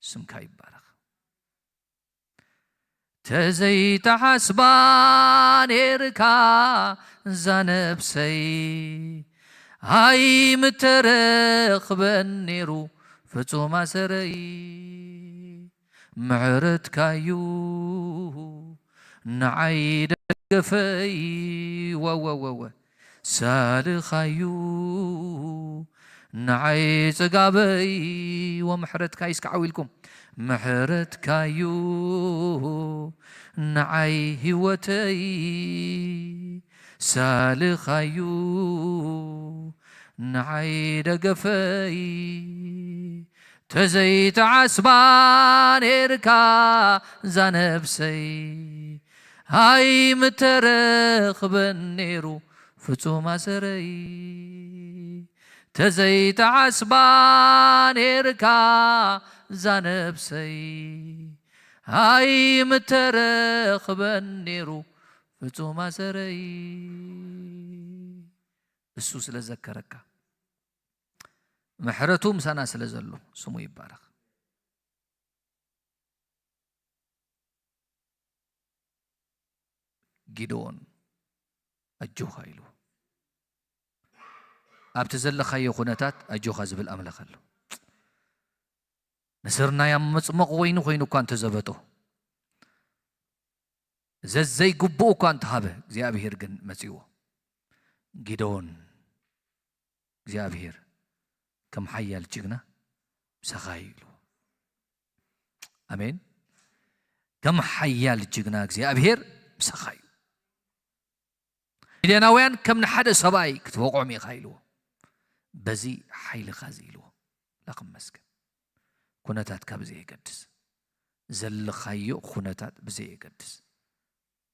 ስምካ ይባረኽ። ተዘይተሓስባ ኔርካ እዛ ነብሰይ ኣይምተረኽበን ኔሩ ፍጹም ኣሰረይ። ምሕረትካዩ ንዓይ ደገፈይ። ወወወወ ሳልኻዩ ንዓይ ጽጋበይ። ወምሕረትካይ እስከ ዓው ኢልኩም። ምሕረትካዩ ንዓይ ህይወተይ ሳልኻዩ ንዓይ ደገፈይ። ተዘይተዓስባ ኔርካ እዛ ነብሰይ ኣይምተረኽበን ኔሩ ፍጹም ኣሰረይ። ተዘይተዓስባ ኔርካ እዛ ነብሰይ ኣይምተረኽበን ኔሩ ፍጹም ኣሰረይ። እሱ ስለ ዘከረካ፣ ምሕረቱ ምሳና ስለ ዘሎ ስሙ ይባረኽ። ጊድዎን ኣጆኻ ኢሉ ኣብቲ ዘለኻዮ ኩነታት ኣጆኻ ዝብል ኣምላኽ ኣሎ። ንስርናይ ኣብ መጽመቕ ወይኒ ኮይኑ እኳ እንተዘበጦ፣ ዘዘይግብኡ እኳ እንተሃበ፣ እግዚኣብሔር ግን መጺዎ። ጊደዎን እግዚኣብሔር ከም ሓያል ጅግና ምሳኻ እዩ ኢሉ። ኣሜን። ከም ሓያል ጅግና እግዚኣብሔር ምሳኻ እዩ። ሚድያናውያን ከም ንሓደ ሰብኣይ ክትወቕዖም ኢኻ ኢልዎ። በዚ ሓይልኻ እዚ ኢልዎ። ላኽ መስገን። ኩነታትካ ብዘየገድስ፣ ዘለኻዮ ኩነታት ብዘየገድስ፣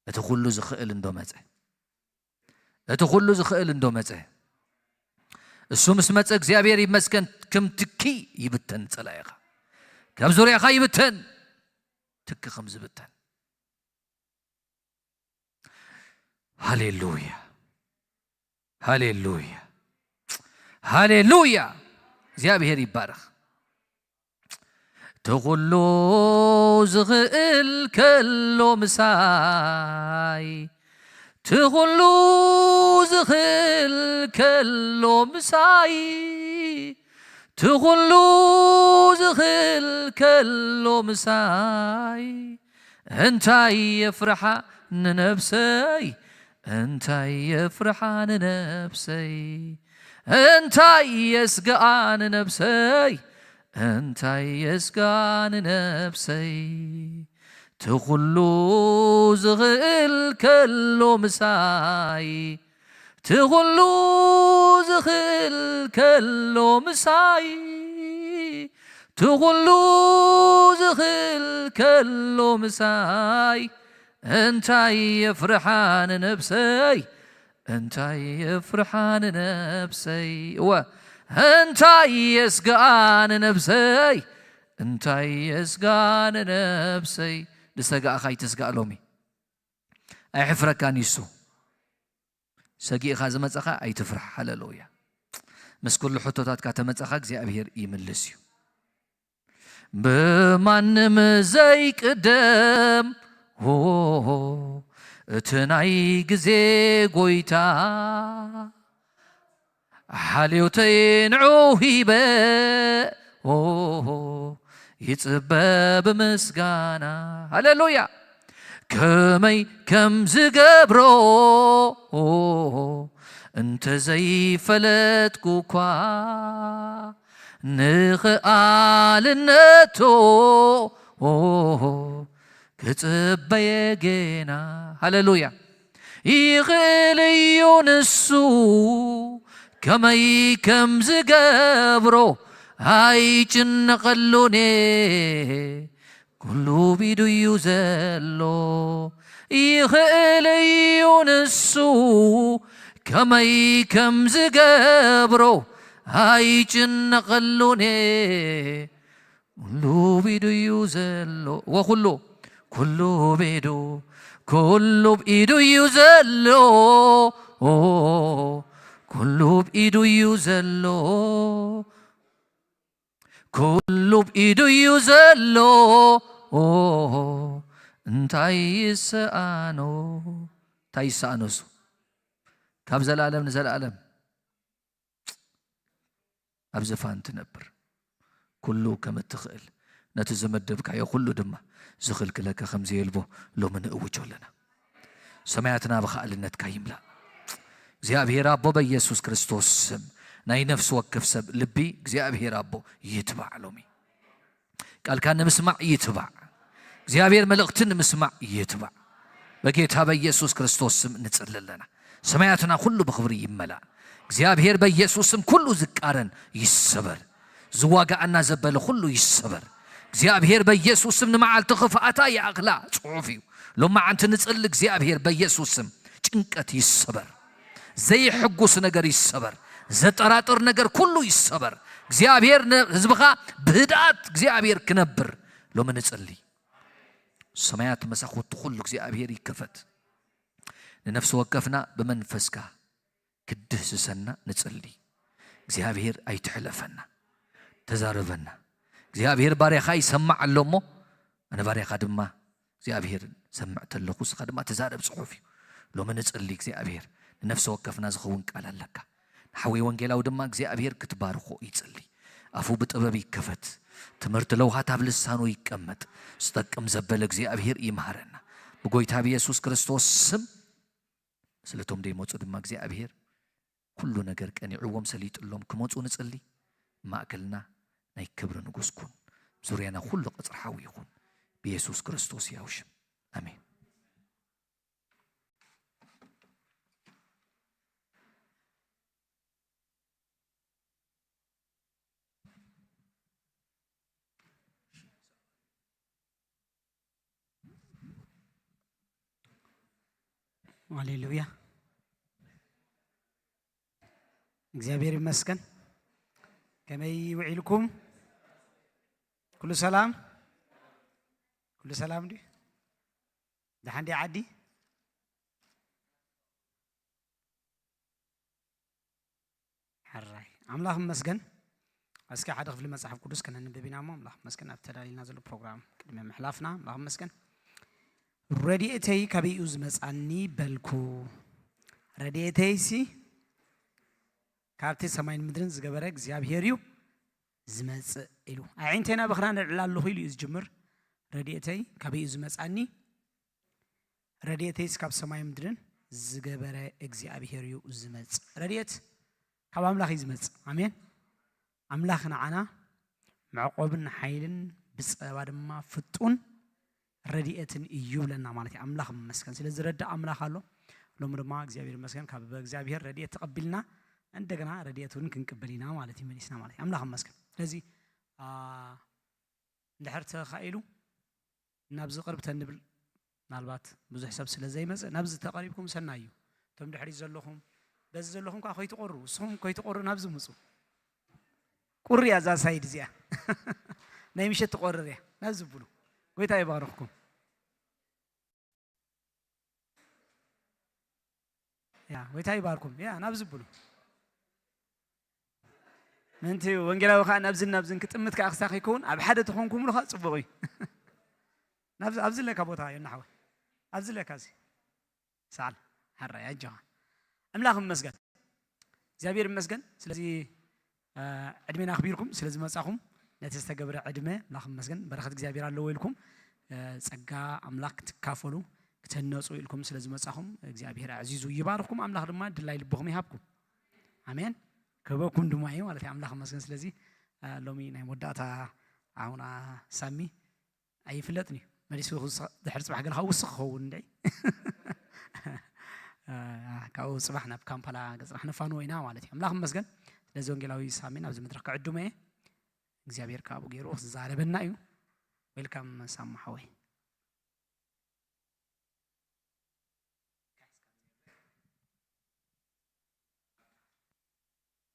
እቲ ኩሉ ዝኽእል እንዶ መጸ፣ እቲ ኩሉ ዝኽእል እንዶ መጸ፣ እሱ ምስ መጸ እግዚኣብሔር ይመስገን። ከም ትኪ ይብተን ጸላኢኻ፣ ካብ ዙርያኻ ይብተን፣ ትኪ ከም ዝብተን። ሃሌሉያ፣ ሃሌሉያ፣ ሃሌሉያ። እግዚኣብሔር ይባረኽ። እቲ ኩሉ ዝኽእል ከሎ ምሳይ፣ እቲ ኩሉ ዝኽእል ከሎ ምሳይ፣ እቲ ኩሉ ዝኽእል ከሎ ምሳይ፣ እንታይ የፍርሓ ንነብሰይ? እንታይ የፍርሓ ንነብሰይ? እንታይ የስግኣ ንነብሰይ? እንታይ የስግኣ ንነብሰይ? እቲ ኩሉ ዝኽእል ከሎ ምሳይ፣ እቲ ኩሉ ዝኽእል ከሎ ምሳይ፣ እቲ ኩሉ ዝኽእል ከሎ ምሳይ፣ እንታይ የፍርሓ ንነብሰይ? እንታይ የፍርሓ ንነብሰይ? እወ፣ እንታይ የስግኣ ንነብሰይ? እንታይ የስግኣ ንነብሰይ? ዝሰጋእኻ ኣይትስጋእ ሎሚ። ኣይሕፍረካን እዩ እሱ። ሰጊእኻ ዝመጸኻ ኣይትፍራሕ። ሃሌሉያ። ምስ ኩሉ ሕቶታትካ ተመጸኻ እግዚኣብሔር ይምልስ እዩ። ብማንም ዘይቅደም ሆ፣ እቲ ናይ ግዜ ጎይታ፣ ሓልዮተይ ንዑ ሂበ ሆ፣ ይጽበ ብምስጋና። ሃሌሉያ። ከመይ ከም ዝገብሮ እንተዘይፈለጥኩ እኳ፣ ንኽኣልነቶ ክጽበየ ጌና። ሃሌሉያ። ይኽእል እዩ ንሱ ከመይ ከም ዝገብሮ ኣይጭነቐሉን እየ፣ ኩሉ ብኢዱ እዩ ዘሎ። ይኽእል እዩ ንሱ ከመይ ከም ዝገብሮ ኣይጭነቐሉን እየ፣ ኩሉ ብኢዱ እዩ ዘሎ። ወኩሉ ኩሉ ብኢዱ፣ ኩሉ ብኢዱ እዩ ዘሎ። ኩሉ ብኢዱ እዩ ዘሎ። ኩሉ ኢዱ እዩ ዘሎ። እንታይ ይስኣኖ? እንታይ ይስኣኖ እሱ? ካብ ዘላለም ንዘላለም ኣብ ዝፋን ትነብር። ኩሉ ከም እትኽእል፣ ነቲ ዝመደብካዮ ኩሉ ድማ ዝኽልክለካ ከም ዘየልቦ ሎሚ ንእውጆ ኣለና። ሰማያትና ብኸኣልነትካ ይምላእ። እግዚኣብሔር ኣቦ፣ በኢየሱስ ክርስቶስ ስም ናይ ነፍሲ ወከፍ ሰብ ልቢ እግዚኣብሔር ኣቦ ይትባዕ። ሎሚ ቃልካ ንምስማዕ ይትባዕ። እግዚኣብሔር መልእኽቲ ንምስማዕ ይትባዕ። በጌታ በኢየሱስ ክርስቶስ ስም ንጽሊ ኣለና። ሰማያትና ኩሉ ብኽብሪ ይመላእ። እግዚኣብሔር በኢየሱስ ስም ኩሉ ዝቃረን ይሰበር። ዝዋጋኣና ዘበለ ኩሉ ይሰበር። እግዚኣብሔር በኢየሱስ ስም ንመዓልቲ ክፍኣታ ይኣኽላ ጽሑፍ እዩ። ሎማዓንቲ ንጽሊ እግዚኣብሔር በኢየሱስ ስም ጭንቀት ይሰበር። ዘይሕጉስ ነገር ይሰበር። ዘጠራጥር ነገር ኩሉ ይሰበር። እግዚኣብሔር ንህዝብኻ ብህድኣት እግዚኣብሔር ክነብር ሎሚ ንጽሊ። ሰማያት መሳኹቲ ኩሉ እግዚኣብሔር ይከፈት። ንነፍሲ ወከፍና ብመንፈስካ ክድህስሰና ንጽሊ። እግዚኣብሔር ኣይትሕለፈና። ተዛረበና። እግዚኣብሔር ባርያኻ ይሰማዕ ኣሎ እሞ፣ ኣነ ባርያኻ ድማ እግዚኣብሔር ሰምዕ ተለኹ፣ ንስኻ ድማ ተዛረብ ጽሑፍ እዩ። ሎሚ ንጽሊ እግዚኣብሔር፣ ንነፍሲ ወከፍና ዝኸውን ቃል ኣለካ። ንሓወይ ወንጌላዊ ድማ እግዚኣብሔር ክትባርኾ ይጽሊ። ኣፉ ብጥበብ ይከፈት። ትምህርቲ ለውሃት ኣብ ልሳኑ ይቀመጥ። ዝጠቅም ዘበለ እግዚኣብሔር ይምሃረና። ብጎይታ ብየሱስ ክርስቶስ ስም ስለቶም ደይመጹ ድማ እግዚኣብሔር ኩሉ ነገር ቀኒዕዎም ሰሊጥሎም ክመጹ ንጽሊ። ማእከልና ናይ ክብሪ ንጉስ ኩን። ዙርያና ኩሉ ቀጽሪ ሓዊ ይኹን። ብየሱስ ክርስቶስ ያው ሽም። ኣሜን። ሃሌሉያ። እግዚኣብሔር ይመስገን። ከመይ ውዒልኩም? ኩሉ ሰላም? ኩሉ ሰላም ድዩ? ደሓን ድያ ዓዲ? ሕራይ። ኣምላኽ ይመስገን። እስኪ ሓደ ክፍሊ መጽሓፍ ቅዱስ ከነንብብ ኢና እሞ፣ ኣምላኽ ይመስገን፣ ኣብ ተዳሊልና ዘሎ ፕሮግራም ቅድሚ ምሕላፍና፣ ኣምላኽ ይመስገን። "ረድኤተይ ካበይ እዩ ዝመጻኒ?" በልኩ። "ረድኤተይሲ ካብቲ ሰማይን ምድርን ዝገበረ እግዚኣብሔር እዩ ዝመጽእ" ኢሉ። ኣዒንተይ ናባኽና ነልዕል ኣለኹ ኢሉ እዩ ዝጅምር። "ረድኤተይ ካበይ እዩ ዝመጻኒ?" ረድኤተይስ ካብ ሰማይ ምድርን ዝገበረ እግዚኣብሔር እዩ ዝመጽእ። ረድኤት ካብ ኣምላኽ እዩ ዝመጽእ። ኣሜን። ኣምላኽ ንዓና መዕቆብን ሓይልን ብጸባ ድማ ፍጡን ረድኤትን እዩ ይብለና ማለት እዩ። ኣምላኽ ይመስገን። ስለ ዝረድእ ኣምላኽ ኣሎ። ሎሚ ድማ እግዚኣብሔር ይመስገን ካብ እግዚኣብሔር ረድኤት ተቐቢልና እንደገና ረድኤት እውን ክንቅበል ኢና ማለት እዩ። መሊስና ማለት እዩ። ኣምላኽ ይመስገን። ስለዚ፣ አ፣ እንድሕር ተኻኢሉ ናብዚ ቅርብ ተንብል፣ ምናልባት ብዙሕ ሰብ ስለ ዘይመጽእ ናብዚ ተቐሪብኩም ሰናይ እዩ። እቶም ድሕሪት ዘለኹም፣ በዚ ዘለኹም ከኣ ከይትቆሩ፣ ንስኹም ከይትቆሩ ናብዚ ምጹ። ቁሪ እያ እዛ ሳይድ እዚኣ። ናይ ምሸት ትቆርር እያ። ናብዚ ብሉ። ጎይታ ይባርኽኩም። ያ፣ ጎይታ ይባርኩም። ያ፣ ናብዚ ብሉ። ምእንቲ ወንጌላዊ ከኣ ናብዝን ናብዝን ክጥምት ከኣ ክሳብ ከይከውን ኣብ ሓደ ተኾንኩምሉ ከኣ ጽቡቕ እዩ። ናብዚ፣ ኣብዚ ኣለካ ቦታ ዮና ሓወይ። ኣብዚ ኣለካ እዚ። ሰዓል፣ ሓራይ፣ ኣጆኻ። ኣምላኽ ይመስገን። እግዚኣብሔር ይመስገን። ስለዚ፣ እ፣ ዕድሜና ኣኽቢርኩም ስለ ዝመጻኹም፣ ነቲ ዝተገብረ ዕድመ ኣምላኽ ይመስገን። በረኸት እግዚኣብሔር ኣለዎ ኢልኩም፣ እ፣ ጸጋ ኣምላኽ ክትካፈሉ፣ ክትህነጹ ኢልኩም ስለ ዝመጻኹም፣ እግዚኣብሔር ኣዕዚዙ ይባርኽኩም። ኣምላኽ ድማ ድላይ ልብኹም ይሃብኩም። ኣሜን። ክህበኩም ድማ እዩ ማለት እዩ። ኣምላኽ ይመስገን። ስለዚ፣ እ፣ ሎሚ ናይ መወዳእታ ኣሁና ሳሚ ኣይፍለጥን እዩ። መሊሱ ክውስኽ፣ ድሕሪ ጽባሕ ገለ ክውስኽ ክኸውን እንድዒ። ካብኡ ጽባሕ ናብ ካምፓላ ገጽና ክነፋንዎ ኢና ማለት እዩ። ኣምላኽ ይመስገን። ስለዚ ወንጌላዊ ሳሚን ኣብዚ መድረኽ ክዕድሞ እየ። እግዚኣብሔር ካብኡ ገይሩ ክዛረበና እዩ። ዌልካም ሳሙ ሓወይ።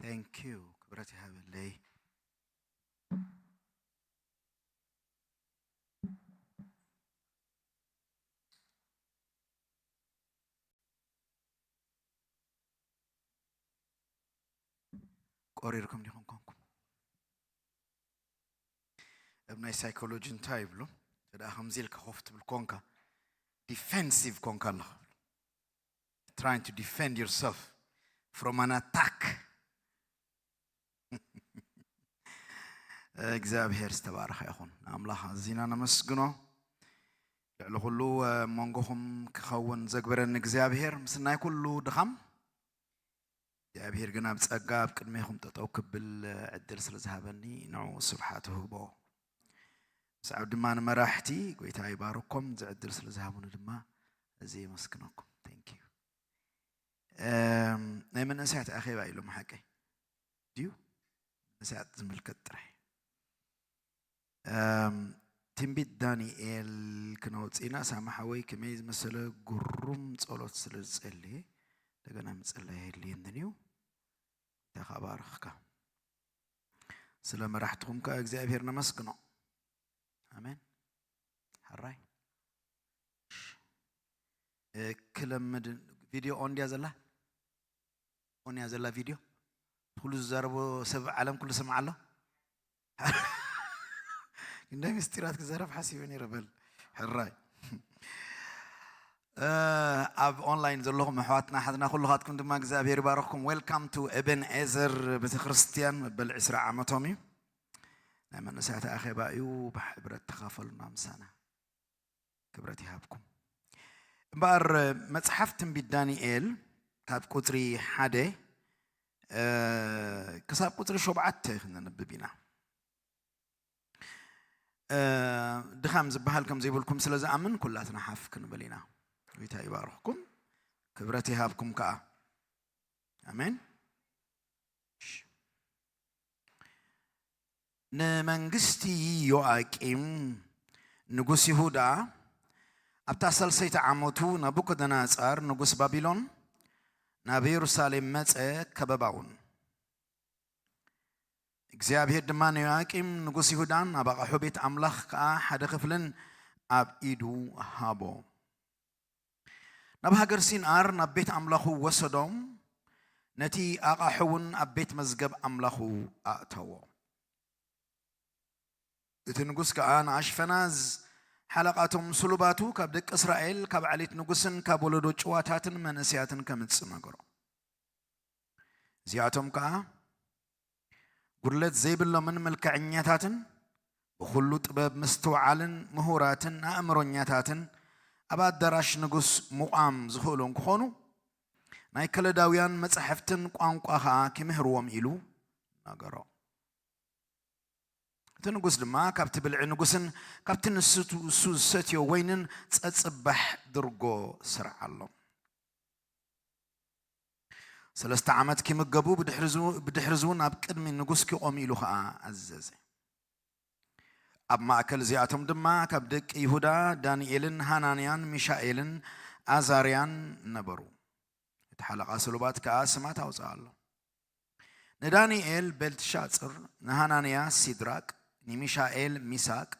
Thank you። ክብረት ይሃበለይ። ቆሪርኩም ዲኹም ኮንኩም? ኣብ ናይ ሳይኮሎጂ እንታይ ይብሉ? ደኣ ከምዚ ኢልካ ኮፍ ትብል ኮንካ፣ ዲፌንሲቭ ኮንካ ኣለኻ። Trying to defend yourself from an attack. እግዚኣብሔር ዝተባረኸ ይኹን። ንኣምላኽ ኣዚና ነመስግኖ። ልዕሊ ኩሉ ኣብ መንጎኹም ክኸውን ዘግበረኒ እግዚኣብሔር ምስ ናይ ኩሉ ድኻም እግዚኣብሔር ግን ኣብ ጸጋ ኣብ ቅድሜኹም ጠጠው ክብል ዕድል ስለ ዝሃበኒ ንዕኡ ስብሓት ይህቦ። ብዛዕባ ድማ ንመራሕቲ ጎይታ ይባርኮም፣ እዚ ዕድል ስለ ዝሃቡኒ ድማ እዚ የመስግነኩም። Thank you። እም፣ ናይ መንእሰያት ኣኼባ ኢሎም ሓቀይ ድዩ? መንእሰያት ዝምልከት ጥራይ። እም፣ ትንቢት ዳንኤል ክነውፅእና ሳማ ሓወይ ከመይ ዝመሰለ ግሩም ጸሎት ስለ ዝጸልየ እንደገና ምጽላይ የድልየንን እዩ። እንታይ ከዓ ባርኽካ። ስለ መራሕትኹም ከዓ እግዚኣብሔር ነመስግኖ። ኣሜን። ሕራይ። እሺ። እ፣ ክለምድ ቪድዮ ኦን ድያ ዘላ? ኦን እያ ዘላ ቪድዮ? ኩሉ ዝዛረቦ ሰብ ዓለም ኩሉ ስምዓ ኣሎ? ክንደይ ምስጢራት ክዛረብ ሓሲበ ነይረ በል። ሕራይ። እ፣ ኣብ ኦንላይን ዘለኹም ኣሕዋትና ሓትና ኩልኻትኩም ድማ እግዚኣብሔር ይባረኽኩም። Welcome to Ebenezer ቤተክርስትያን መበል ዕስራ ዓመቶም እዩ። ናይ መንእሰያት ኣኼባ እዩ። ብሕብረት ተኻፈሉና ምሳና። ክብረት ይሃብኩም። እምበኣር መጽሓፍ ትንቢት ዳንኤል ካብ ቁጽሪ ሓደ፣ እ፣ ክሳብ ቁጽሪ ሸውዓተ ክነንብብ ኢና። እ፣ ድኻም ዝበሃል ከም ዘይብልኩም ስለ ዝኣምን ኩላትና ሓፍ ክንብል ኢና። ጎይታ ይባርኽኩም። ክብረት ይሃብኩም ከኣ። ኣሜን። እሺ። ንመንግስቲ ዮኣቂም ንጉስ ይሁዳ ኣብታ ሳልሰይቲ ዓመቱ ናቡከደነጻር ንጉስ ባቢሎን ናብ የሩሳሌም መጸ፣ ከበባውን። እግዚኣብሔር ድማ ንዮኣቂም ንጉስ ይሁዳን ኣብ ኣቕሑ ቤት ኣምላኽ ከኣ ሓደ ክፍልን ኣብ ኢዱ ሃቦ። ናብ ሃገር ሲንኣር ናብ ቤት ኣምላኹ ወሰዶም፣ ነቲ ኣቓሑ እውን ኣብ ቤት መዝገብ ኣምላኹ ኣእተዎ። እቲ ንጉስ ከኣ ንኣሽፈናዝ ሓለቓቶም ስሉባቱ ካብ ደቂ እስራኤል ካብ ዓሌት ንጉስን ካብ ወለዶ ጭዋታትን መንእሰያትን ከምጽእ ነገሮ። እዚኣቶም ከኣ ጉድለት ዘይብሎምን መልክዐኛታትን ብኹሉ ጥበብ ምስትውዓልን ምሁራትን ኣእምሮኛታትን ኣብ ኣዳራሽ ንጉስ ምቋም ዝኽእሉ እንክኾኑ ናይ ከለዳውያን መጻሕፍትን ቋንቋ ኸኣ ክምህርዎም ኢሉ ነገሮ። እቲ ንጉስ ድማ ካብቲ ብልዒ ንጉስን ካብቲ ንሱ ዝሰትዮ ወይንን ጸጽባሕ ድርጎ ስርዓሎም። ሰለስተ ዓመት ክምገቡ ብድሕሪ ዝው- ብድሕሪ ዝውን ኣብ ቅድሚ ንጉስ ክቖሙ ኢሉ ኸኣ ኣዘዘ። ኣብ ማእከል እዚኣቶም ድማ ካብ ደቂ ይሁዳ ዳንኤልን ሃናንያን ሚሻኤልን ኣዛርያን ነበሩ። እቲ ሓለቓ ስሉባት ከኣ ስማት ኣውጽኣሎም። ንዳንኤል ቤልትሻጽር፣ ንሃናንያ ሲድራቅ፣ ንሚሻኤል ሚሳቅ፣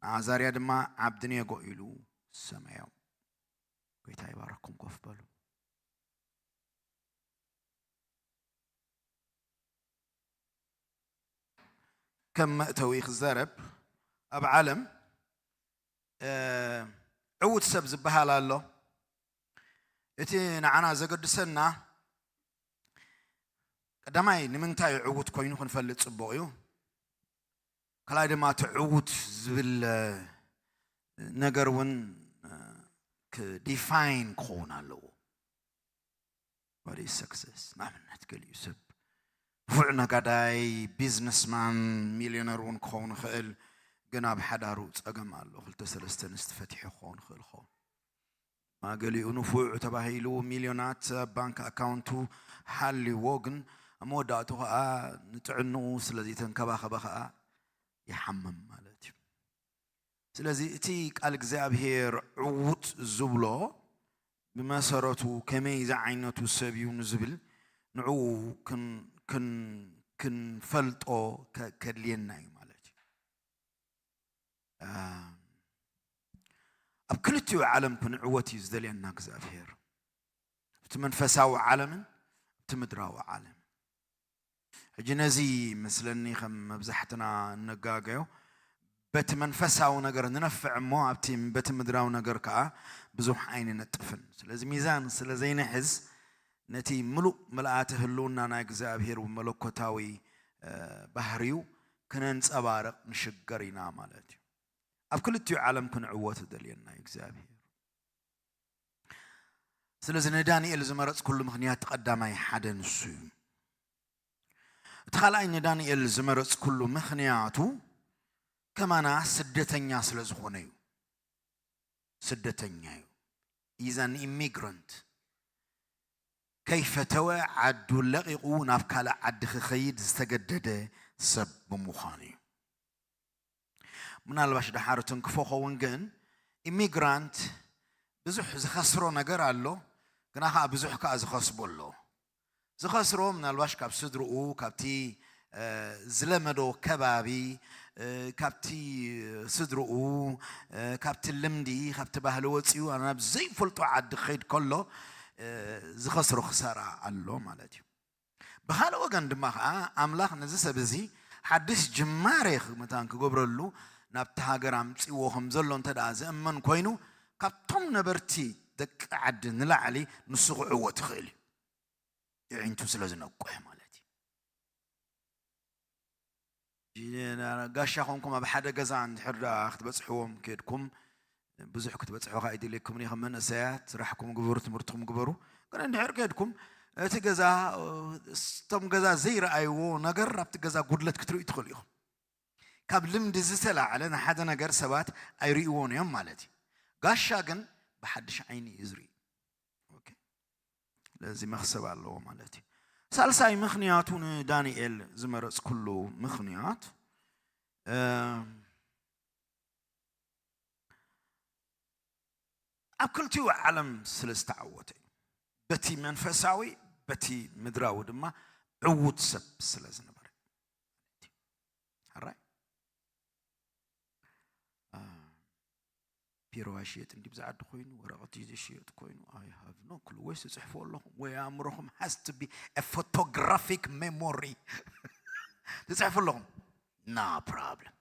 ንኣዛርያ ድማ ዓብድኔጎ ኢሉ ሰመዮም። ጎይታ ይባረኩም። ኮፍ በሉ። ከም መእተዊ ክዛረብ፣ ኣብ ዓለም፣ እ፣ ዕዉት ሰብ ዝበሃል ኣሎ። እቲ ንዓና ዘገድሰና ቀዳማይ ንምንታይ ዕዉት ኮይኑ ክንፈልጥ ጽቡቕ እዩ። ካልኣይ ድማ እቲ ዕዉት ዝብል፣ እ፣ ነገር እውን፣ እ፣ ክ-፣ ዲፋይን ክኸውን ኣለዎ። What is success? ንኣብነት ገሊኡ ሰብ ንፉዕ ነጋዳይ፣ ቢዝነስማን፣ ሚልዮነር እውን ክኸውን ይኽእል፣ ግን ኣብ ሓዳሩ ጸገም ኣሎ። ክልተ ሰለስተ ኣንስቲ ፈቲሑ ክኸውን ይኽእል ይኸውን። ማ ገሊኡ ንፉዕ ተባሂሉ ሚልዮናት ኣብ ባንክ ኣካውንቱ ሃልይዎ፣ ግን ኣብ መወዳእቱ ኸኣ ንጥዕንኡ ስለ ዘይተንከባኸበ ኸኣ ይሓምም ማለት እዩ። ስለዚ እቲ ቃል እግዚኣብሔር ዕዉት ዝብሎ ብመሰረቱ ከመይ ዝዓይነቱ ሰብ እዩ ንዝብል ንዕኡ ክን-፣ ክን-፣ ክንፈልጦ ከ-፣ ከድልየና እዩ ማለት እዩ። እ፣ ኣብ ክልቲኡ ዓለም ክንዕወት እዩ ዝደልየና እግዚኣብሔር። ኣብቲ መንፈሳዊ ዓለምን ኣብቲ ምድራዊ ዓለምን። ሕጂ ነዚ መስለኒ ከም መብዛሕትና እንጋገዮ በቲ መንፈሳዊ ነገር ንነፍዕ እሞ ኣብቲ በቲ ምድራዊ ነገር ከኣ ብዙሕ ኣይንነጥፍን። ስለዚ ሚዛን ስለ ዘይንሕዝ ነቲ ምሉእ ምልኣተ ህልውና ናይ እግዚኣብሔር መለኮታዊ እ፣ ባህሪው ክነንጸባርቕ ንሽገር ኢና ማለት እዩ። ኣብ ክልቲኡ ዓለም ክንዕወት ደልየና እዩ እግዚኣብሔር። ስለዚ ንዳንኤል ዝመረጽኩሉ ምኽንያት ቀዳማይ ሓደ ንሱ እዩ። እቲ ካልኣይ ንዳንኤል ዝመረጽኩሉ ምኽንያቱ ከማና ስደተኛ ስለ ዝኾነ እዩ። ስደተኛ እዩ። He's an immigrant። ከይፈተወ ዓዱ ለቒቑ ናብ ካልእ ዓዲ ክኸይድ ዝተገደደ ሰብ ብምዃኑ እዩ። ምናልባሽ ደሓር ትንክፎ ኸውን፣ ግን ኢሚግራንት ብዙሕ ዝኸስሮ ነገር ኣሎ፣ ግና ኸዓ ብዙሕ ከኣ ዝኸስቦ ኣሎ። ዝኸስሮ ምናልባሽ ካብ ስድርኡ፣ ካብቲ፣ እ፣ ዝለመዶ ከባቢ፣ እ፣ ካብቲ ስድርኡ፣ እ፣ ካብቲ ልምዲ፣ ካብቲ ባህሊ ወጺኡ ናብ ዘይፈልጦ ዓዲ ክኸይድ ከሎ፣ እ፣ ዝኸስሮ ክሳራ ኣሎ ማለት እዩ። ብኻልእ ወገን ድማ ኸዓ ኣምላኽ ነዚ ሰብ እዚ ሓድሽ ጅማሬ መታን ክገብረሉ ናብቲ ሃገር ኣምጺዎ ከም ዘሎ እንተ ደኣ ዝእመን ኮይኑ፣ ካብቶም ነበርቲ ደቂ ዓዲ ንላዕሊ ንሱ ክዕወት ይኽእል እዩ። የዒንቱ ስለ ዝነቁሕ ማለት እዩ። ጋሻ ኮንኩም ኣብ ሓደ ገዛ እንድሕር ደኣ ክትበጽሕዎም ከድኩም፣ ብዙሕ ክትበጽሑ ከኣ ኣይደልየኩምን ኢኹም መንእሰያት፣ ስራሕኩም ግበሩ፣ ትምህርትኩም ግበሩ። ግን እንድሕር ከድኩም፣ እቲ ገዛ፣ እቶም ገዛ ዘይረኣይዎ ነገር ኣብቲ ገዛ ጉድለት ክትርእዩ ትኽእሉ ኢኹም። ካብ ልምዲ ዝተላዕለ ንሓደ ነገር ሰባት ኣይርእይዎን እዮም ማለት እዩ። ጋሻ ግን ብሓድሽ ዓይኒ እዩ ዝርኢ። ኦኬ። ስለዚ መኽሰብ ኣለዎ ማለት እዩ። ሳልሳይ ምኽንያቱ ንዳንኤል ዝመረጽኩሉ ምኽንያት፣ እ፣ ኣብ ክልቲኡ ዓለም ስለ ዝተዓወተ እዩ። በቲ መንፈሳዊ፣ በቲ ምድራዊ ድማ ዕዉት ሰብ ስለ ዝነበረ። ሕራይ? አ፣ ፒሮ ኣይሽየጥ እንዲ ብዛ ዓዲ ኮይኑ፣ ወረቐት እዩ ዝሽየጥ ኮይኑ፣ I have no clue። ወይ ትጽሕፉ ኣለኹም፣ ወይ ኣእምሮኹም has to be a photographic memory። ትጽሕፉ ኣለኹም። No problem።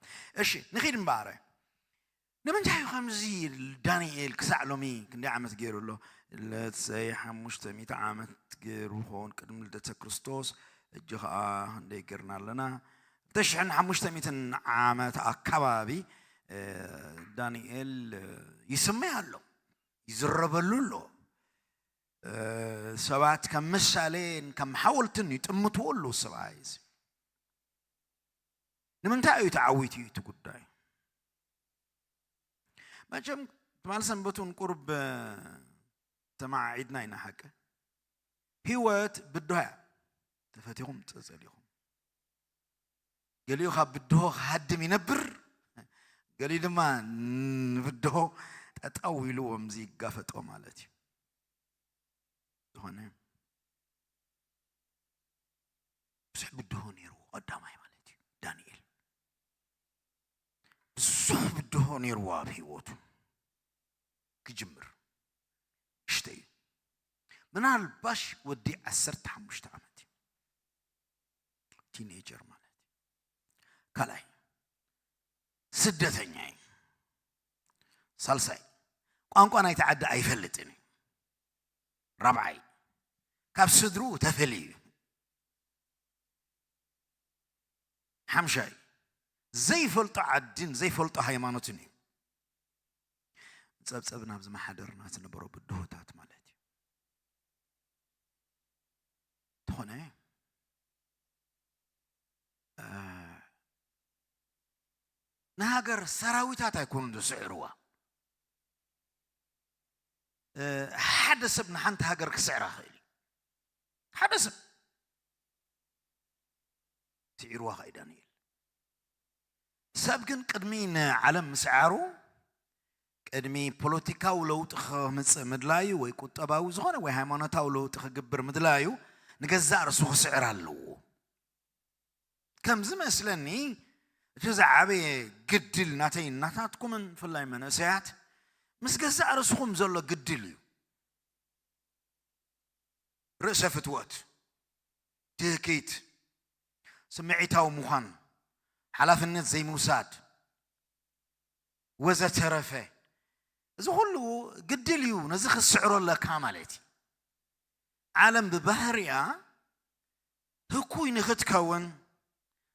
እሺ፣ ንኺድ እምበኣረ። ንምንታይ እዩ ከምዚ ዳንኤል ክሳዕ ሎሚ ክንደይ ዓመት ገይሩ ኣሎ? Let's say ሓሙሽተ ሚእቲ ዓመት ገይሩ ክኸውን ቅድሚ ልደተ ክርስቶስ። ሕጂ ኸኣ ክንደይ ገይርና ኣለና? ክልተ ሽሕን ሓሙሽተ ሚእትን ዓመት ኣካባቢ፣ እ፣ ዳንኤል፣ እ፣ ይስመይ ኣሎ፣ ይዝረበሉ ኣሎ። እ፣ ሰባት ከም ምሳሌን ከም ሓወልትን ይጥምትዎ ኣለዉ ሰብኣይ እዚ። ንምንታይ እዩ ተዓዊቱ እዩ እቲ ጉዳይ? መቸም ትማል ሰንበት እውን ቁሩብ ተመዓዒድና ኢና ሓቂ። ህይወት ብድሆ እያ። ተፈቲኹም ጸጸሊኹም። ገሊኡ ካብ ብድሆ ክሃድም ይነብር፣ ገሊኡ ድማ ንብድሆ ጠጠው ኢሉ ከምዚ ይጋፈጦ ማለት እዩ። ዝኾነ ብዙሕ ብድሆ ነይርዎ ቀዳማይ ማለት እዩ። ዳንኤል ብዙሕ ብድሆ ነይርዎ ኣብ ህይወቱ ክጅምር። ሽተ እዩ። ምናልባሽ ወዲ ዓሰርተ ሓሙሽተ ዓመት እዩ። ቲኔጀር ማለት እዩ። ካልኣይ ስደተኛ እዩ። ሳልሳይ ቋንቋ ናይቲ ዓዲ ኣይፈልጥን እዩ። ራብዓይ ካብ ስድርኡ ተፈልዩ እዩ። ሓምሻይ ዘይፈልጦ ዓድን ዘይፈልጦ ሃይማኖትን እዩ። ጸብጸብ ናብ ዝመሓደርና ዝነበሮ ብድሆታት ማለት እዩ። እንተኾነ እ፣ ንሃገር ሰራዊታት ኣይኮኑን ዝስዕርዋ። እ፣ ሓደ ሰብ ንሓንቲ ሃገር ክስዕራ ይኽእል እዩ። ሓደ ሰብ ስዒርዋ ኸኣ እዩ ዳንኤል። ሰብ ግን ቅድሚ ንዓለም ምስዓሩ፣ ቅድሚ ፖለቲካዊ ለውጢ ከምጽእ ምድላዩ ወይ ቁጠባዊ ዝኾነ ወይ ሃይማኖታዊ ለውጢ ክግብር ምድላዩ ንገዛእ ርእሱ ክስዕር ኣለዎ። ከም ዝመስለኒ እቲ ዝዓበየ ግድል ናተይ ናታትኩምን ብፍላይ መንእሰያት ምስ ገዛእ ርእስኹም ዘሎ ግድል እዩ። ርእሰ ፍትወት፣ ትህኪት፣ ስምዒታዊ ምዃን፣ ሓላፍነት ዘይምውሳድ፣ ወዘተረፈ። እዚ ኩሉ ግድል እዩ፣ ነዚ ክትስዕሮ ኣለካ ማለት እዩ። ዓለም ብባህሪኣ ህኩይ ንኽትከውን፣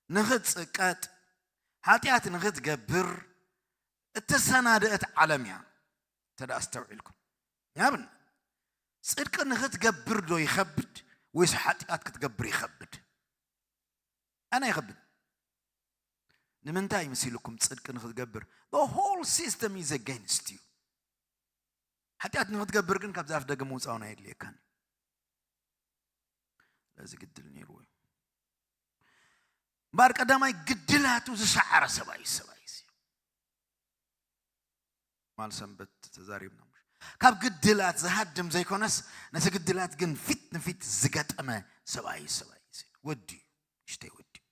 ንኽትጽቀጥ፣ ሓጢኣት ንኽትገብር እተሰናደእት ዓለም እያ። እንተ ደኣ ኣስተውዒልኩም። ንኣብነት፣ ጽድቂ ንኽትገብር ዶ ይኸብድ ወይስ ሓጢኣት ክትገብር ይኸብድ? ኣነ ይኸብድ። ንምንታይ ምስ ኢልኩም ጽድቂ ንኽትገብር? The whole system is against you። ሓጢኣት ንኽትገብር ግን ካብዚ ኣፍ ደገ ምውጻእ እውን ኣየድልየካን እዩ። ስለዚ ግድል ነይርዎ እዩ። እምበኣር ቀዳማይ ግድላቱ ዝሰዓረ ሰብኣይ እዩ፣ ሰብኣይ እዚ። ማል ሰንበት ተዛሪብና። ካብ ግድላት ዝሃድም ዘይኮነስ፣ ነቲ ግድላት ግን ፊት ንፊት ዝገጠመ ሰብኣይ እዩ፣ ሰብኣይ እዚ። ወዲ እዩ፣ ንእሽተይ ወዲ እዩ።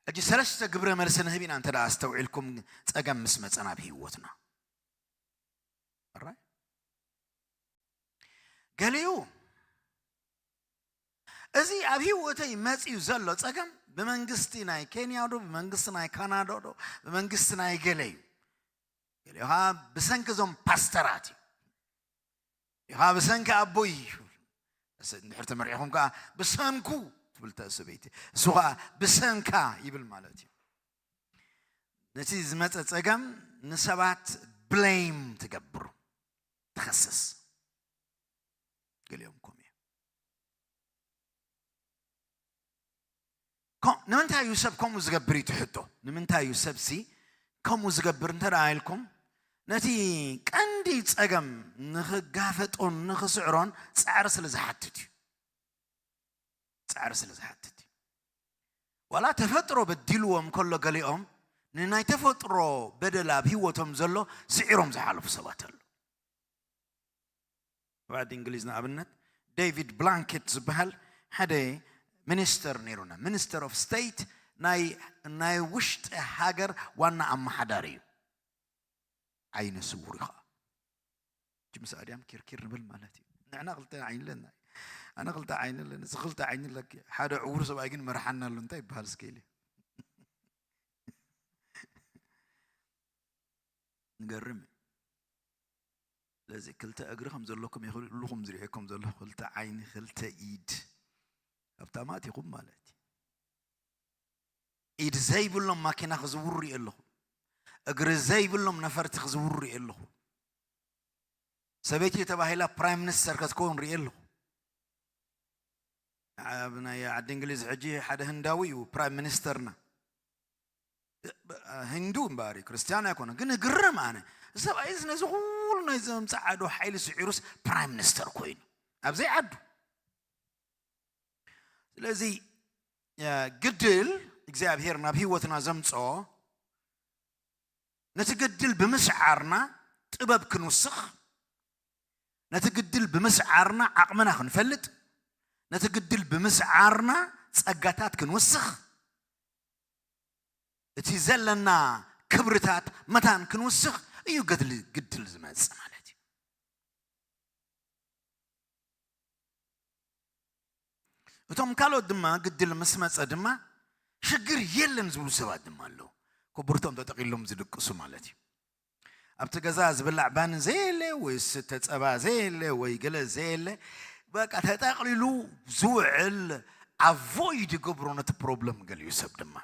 ሕጂ ሰለስተ ግብረ መልሲ ንህብ ኢና እንተ ደኣ ኣስተውዒልኩም፣ ጸገም ምስ መጸ ናብ ህይወትና። ኣራይ? ገሊኡ እዚ ኣብ ህይወተይ መጺኡ ዘሎ ጸገም ብመንግስቲ ናይ ኬንያ ዶ፣ ብመንግስቲ ናይ ካናዳ ዶ፣ ብመንግስቲ ናይ ገለ እዩ። ገሊኡ ኸኣ ብሰንኪ እዞም ፓስተራት እዩ። ኢኻ ብሰንኪ ኣቦይ እዩ። እስ-፣ እንድሕር ተመርዒኹም ከኣ ብሰንኩ ትብል እታ ሰበይቲ። እሱ ኸኣ ብሰንካ ይብል ማለት እዩ። ነቲ ዝመጸ ጸገም ንሰባት ብሌም ትገብር፣ ትኸስስ። ገሊኦም ከምኡ እዮም። ኮ-፣ ንምንታይ እዩ ሰብ ከምኡ ዝገብር እዩ እቲ ሕቶ። ንምንታይ እዩ ሰብሲ ከምኡ ዝገብር እንተ ደኣ ኢልኩም፣ ነቲ ቀንዲ ጸገም ንኽጋፈጦን ንኽስዕሮን ጻዕሪ ስለ ዝሓትት እዩ። ጻዕሪ ስለ ዝሓትት እዩ። ዋላ ተፈጥሮ በዲልዎም ከሎ ገሊኦም ንናይ ተፈጥሮ በደል ኣብ ህይወቶም ዘሎ ስዒሮም ዝሓለፉ ሰባት ኣለዉ። ኣብ ዓዲ እንግሊዝ ንኣብነት ዴቪድ ብላንኬት ዝበሃል ሓደ ሚኒስተር ነይሩና፣ ሚኒስተር ኦፍ ስቴት ናይ፣ ናይ ውሽጢ ሃገር ዋና ኣመሓዳሪ እዩ። ዓይነ ስውር እዩ ኸዓ። እቺ ምስ ኣድያም ኪርኪር ንብል ማለት እዩ። ንሕና ክልተ ዓይኒ ኣለና። ኣነ ክልተ ዓይኒ ኣለኒ፣ እዚ ክልተ ዓይኒ ኣለኪ። ሓደ ዕውር ሰብኣይ ግን መርሓና ኣሎ። እንታይ ይበሃል እስከ ኢለ። ንገርም እዩ። ስለዚ ክልተ እግሪ ከም ዘለኩም ይኽእሉ፣ ኩልኹም ዝርእየኩም ዘለኹ ክልተ ዓይኒ፣ ክልተ ኢድ። ሃብታማት ኢኹም ማለት እዩ። ኢድ ዘይብሎም ማኪና ክዝውሩ ሪኤ ኣለኹ። እግሪ ዘይብሎም ነፈርቲ ክዝውሩ ሪኤ ኣለኹ። ሰበይቲ ተባሂላ ፕራይም ሚኒስተር ክትከውን ሪኤ ኣለኹ። ኣብ ናይ ዓዲ እንግሊዝ ሕጂ ሓደ ህንዳዊ እዩ ፕራይም ሚኒስተርና። ህንዱ እምበኣር እዩ፣ ክርስትያን ኣይኮነን። ግን እግርም ኣነ፣ እዚ ሰብኣይ እዚ ነዚ ኩሉ ናይዞም ጸዓዱ ሓይሊ ስዒሩስ ፕራይም ሚኒስተር ኮይኑ ኣብ ዘይዓዱ። ስለዚ፣ እ፣ ግድል እግዚኣብሔር ናብ ህይወትና ዘምጽኦ፣ ነቲ ግድል ብምስዓርና ጥበብ ክንውስኽ፣ ነቲ ግድል ብምስዓርና ዓቕምና ክንፈልጥ፣ ነቲ ግድል ብምስዓርና ጸጋታት ክንውስኽ፣ እቲ ዘለና ክብርታት መታን ክንውስኽ እዩ ገድሊ፣ ግድል ዝመጽእ ማለት እዩ። እቶም ካልኦት ድማ ግድል ምስ መጸ ድማ ሽግር የለን ዝብሉ ሰባት ድማ ኣለዉ። ኮቦርቶም ተጠቒሎም ዝድቅሱ ማለት እዩ። ኣብቲ ገዛ ዝብላዕ ባኒ ዘየለ ወይ ዝስተ ጸባ ዘየለ ወይ ገለ ዘየለ፣ በቃ ተጠቕሊሉ ዝውዕል፣ ኣቮይድ ይገብሮ ነቲ ፕሮብለም። ገሊኡ ሰብ ድማ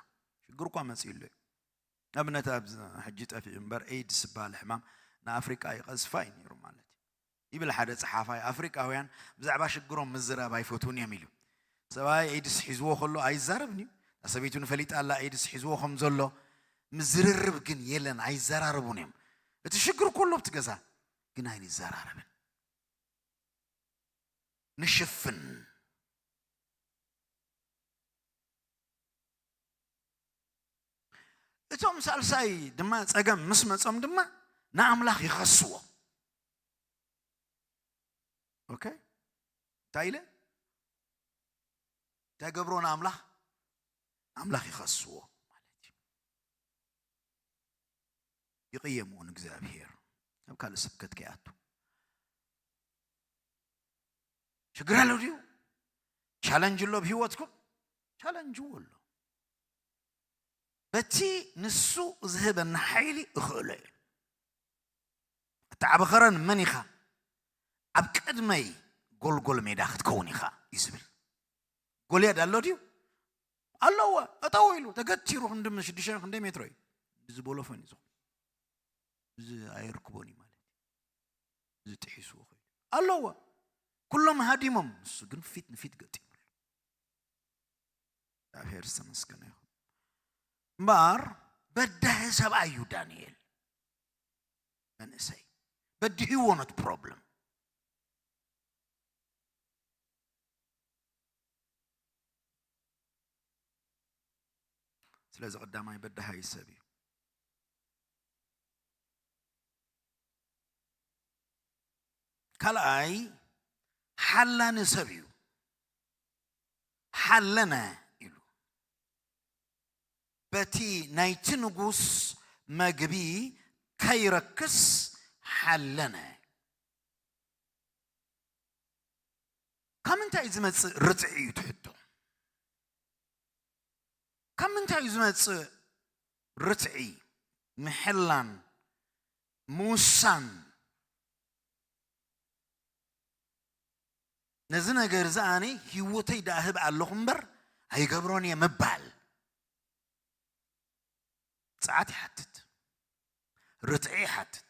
ሽግር እኳ መጺኡ ኣሎ እዩ። ኣብነት ኣብ ሕጂ ጠፊኡ እምበር ኤድስ ዝበሃል ሕማም ንኣፍሪቃ ይቐዝፋ እዩ ነይሩ ማለት እዩ። ይብል ሓደ ጸሓፋይ፣ ኣፍሪቃውያን ብዛዕባ ሽግሮም ምዝራብ ኣይፈትዉን እዮም ኢሉ። ሰብኣይ ኤድስ ሒዝዎ ከሎ ኣይዛረብን እዩ። እታ ሰበይቱ ንፈሊጣ ኣላ ኤድስ ሒዝዎ ከም ዘሎ። ምዝርርብ ግን የለን፣ ኣይዘራረቡን እዮም። እቲ ሽግር እኮ ኣሎ ኣብቲ ገዛ፣ ግን ኣይንዘራረብን። ንሽፍን። እቶም ሳልሳይ ድማ ጸገም ምስ መጾም ድማ ንኣምላኽ ይኸስዎ። ኦኬ? እንታይ ኢለ? እንታይ ገብሮ ንኣምላኽ? ኣምላኽ ይኸስዎ ማለት እዩ። ይቕየምዎ ንእግዚኣብሔር። ናብ ካልእ ስብከት ከይኣቱ። ሽግር ኣሎ ድዩ? ቻለንጅ ኣሎ ኣብ ህይወትኩም? ቻለንጅ ኣሎ። በቲ ንሱ ዝህበኒ ሓይሊ እኽእሎ እየ። ኣተዓባኸረን መን ኢኻ? ኣብ ቅድመይ ጎልጎል ሜዳ ክትከውን ኢኻ እዩ ዝብል። ጎልያድ ኣሎ ድዩ? ኣለዎ። እጠው ኢሉ ተገቲሩ ክንዲ ሽዱሽተ ክንደይ ሜትሮ እዩ። እዚ ቦሎፎን እዩ ዝኸውን። እዚ ኣየርክቦን እዩ ማለት እዩ። እዚ ጥሒስዎ ኮይኑ ኣለዎ። ኩሎም ሃዲሞም፣ ንሱ ግን ፊት ንፊት ገጢሙ። እግዚኣብሔር ዝተመስገነ ይኹን። እምበኣር በዳሂ ሰብኣይ እዩ ዳንኤል። መንእሰይ በዲህዎ ነት ፕሮብለም። ስለዚ ቀዳማይ በዳሃይ ሰብ እዩ። ካልኣይ ሓላኒ ሰብ እዩ። ሓለነ ኢሉ በቲ ናይቲ ንጉስ መግቢ ከይረክስ ሓለነ። ካብ ምንታይ እዩ ዝመጽእ ርትዒ እዩ ትሕቶ? ካብ ምንታይ እዩ ዝመጽእ ርትዒ፣ ምሕላን፣ ምውሳን? ነዚ ነገር እዚ ኣነ ህይወተይ ደኣ ህብ ኣለኹ እምበር ኣይገብሮን እየ ምባል ጽዓት ይሓትት፣ ርትዒ ይሓትት፣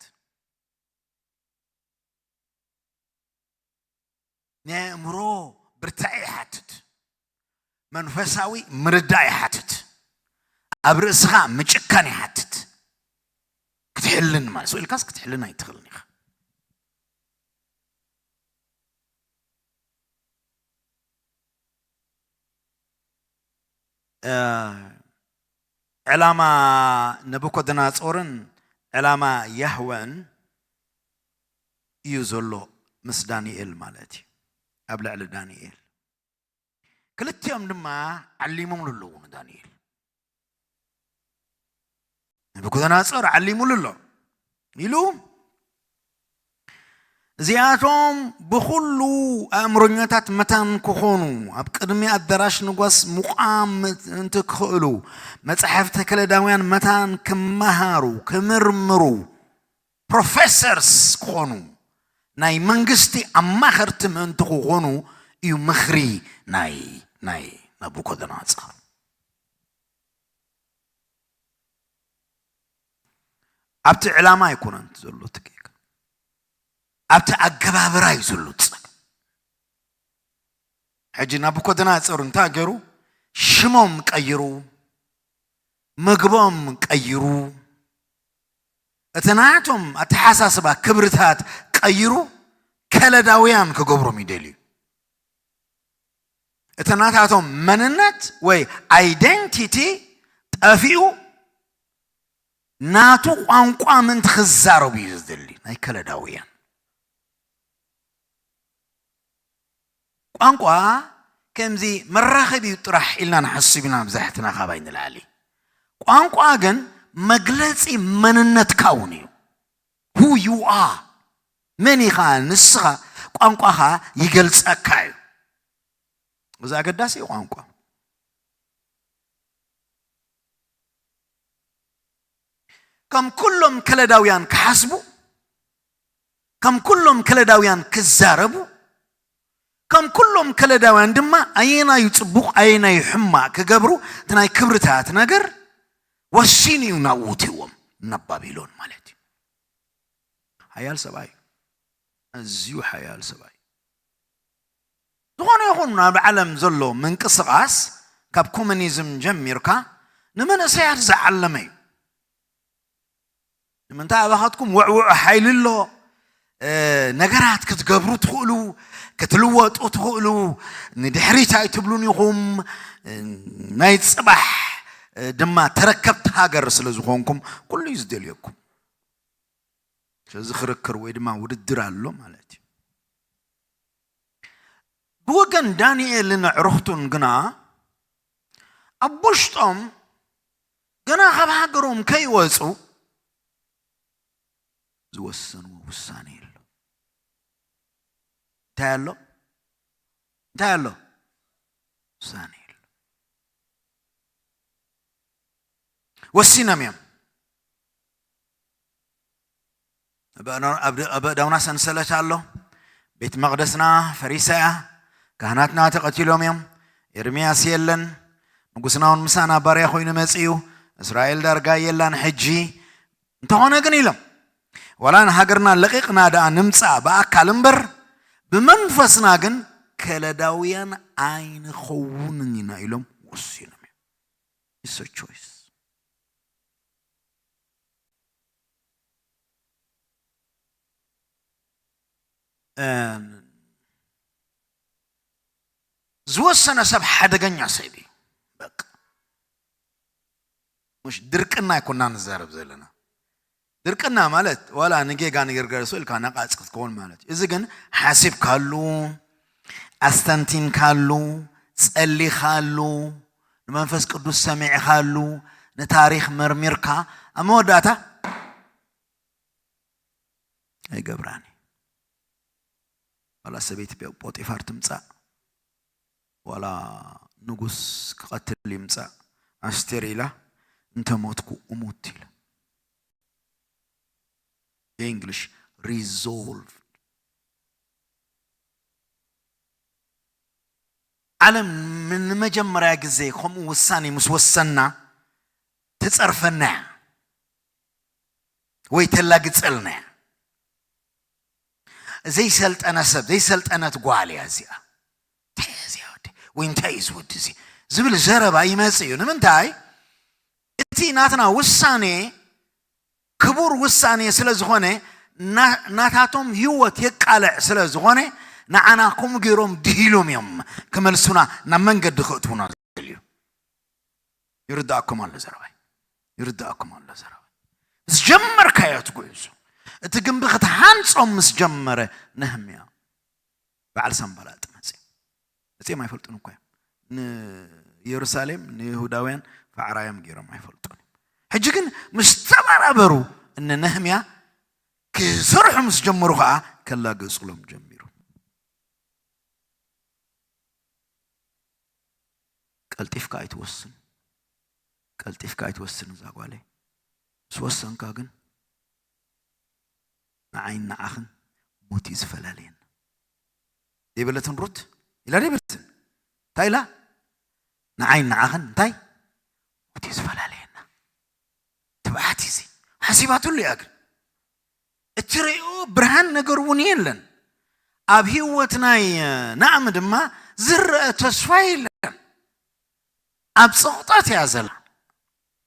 ናይ ኣእምሮ ብርታዒ ይሓትት፣ መንፈሳዊ ምርዳእ ይሓትት፣ ኣብ ርእስኻ ምጭካን ይሓትት። ክትሕልን ማለት ስቕ ኢልካስ ክትሕልን ኣይትኽእልን ኢኻ። ዕላማ ነቡኮደናጾርን ዕላማ ያህወን እዩ ዘሎ ምስ ዳንኤል ማለት እዩ። ኣብ ልዕሊ ዳንኤል ክልቲኦም ድማ ዓሊሞምሉ ኣለዉ ንዳንኤል። ነቡኮደናጾር ዓሊሙሉ ኣሎ ኢሉ እዚኣቶም ብኹሉ ኣእምሮኛታት መታን ክኾኑ ኣብ ቅድሚ ኣዳራሽ ንጓስ ምቋም ምእንቲ ክኽእሉ መጻሕፍተ ከለዳውያን መታን ክመሃሩ ክምርምሩ ፕሮፌሰርስ ክኾኑ ናይ መንግስቲ ኣማኸርቲ ምእንቲ ክኾኑ እዩ ምኽሪ ናይ ናይ ናቡኮደነፃር። ኣብቲ ዕላማ ኣይኮነን ዘሎ እቲ ጌጋ፣ ኣብቲ ኣገባብራ እዩ ዘሎ እቲ ጸገም። ሕጂ ናቡኮደነፆር እንታይ ገይሩ? ሽሞም ቀይሩ፣ ምግቦም ቀይሩ፣ እቲ ናቶም ኣተሓሳስባ ክብርታት ቀይሩ ከለዳውያን ክገብሮም ይደልዩ። እቲ ናታቶም መንነት ወይ ኣይደንቲቲ ጠፊኡ ናቱ ቋንቋ ምእንቲ ክዛረቡ እዩ ዝደሊ ናይ ከለዳውያን። ቋንቋ ከምዚ መራኸቢ እዩ ጥራሕ ኢልና ንሓስብ ኢና መብዛሕትና ካባይ ንላዕሊ። ቋንቋ ግን መግለጺ መንነትካ እውን እዩ። Who you are፣ መን ኢኻ ንስኻ ቋንቋኻ ይገልጸካ እዩ። እዚ ኣገዳሲ እዩ ቋንቋ። ከም ኩሎም ከለዳውያን ክሓስቡ፣ ከም ኩሎም ከለዳውያን ክዛረቡ፣ ከም ኩሎም ከለዳውያን ድማ ኣየናዩ ጽቡቕ ኣየናዩ ሕማቕ ክገብሩ እቲ ናይ ክብርታት ነገር ወሲኑ እዩ ናብኡ እትዎም ናብ ባቢሎን ማለት እዩ። ሓያል ሰብኣይ፣ ኣዝዩ ሓያል ሰብኣይ። ዝኾነ ይኹን ኣብ ዓለም ዘሎ ምንቅስቓስ ካብ ኮሙኒዝም ጀሚርካ ንመንእሰያት ዝዓለመ እዩ። ንምንታይ ኣባኻትኩም ውዕውዕ ሓይሊ ኣሎ፣ ነገራት ክትገብሩ ትኽእሉ፣ ክትልወጡ ትኽእሉ፣ ንድሕሪት ኣይትብሉን ኢኹም፣ ናይ ጽባሕ ድማ ተረከብቲ ሃገር ስለ ዝኾንኩም ኩሉ እዩ ዝደልየኩም። ስለዚ ክርክር ወይ ድማ ውድድር ኣሎ ማለት እዩ። ብወገን ዳንኤልን ኣዕሩኽቱን ግና ኣብ ውሽጦም ገና ካብ ሃገሮም ከይወፁ ዝወሰንዎ ውሳኔ ኣሎ። እንታይ ኣሎ? እንታይ ኣሎ? ውሳኔ ኣሎ። ወሲኖም እዮም። ኣብ ኣእዳውና ሰንሰለት ኣሎ። ቤት መቕደስና ፈሪሳ እያ። ካህናትና ተቐቲሎም እዮም። ኤርምያስ የለን። ንጉስና እውን ምሳና ባርያ ኮይኑ መጺኡ። እስራኤል ዳርጋ የላን ሕጂ። እንተኾነ ግን ኢሎም፣ ዋላ ንሃገርና ለቒቕና ደኣ ንምጻእ ብኣካል እምበር፣ ብመንፈስና ግን ከለዳውያን ኣይንኸውንን ኢና ኢሎም ወሲኖም እዮም። It's a choice። ዝወሰነ ሰብ ሓደገኛ ሰብ እዩ። በቃ፣ ምሽ ድርቅና ኣይኮና ንዛረብ ዘለና። ድርቅና ማለት ዋላ ንጌጋ ንገርገር ሰው ኢልካ ነቃጽ ክትከውን ማለት እዩ። እዚ ግን ሓሲብካሉ፣ ኣስተንቲንካሉ፣ ጸሊኻሉ፣ ንመንፈስ ቅዱስ ሰሚዕኻሉ፣ ንታሪኽ መርሚርካ፣ ኣብ መወዳእታ ኣይገብራን እዩ። ዋላ ሰበይቲ ፖ-፣ ፖጢፋር ትምጻእ፣ ዋላ ንጉስ ክቐትል ይምጻእ፣ ኣስቴር ኢላ፣ "እንተ ሞትኩ እሙት" ኢላ። ብእንግሊሽ resolved። ዓለም ምን-፣ ንመጀመርያ ግዜ ከምኡ ውሳኔ ምስ ወሰና ትጸርፈና እያ ወይ ተላግጸልና እያ። ዘይሰልጠነ ሰብ፣ ዘይሰልጠነት ጓል እያ እዚኣ። እንታይ እያ እዚኣ ወዲ? ወይ እንታይ እዩ እዚ ወዲ እዚ? ዝብል ዘረባ ይመጽእ እዩ። ንምንታይ? እቲ ናትና ውሳኔ ክቡር ውሳኔ ስለ ዝኾነ፣ ና-፣ ናታቶም ህይወት የቃልዕ ስለ ዝኾነ፣ ንዓና ከምኡ ገይሮም ድሂሎም እዮም ክመልሱና፣ ናብ መንገዲ ክእትዉና ዝደልዩ። ይርዳእኩም ኣሎ ዘረባይ? ይርዳእኩም ኣሎ ዘረባይ? ምስ ጀመርካዮ እቲ ጉዕዞ፣ እቲ ግንቢ ክትሃንጾም ምስ ጀመረ ነህምያ፣ በዓል ሳምባላጥ መጽዮም። መጽዮም ኣይፈልጡን እኮ እዮም። ንኢየሩሳሌም ንይሁዳውያን ፋዕራዮም ገይሮም ኣይፈልጡን እዮም። ሕጂ ግን ምስ ተበራበሩ፣ እነ ነህምያ ክሰርሑ ምስ ጀመሩ ኸኣ ከላገጹሎም ጀሚሩ። ቀልጢፍካ ኣይትወስን፣ ቀልጢፍካ ኣይትወስን እዛ ጓለይ። ምስ ወሰንካ ግን ንዓይን ንዓኽን ሞት እዩ ዝፈላልየና። ደይበለትን ሩት ኢላ ደይበለትን? እንታይ ኢላ? ንዓይን ንዓኽን እንታይ? ሞት እዩ ዝፈላልየና። ትብዓት እዩ እዚ። ሓሲባትሉ እያ ግን። እትርእዮ ብርሃን ነገር እውን የለን። ኣብ ህይወት ናይ ናእሚ ድማ ዝረአ ተስፋ የለን። ኣብ ጽቕጠት እያ ዘላ።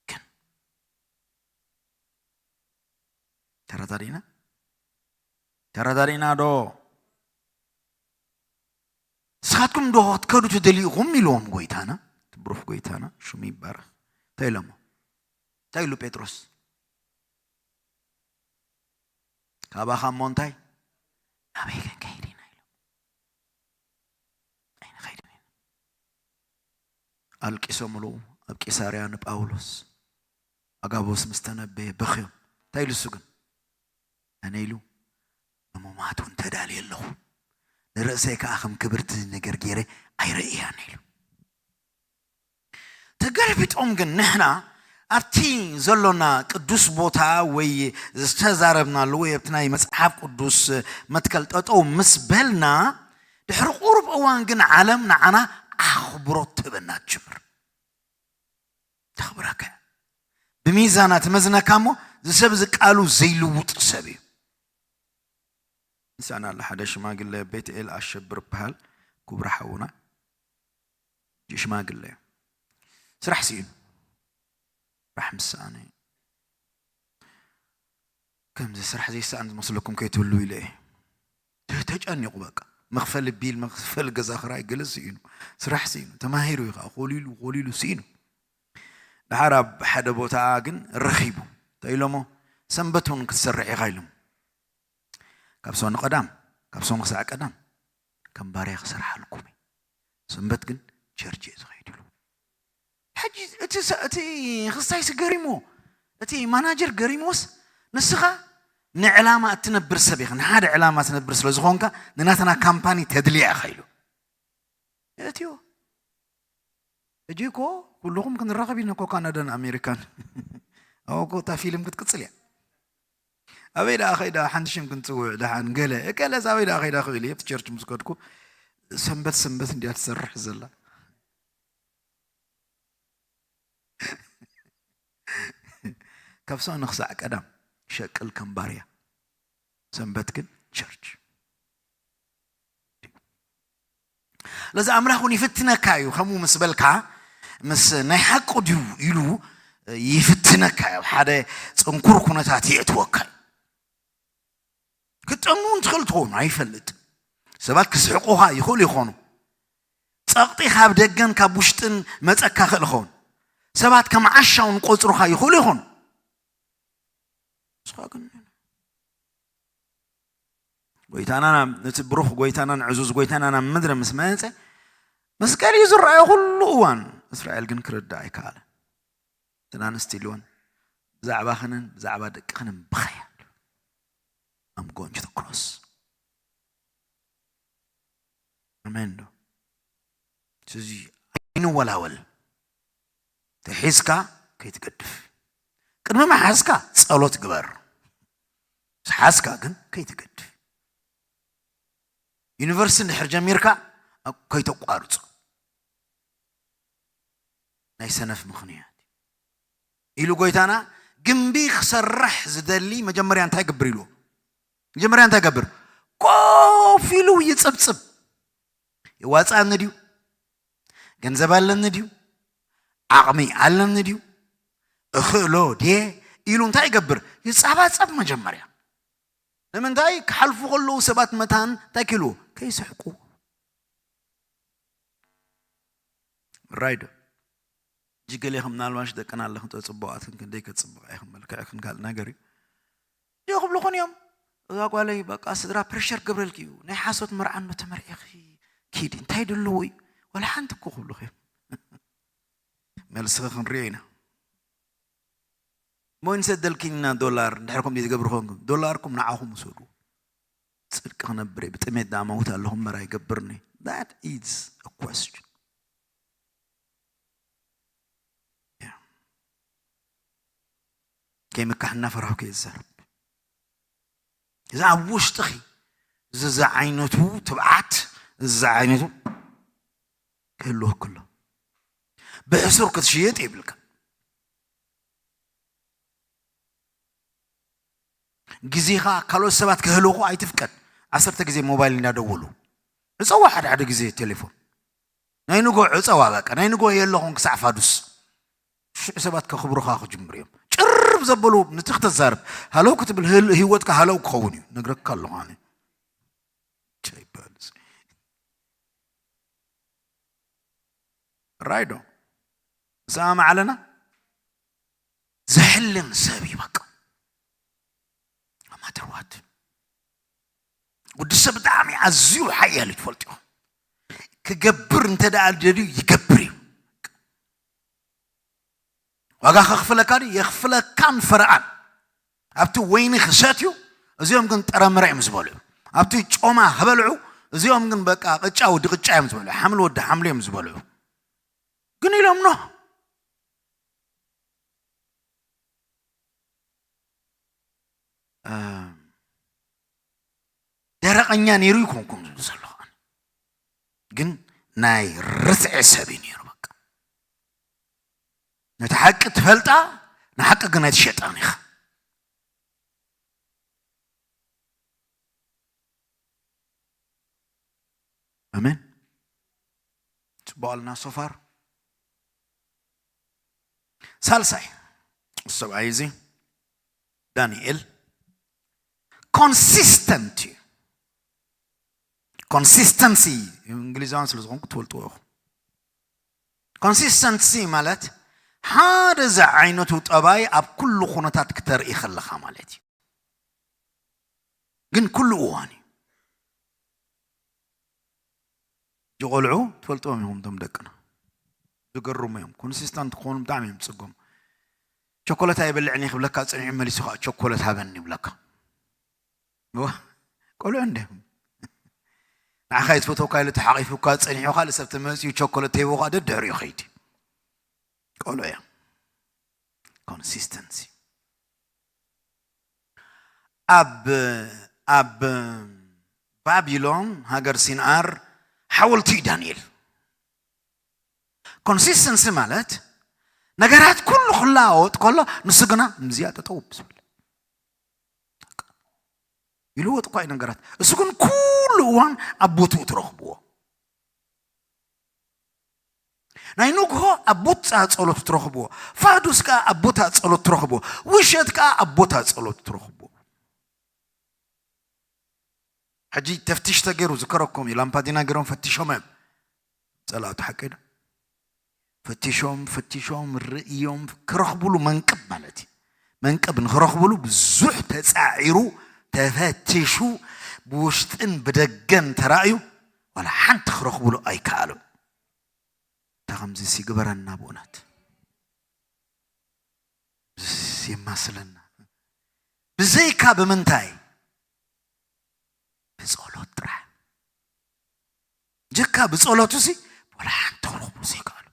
ግን ተረዳዲና? ተረዳዲና ዶ? ንስኻትኩም ዶ ክትከዱ ትደልዩ ኢኹም? ኢልዎም ጎይታና፣ እቲ ብሩኽ ጎይታና፣ ሽሙ ይባረኽ። እንታይ ኢሎሞ? እንታይ ኢሉ ጴጥሮስ? ካባኻ እሞ እንታይ? ናበይ ክንከይድ ኢና? ኢሎም። ኣይንኸይድን ኢና። ኣልቂሶምሉ ኣብ ቂሳርያ ንጳውሎስ። ኣጋቦስ ምስ ተነበየ በኽዮም። እንታይ ኢሉ እሱ ግን? ኣነ ኢሉ፣ ንሙማት እውን ተዳልየ ኣለኹ። ንርእሰይ ከኣ ከም ክብርቲ ነገር ገይረ ኣይርእያን ኢሉ። ተገልቢጦም ግን ንሕና ኣብቲ ዘሎና ቅዱስ ቦታ ወይ ዝተዛረብናሉ ወይ ኣብቲ ናይ መጽሓፍ ቅዱስ መትከል ጠጠው ምስ በልና፣ ድሕሪ ቁሩብ እዋን ግን ዓለም ንዓና ኣኽብሮት ትህበና ትጅምር። ተኽብረካ። ብሚዛና ትመዝነካ እሞ፣ እዚ ሰብ እዚ ቃሉ ዘይልውጥ ሰብ እዩ። ምሳና ኣሎ ሓደ ሽማግለ ቤትኤል ኣሸብር በሃል፣ ክቡር ሓውና። ሽማግለ እዩ። ስራሕ ስኢኑ። ስራሕ ምስ ሰኣነ፣ ከምዚ ስራሕ ዘይሰኣን ዝመስለኩም ከይትህሉ ኢለ እየ። ተ-፣ ተጨኒቑ በቃ። መኽፈሊ ቢል፣ መኽፈሊ ገዛ ክራይ ገለ ስኢኑ። ስራሕ ስኢኑ። ተማሂሩ እዩ ከዓ፣ ኮሊሉ፣ ኮሊሉ ስኢኑ። ደሓር ኣብ ሓደ ቦታ ግን ረኺቡ። እንታይ ኢሎሞ? ሰንበት እውን ክትሰርሕ ኢኻ ኢሎም። ካብ ሰኑ ቀዳም፣ ካብ ሰኑ ክሳዕ ቀዳም ከም ባርያ ክሰርሓልኩም እዩ። ሰንበት ግን ቸርች እየ ዝኸይድ ኢሉ። ሕጂ እቲ ሰ-፣ እቲ ክስታይሲ ገሪሞ፣ እቲ ማናጀር ገሪሞስ፣ ንስኻ ንዕላማ እትነብር ሰብ ኢኻ፣ ንሓደ ዕላማ ትነብር ስለ ዝኾንካ፣ ንናትና ካምፓኒ ተድልያ ኢኻ ኢሉ። እትዮ። ሕጂ እኮ ኩልኹም ክንራኸብ ኢና እኮ ካናዳን ኣሜሪካን። ኣብኡ እኮ እታ ፊልም ክትቅጽል እያ። ኣበይ ደኣ ኸይዳ ሓንቲ ሽም ክንጽውዕ ደሓን ገለ እከለስ ኣበይ ደኣ ኸይዳ ክብል እየ ኣብቲ ቸርች ምስ ከድኩ ሰንበት ሰንበት እንድያ ትሰርሕ ዘላ። ካብ ሰው ንኽሳዕ ቀዳም ሸቅል ከም ባርያ ሰንበት ግን ቸርች። ለዚ ኣምላኽ እውን ይፍትነካ እዩ። ከምኡ ምስ በልካ ምስ ናይ ሓቁ ድዩ ኢሉ ይፍትነካ እዩ። ኣብ ሓደ ጽንኩር ኩነታት የእትወካ እዩ። ክትጠምውን ትኽእል ትኸውን ኣይፈልጥ። ሰባት ክስሕቁኻ ይኽእሉ ይኾኑ። ጸቕጢ ካብ ደገን ካብ ውሽጥን መጸካ ክእል ይኸውን። ሰባት ከም ዓሻውን ቆጽሩኻ ይኽእሉ ይኾኑ። ንስኻ ግን ጎይታና ናብ ነቲ ብሩኽ ጎይታናን ዕዙዝ ጎይታና ናብ ምድሪ ምስ መጸ መስቀል እዩ ዝረኣዮ ኩሉ እዋን። እስራኤል ግን ክርዳእ ኣይከኣለ። እተን ኣንስቲ ኢልወን ብዛዕባኽንን ብዛዕባ ደቅኽንን ብኸያ I'm going to the cross. ኣሜን ዶ? ስለዚ ኣይንወላወል። ተሒዝካ ከይትገድፍ። ቅድሚ ምሓዝካ ጸሎት ግበር። ምስ ሓዝካ ግን ከይትገድፍ። ዩኒቨርሲቲ እንድሕር ጀሚርካ ከይተቋርጾ። ናይ ሰነፍ ምኽንያት ኢሉ ጎይታና ግንቢ ክሰርሕ ዝደሊ መጀመርያ እንታይ ገብር ኢልዎ? መጀመርያ እንታይ ገብር? ኮፍ ኢሉ ይጽብጽብ። የዋጽኣኒ ድዩ? ገንዘብ ኣለኒ ድዩ? ዓቕሚ ኣለኒ ድዩ? እኽእሎ ድየ? ኢሉ እንታይ ይገብር? ይጻባጸብ መጀመርያ። ንምንታይ? ክሓልፉ ከለዉ ሰባት መታን እንታይ ክኢልዎ? ከይስሕቁ። ራይዶ። ሕጂ ገሌኹም ምናልባሽ ደቅና ኣለኽን፣ ጸ-፣ ጽቡቓትን ክንደይ ከጽብቓ ኢኽን፣ መልክዕክን ካልእ ነገር እዩ። ድዮ ክብልኹን እዮም። እዛ ጓለይ በቃ ስድራ ፕሬሸር ገብረልኪ እዩ። ናይ ሓሶት መርዓ እንዶ ተመርዒኺ ኪዲ። እንታይ ደለዎ እዩ? ዋላ ሓንቲ እኮ ክብልኹ እዮም። መልስኺ ክንሪኦ ኢና። እሞ ንሰደልኪና ዶላር እንድሕር ከምኡ ትገብሩ ኮንኩም፣ ዶላርኩም ንዓኹም ውሰዱ። ጽድቂ ክነብር እየ፣ ብጥሜት ደኣ መውት ኣለኹ እምበር ኣይገብርን እየ። That is a question. Yeah. ከይምካሕ እናፈራሁ ከየ ዝዛረብ። እዚ ኣብ ውሽጥኺ እዚ ዝዓይነቱ ትብዓት፣ እዚ ዝዓይነቱ ክህልወኪ ኣሎ። ብሕሱር ክትሽየጥ የብልካ። ግዜኻ ካልኦት ሰባት ክህልውኹ ኣይትፍቀድ። ዓሰርተ ግዜ ሞባይል እንዳደወሉ ዕጸዋ፣ ሓደ ሓደ ግዜ ቴሌፎን። ናይ ንጎ ዕጸዋ፣ በቃ ናይ ንጎ የለኹን ክሳዕ ፋዱስ። ሽዑ ሰባት ከኽብሩኻ ክጅምሩ እዮም። ጭርብ ዘበሉ ነቲ ክተዛርብ፣ ሃለው ክትብል ህል-፣ ህይወትካ ሃለው ክኸውን እዩ። ነግረካ ኣለኹ ኣነ። ቻይ በል። ራይዶ። ንስማማዕ ኣለና? ዘሕልን ሰብ እዩ በቃ። No matter what። ወዲ ሰብ ብጣዕሚ ኣዝዩ ሓያል እዩ፣ ትፈልጡ ኢኹም። ክገብር እንተ ደኣ ደልዩ ይገብር እዩ። ዋጋ ከኽፍለካ ድዩ? የኽፍለካን ፈረኣን። ኣብቲ ወይኒ ክሰትዩ፣ እዚኦም ግን ጠረምረ እዮም ዝበልዑ። ኣብቲ ጮማ ክበልዑ፣ እዚኦም ግን በቃ ቅጫ ወዲ ቅጫ እዮም ዝበልዑ። ሓምሊ ወዲ ሓምሊ እዮም ዝበልዑ። ግን ኢሎም ኖ። እም፣ ደረቐኛ ነይሩ ይኮንኩም ዝብል ዘለኹ ኣነ። ግን ናይ ርትዒ ሰብ እዩ ነይሩ በቃ። ነቲ ሓቂ ትፈልጣ፣ ንሓቂ ግን ኣይትሸጣን ኢኻ። ኣሜን። ጽቡቕ ኣልና so far። ሳልሳይ ሰብኣይ እዚ ዳንኤል ኮንሲስተንት እዩ። ኮንሲስተንሲ እንግሊዛውያን ስለ ዝኾንኩ ትፈልጥዎ ኢኹም። ኮንሲስተንሲ ማለት ሓደ ዝዓይነቱ ጠባይ ኣብ ኩሉ ኩነታት ክተርኢ ከለኻ ማለት እዩ። ግን ኩሉ እዋን እዩ። ሕጂ ቆልዑ ትፈልጥዎም ኢኹም፣ እቶም ደቅና ዝገርሙ እዮም። ኮንሲስተንት ክኾኑ ብጣዕሚ እዮም ዝጽገሙ። ቸኮለት ኣይበልዕን እየ ክብለካ ጸኒሑ መሊሱ ከዓ ቸኮለት ሃበኒ ይብለካ። እዋ፣ ቆልዑ እንደ ንዓኻ ይትፈተውካ ኢሉ ተሓቂፉካ ጸኒሑ ካልእ ሰብ ተመጺኡ ቸኮለት ተሂቡ ከዓ ደድሕሪኡ ኸይድ። ቆልዑ እዮም። ኮንሲስተንሲ። ኣብ ኣብ ባቢሎን ሃገር ሲንኣር ሓወልቲ እዩ ዳንኤል። ኮንሲስተንሲ ማለት ነገራት ኩሉ ክለዋወጥ ከሎ ንሱ ግና ምስዚኣ ጠጠው ዝብል ይልወጥ እኳ እዩ ነገራት። እሱ ግን ኩሉ እዋን ኣብ ቦትኡ ትረኽብዎ። ናይ ንግሆ ኣብ ቦታ ጸሎት ትረኽብዎ። ፋዱስ ከኣ ኣብ ቦታ ጸሎት ትረኽብዎ። ውሸት ከኣ ኣብ ቦታ ጸሎት ትረኽብዎ። ሕጂ ተፍትሽ ተገይሩ ዝከረኩም እዩ። ላምፓዲና ገይሮም ፈቲሾም እዮም ጸላእቱ፣ ሓቂ ዶ? ፈቲሾም ፈቲሾም ርእዮም ክረኽብሉ መንቅብ ማለት እዩ። መንቅብ ንክረኽብሉ ብዙሕ ተጻዒሩ፣ ተፈቲሹ፣ ብውሽጥን ብደገን ተራእዩ፣ ዋላ ሓንቲ ክረኽብሉ ኣይከኣሉን። እንታይ ከምዚ ይግበረና ብእውነት? ብዝስ የማስለና። ብዘይካ ብምንታይ? ብጸሎት ጥራሕ። ጀካ ብጸሎቱ ሲ ዋላ ሓንቲ ክረኽቡ ዘይከኣሉ።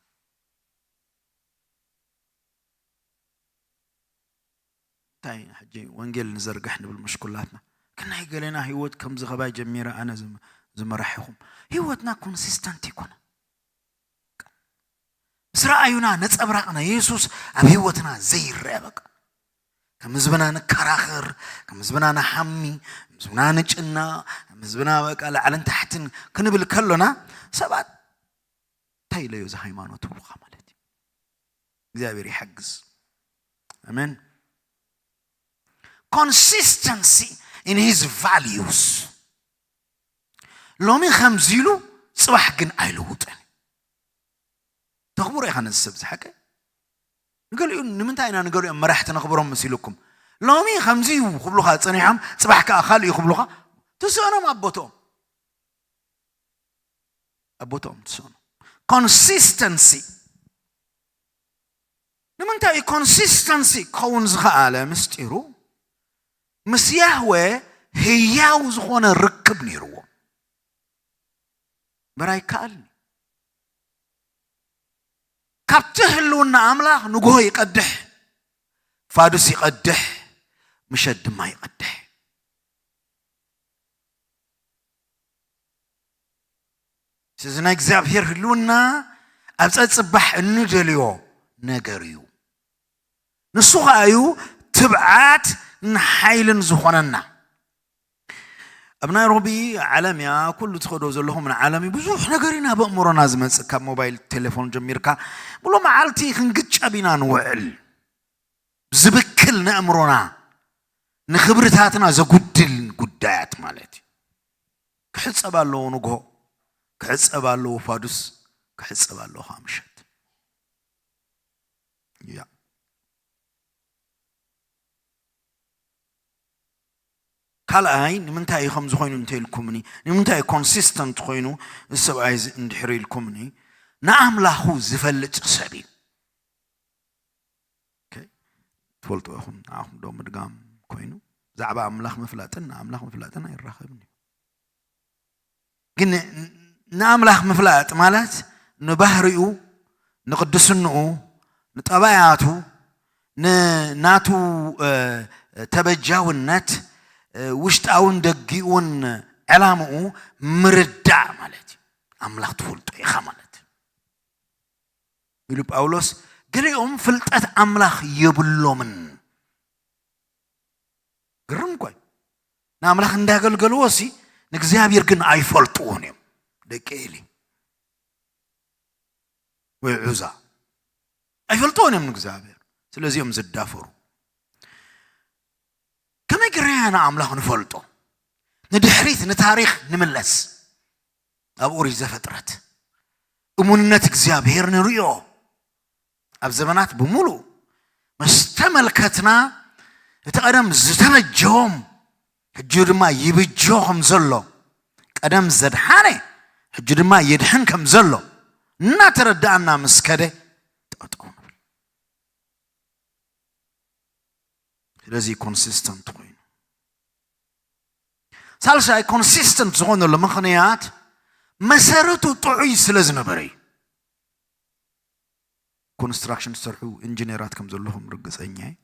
እንታይ ሕጂ ወንጌል ንዘርግሕ ንብል ምሽኩላትና። ግን ናይ ገሌና ህይወት ከምዚ ኸባይ ጀሚረ ኣነ ዝም-፣ ዝመራሕኹም። ህይወትና ኮንሲስተንት ይኮነ። ምስ ረኣዩና ነጸብራቕ ናይ የሱስ ኣብ ህይወትና ዘይረአ በቃ። ከም ህዝብና ንከራኸር፣ ከም ህዝብና ንሓሚ፣ ከም ህዝብና ንጭና፣ ከም ህዝብና በቃ ላዕልን ታሕትን ክንብል ከሎና ሰባት እንታይ ኢለዮ እዚ ሃይማኖት ይብሉኻ ማለት እዩ። እግዚኣብሔር ይሓግዝ። ኣሜን። Consistency in his values። ሎሚ ከምዚ ኢሉ ጽባሕ ግን ኣይልውጥን። ተኽብሮ ኢኻ ነዚ ሰብ ዝሓቀ። ንገሊኡ ንምንታይ ኢና ንገሊኦም መራሕቲ ነኽብሮም መሲልኩም? ሎሚ ከምዚ እዩ ክብሉኻ ጸኒሖም፣ ጽባሕ ከኣ ካልእ እዩ ክብሉኻ። ትስእኖም ኣብ ቦትኦም። ኣብ ቦትኦም ትስእኖም። ኮንሲስተንሲ። ንምንታይ እዩ ኮንሲስተንሲ ክኸውን ዝኸኣለ ምስጢሩ? ምስ ያህወ ህያው ዝኾነ ርክብ ነይርዎ። እምበር ኣይከኣልን። ካብቲ ህልውና ኣምላኽ ንግሆ ይቐድሕ፣ ፋዱስ ይቐድሕ፣ ምሸት ድማ ይቐድሕ። ስለዚ ናይ እግዚኣብሔር ህልውና ኣብ ጸጽባሕ እንደልዮ ነገር እዩ። ንሱ ኸኣ እዩ ትብዓት ንሓይልን ዝኾነና። ኣብ ናይሮቢ ዓለም እያ፣ ኩሉ ትኸዶ ዘለኹም ንዓለም እዩ። ብዙሕ ነገር እዩ ናብ ኣእምሮና ዝመጽእ፣ ካብ ሞባይል ቴሌፎን ጀሚርካ። ብሎ መዓልቲ ክንግጨብ ኢና ንውዕል። ዝብክል ነእምሮና፣ ንኽብርታትና ዘጉድል ጉዳያት ማለት እዩ። ክሕጸብ ኣለዎ ንግሆ፣ ክሕጸብ ኣለዎ ፋዱስ፣ ክሕጸብ ኣለዎ ከዓ ምሸት። ያ። ካልኣይ፣ ንምንታይ እዩ ከምዚ ኮይኑ እንተኢልኩምኒ፣ ንምንታይ እዩ ኮንሲስተንት ኮይኑ እዚ ሰብኣይ እዚ እንድሕር ኢልኩምኒ፣ ንኣምላኹ ዝፈልጥ ሰብ እዩ። ኦኬ፣ ትፈልጡ ኢኹም፣ ንዓኹም ዶ ምድጋም ኮይኑ፣ ብዛዕባ ኣምላኽ ምፍላጥን ንኣምላኽ ምፍላጥን ኣይራኸብን እዩ። ግን ን-፣ ንኣምላኽ ምፍላጥ ማለት ንባህሪኡ፣ ንቅድስንኡ፣ ንጠባያቱ፣ ንናቱ፣ እ፣ ተበጃውነት፣ እ፣ ውሽጣውን ደጊኡን ዕላምኡ ምርዳእ ማለት እዩ። ኣምላኽ ትፈልጦ ኢኻ ማለት እዩ። ኢሉ ጳውሎስ፣ ገሊኦም ፍልጠት ኣምላኽ የብሎምን። ግርም እኮ እዩ። ንኣምላኽ እንዳገልገልዎ ሲ ንእግዚኣብሔር ግን ኣይፈልጥዎን እዮም። ደቂ ኤሊ ወይ ዑዛ ኣይፈልጥዎን እዮም ንእግዚኣብሔር። ስለዚኦም ዝዳፈሩ። ከመይ ገይርና ኢና ንኣምላኽ ንፈልጦ? ንድሕሪት ንታሪኽ ንምለስ። ኣብ ኦሪት ዘፍጥረት እሙንነት እግዚኣብሔር ንርእዮ። ኣብ ዘመናት ብምሉእ ምስ ተመልከትና፣ እቲ ቀደም ዝተበጀዎም ሕጂ ድማ ይብጆ ከም ዘሎ፣ ቀደም ዘድሓነ ሕጂ ድማ የድሕን ከም ዘሎ እናተረዳእና ምስ ከደ፣ ጠጠው ንብል። ስለዚ ኮንሲስተንት ኮይኑ። ሳልሳይ፣ ኮንሲስተንት ዝኾነሉ ምኽንያት መሰረቱ ጥዑይ ስለ ዝነበረ እዩ። ኮንስትራክሽን ዝሰርሑ ኢንጂነራት ከም ዘለኹም ርግጸኛ እየ።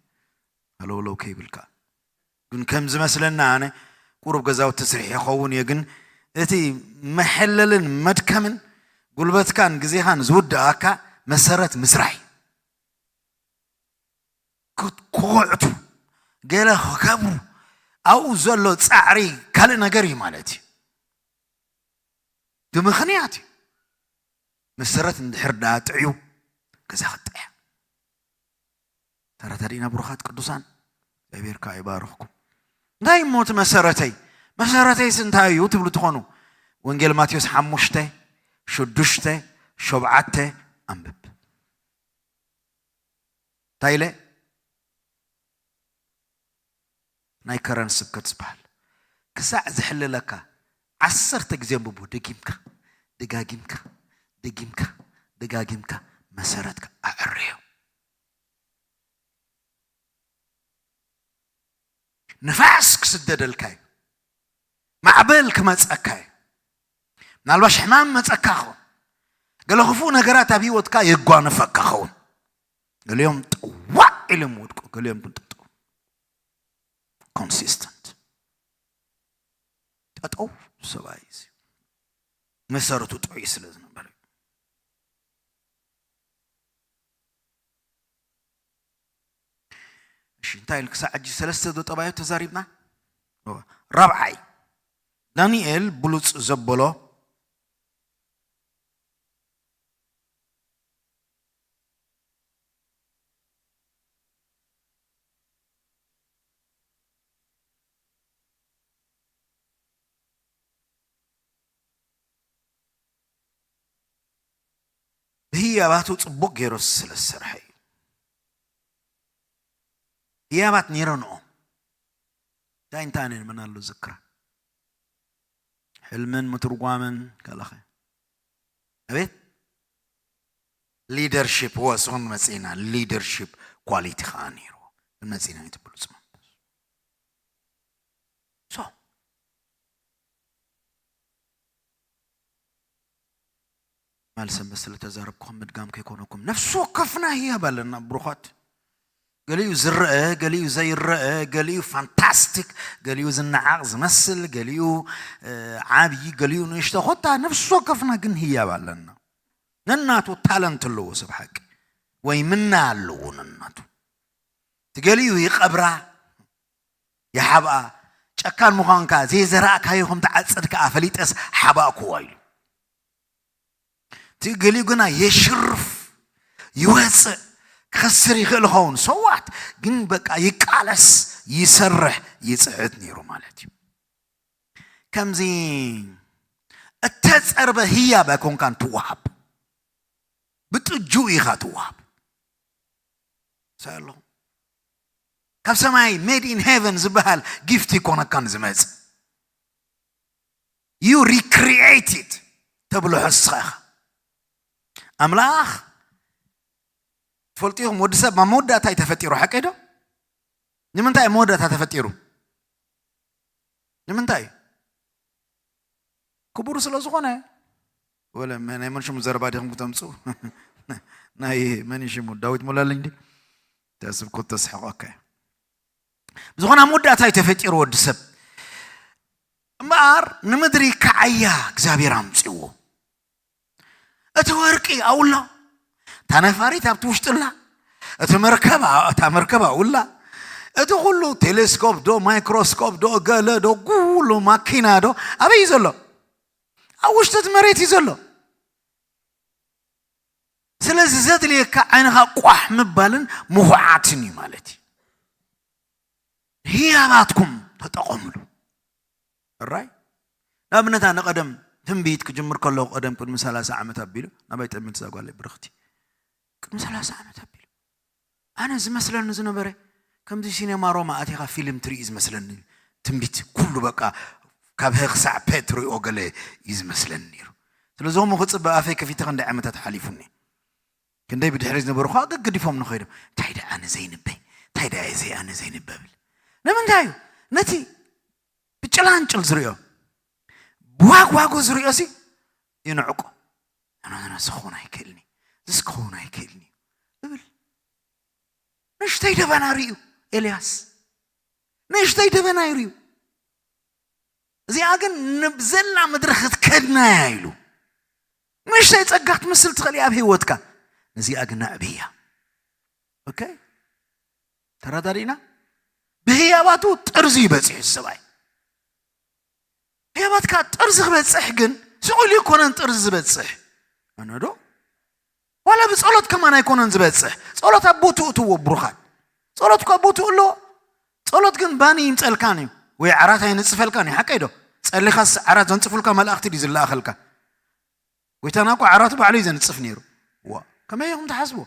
ሃለውለው ከይብልካ። ግን ከም ዝመስለና ኣነ ቁሩብ ገዛውቲ ስሪሕ ይኸውን እየ። ግን እቲ መሐለልን መድከምን ጉልበትካን ግዜኻን ዝውድኣካ መሰረት ምስራሕ እዩ። ክት- ክኹዕቱ፣ ገለ ክከብሩ፣ ኣብኡ ዘሎ ጻዕሪ ካልእ ነገር እዩ ማለት እዩ። ብምኽንያት እዩ። መሰረት እንድሕር ደኣ ጥዕዩ፣ ገዛ ክጥዕያ። ተረዳዲእና ብሩኻት ቅዱሳን፣ እግዚኣብሔር ከዓ ይባርኽኩም። እንታይ እሞ እቲ መሰረተይ? መሰረተይስ እንታይ እዩ ትብሉ ትኾኑ? ወንጌል ማቴዎስ ሓሙሽተ፣ ሽዱሽተ፣ ሸውዓተ ኣንብብ። እንታይ ኢለ? ናይ ከረን ስብከት ዝበሃል ክሳዕ ዝሕልለካ ዓሰርተ ግዜ ኣንብቦ። ደጊምካ፣ ደጋጊምካ፣ ደጊምካ፣ ደጋጊምካ መሰረትካ ኣዕርዮ። ንፋስ ክስደደልካ እዩ። ማዕበል ክመጸካ እዩ። ምናልባሽ ሕማም መጸካ ኸውን። ገለ ክፉእ ነገራት ኣብ ህይወትካ የጓንፈካ ኸውን። ገሊኦም ጥዋዕ ኢሎም ወድቁ፣ ገሊኦም ግን ጠጠው። ኮንሲስተንት። ጠጠው ሰብኣይ እዚ መሰረቱ ጥዑይ ስለ ዝነበረ እዩ። እሺ፣ እንታይ ኢል ክሳዕ ሕጂ ሰለስተ ዶ ጠባዩ ተዛሪብና? እወ። ራብዓይ፣ ዳንኤል ብሉጽ ዘበሎ ብህያባቱ ጽቡቕ ገይሩ ስለ ዝሰርሐ እዩ። ህያባት ነይረንኦም። እንታይ እንታይ ነን መን ኣሎ ዝክራ? ሕልምን ምትርጓምን ከለኸ። ኣቤት። ሊደርሺፕ ወስኹን መጺና፣ ሊደርሺፕ ኳሊቲ ከዓ ነይርዎ። መጺና እዩ ትብሉ ጽመንፈስ። ሶ፣ ማል ሰንበት ስለ ተዛረብኩ ከም ምድጋም ከይኮነኩም፣ ነፍሲ ወከፍና ህያብ ኣለና ብሩኻት። ገሊኡ ዝረአ፣ ገሊኡ ዘይረአ፣ ገሊኡ ፋንታስቲክ፣ ገሊኡ ዝነዓቕ ዝመስል፣ ገሊኡ፣ እ፣ ዓብዪ፣ ገሊኡ ንእሽቶ። ኮታ ነፍሲ ወከፍና ግን ህያብ ኣለና። ነናቱ ታለንት ኣለዎ ሰብ ሓቂ፣ ወይ ምና ኣለዎ ነናቱ። እቲ ገሊኡ ይቐብራ፣ ይሓብኣ። ጨካን ምዃንካ፣ ዘይዘራእካዮ ከም ትዓጽድ ከኣ ፈሊጠስ ሓባእክዎ ኢሉ። እቲ ገሊኡ ግና የሽርፍ፣ ይወፅእ፣ ክኸስር ይኽእል ይኸውን። ሰዋት ግን በቃ ይቃለስ፣ ይሰርሕ፣ ይፅዕት ነይሩ ማለት እዩ። ከምዚ እተፀርበ ህያብ ኣይኮንካን ትወሃብ፣ ብጥጁ ኢኻ ትወሃብ። ሳይ ኣለኹ። ካብ ሰማይ ሜድ ኢን ሄቨን ዝበሃል ጊፍት ይኮነካን ዝመጽእ። You recreate it ተብሎ ሕስኻ ኢኻ። ኣምላኽ ትፈልጡ ኢኹም፣ ወዲ ሰብ ኣብ መወዳእታ እዩ ተፈጢሩ፣ ሓቀይ ዶ? ንምንታይ ኣብ መወዳእታ ተፈጢሩ? ንምንታይ? ክቡር ስለ ዝኾነ። ወለ መ-፣ ናይ መን ሽሙ ዘረባ ዲኹም ክተምፁ? ናይ መን እዩ ሽሙ? ዳዊት ሞላለኝ ድዩ? እታ ስብከት ተስሕቐካ እያ። ብዝኾነ ኣብ መወዳእታ እዩ ተፈጢሩ ወዲ ሰብ። እምበኣር ንምድሪ ክዓያ እግዚኣብሔር ኣምፅዎ። እቲ ወርቂ ኣብኡ ኣሎ፣ እታ ነፋሪት ኣብቲ ውሽጢ ኣላ፣ እቲ መርከብ ኣ-፣ እታ መርከብ ኣብኡ ኣላ። እቲ ኩሉ ቴሌስኮፕ ዶ ማይክሮስኮፕ ዶ ገለ ዶ ኩሉ ማኪና ዶ ኣበይ እዩ ዘሎ? ኣብ ውሽጢ እቲ መሬት እዩ ዘሎ። ስለዚ ዘድልየካ ዓይንኻ ቋሕ ምባልን ምኹዓትን እዩ ማለት እዩ። ህያባትኩም ተጠቐምሉ። ራይ ንኣብነት ኣነ ቀደም ትንቢት ክጅምር ከለኹ፣ ቀደም ቅድሚ ሰላሳ ዓመት ኣቢሉ፣ ናባይ ጠሚት እዛ ጓለይ ብርኽቲ፣ ቅድሚ ሰላሳ ዓመት ኣቢሉ ኣነ ዝመስለኒ ዝነበረ ከምዚ ሲኔማ ሮማ ኣቲኻ ፊልም ትርኢ ዝመስለኒ። ትንቢት ኩሉ በቃ ካብ ሀ ክሳዕ ፐ ትሪኦ ገለ እዩ ዝመስለኒ ነይሩ። ስለዚ ከምኡ ክፅበ ኣፈይ ከፊተ ክንደይ ዓመታት ሓሊፉኒ። ክንደይ ብድሕሪ ዝነበሩ ከዓ ገገዲፎም ንኸይዶም። እንታይ ደኣ ኣነ ዘይንበ? እንታይ ደኣ እየ ዘይ-፣ ኣነ ዘይንበ ብል? ንምንታይ እዩ? ነቲ ብጭላንጭል ዝሪኦ፣ ብዋግዋጎ ዝሪኦ ሲ ይንዕቆ። ኣነ፣ ኣነ፣ እዚ ክኸውን ኣይክእልኒ፣ እዚ ክኸውን ኣይክእልኒ እብል። ንእሽተይ ደበና ርእዩ ኤልያስ። ንእሽተይ ደበና ይርዩ። እዚኣ ግን ንብዘላ ምድሪ ክትከድናያ ኢሉ። ንእሽተይ ጸጋ ክትመስል ትኽእል እያ ኣብ ህይወትካ። ነዚኣ ግን ኣዕብያ። ኦኬ? ተረዳዲእና? ብህያባቱ ጥርዚ ይበጽሕ ሰብኣይ። ህያባትካ ጥርዚ ክበጽሕ ግን ስቕ ኢሉ ኣይኮነን ጥርዚ ዝበጽሕ። ኣነ ዶ? ዋላ ብጸሎት ከማን ኣይኮነን ዝበጽሕ። ጸሎት ኣብ ቦትኡ እትዎ ብሩኻት። ጸሎት እኳ ቦትኡ ኣሎ። ጸሎት ግን ባኒ ይምጸልካን እዩ። ወይ ዓራት ኣይንጽፈልካን እዩ። ሓቀይ ዶ? ጸሊኻስ ዓራት ዘንጽፉልካ መላእኽቲ ድዩ ዝለኣኸልካ? ጎይታና እኮ ዓራቱ ባዕሉ እዩ ዘንጽፍ ነይሩ። ዋ፣ ከመይ ኢኹም ትሓስቡ?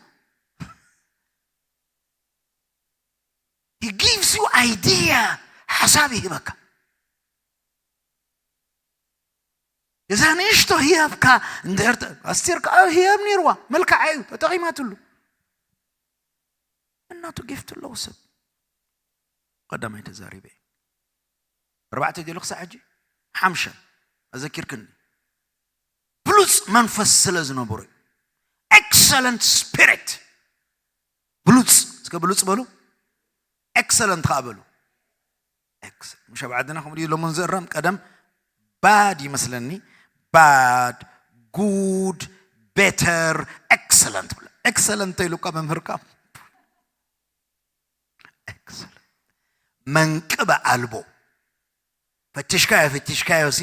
He gives you idea፣ ሓሳብ ይህበካ። እዛ ንእሽቶ ህያብካ እንድሕር ተ-፣ ኣስቴር ከዓ ህያብ ነይርዋ፣ መልክዓ እዩ ተጠቒማትሉ። እናቱ ጊፍት ኣለዎ ሰብ። ቀዳማይ ተዛሪበ። ኣርባዕተ ድዩ ክሳዕ ሕጂ? ሓምሻ። ኣዘኪርክኒ። ብሉጽ መንፈስ ስለ ዝነበሮ እዩ። ኤክሰለንት ስፒሪት። ብሉጽ፣ እስከ ብሉጽ በሉ። ኤክሰለንት ከዓ በሉ። ኤክሰ-፣ ምሽ ኣብ ዓድና ከምኡ ድዩ ሎሞን ዝእረም? ቀደም ባድ ይመስለኒ። ባድ፣ ጉድ፣ ቤተር፣ ኤክሰለንት ብለ። ኤክሰለንት ተይሉ እኳ መምህርካ። ኤክሰለንት። መንቅብ ኣልቦ። ፈቲሽካዮ፣ ፈቲሽካዮ ሲ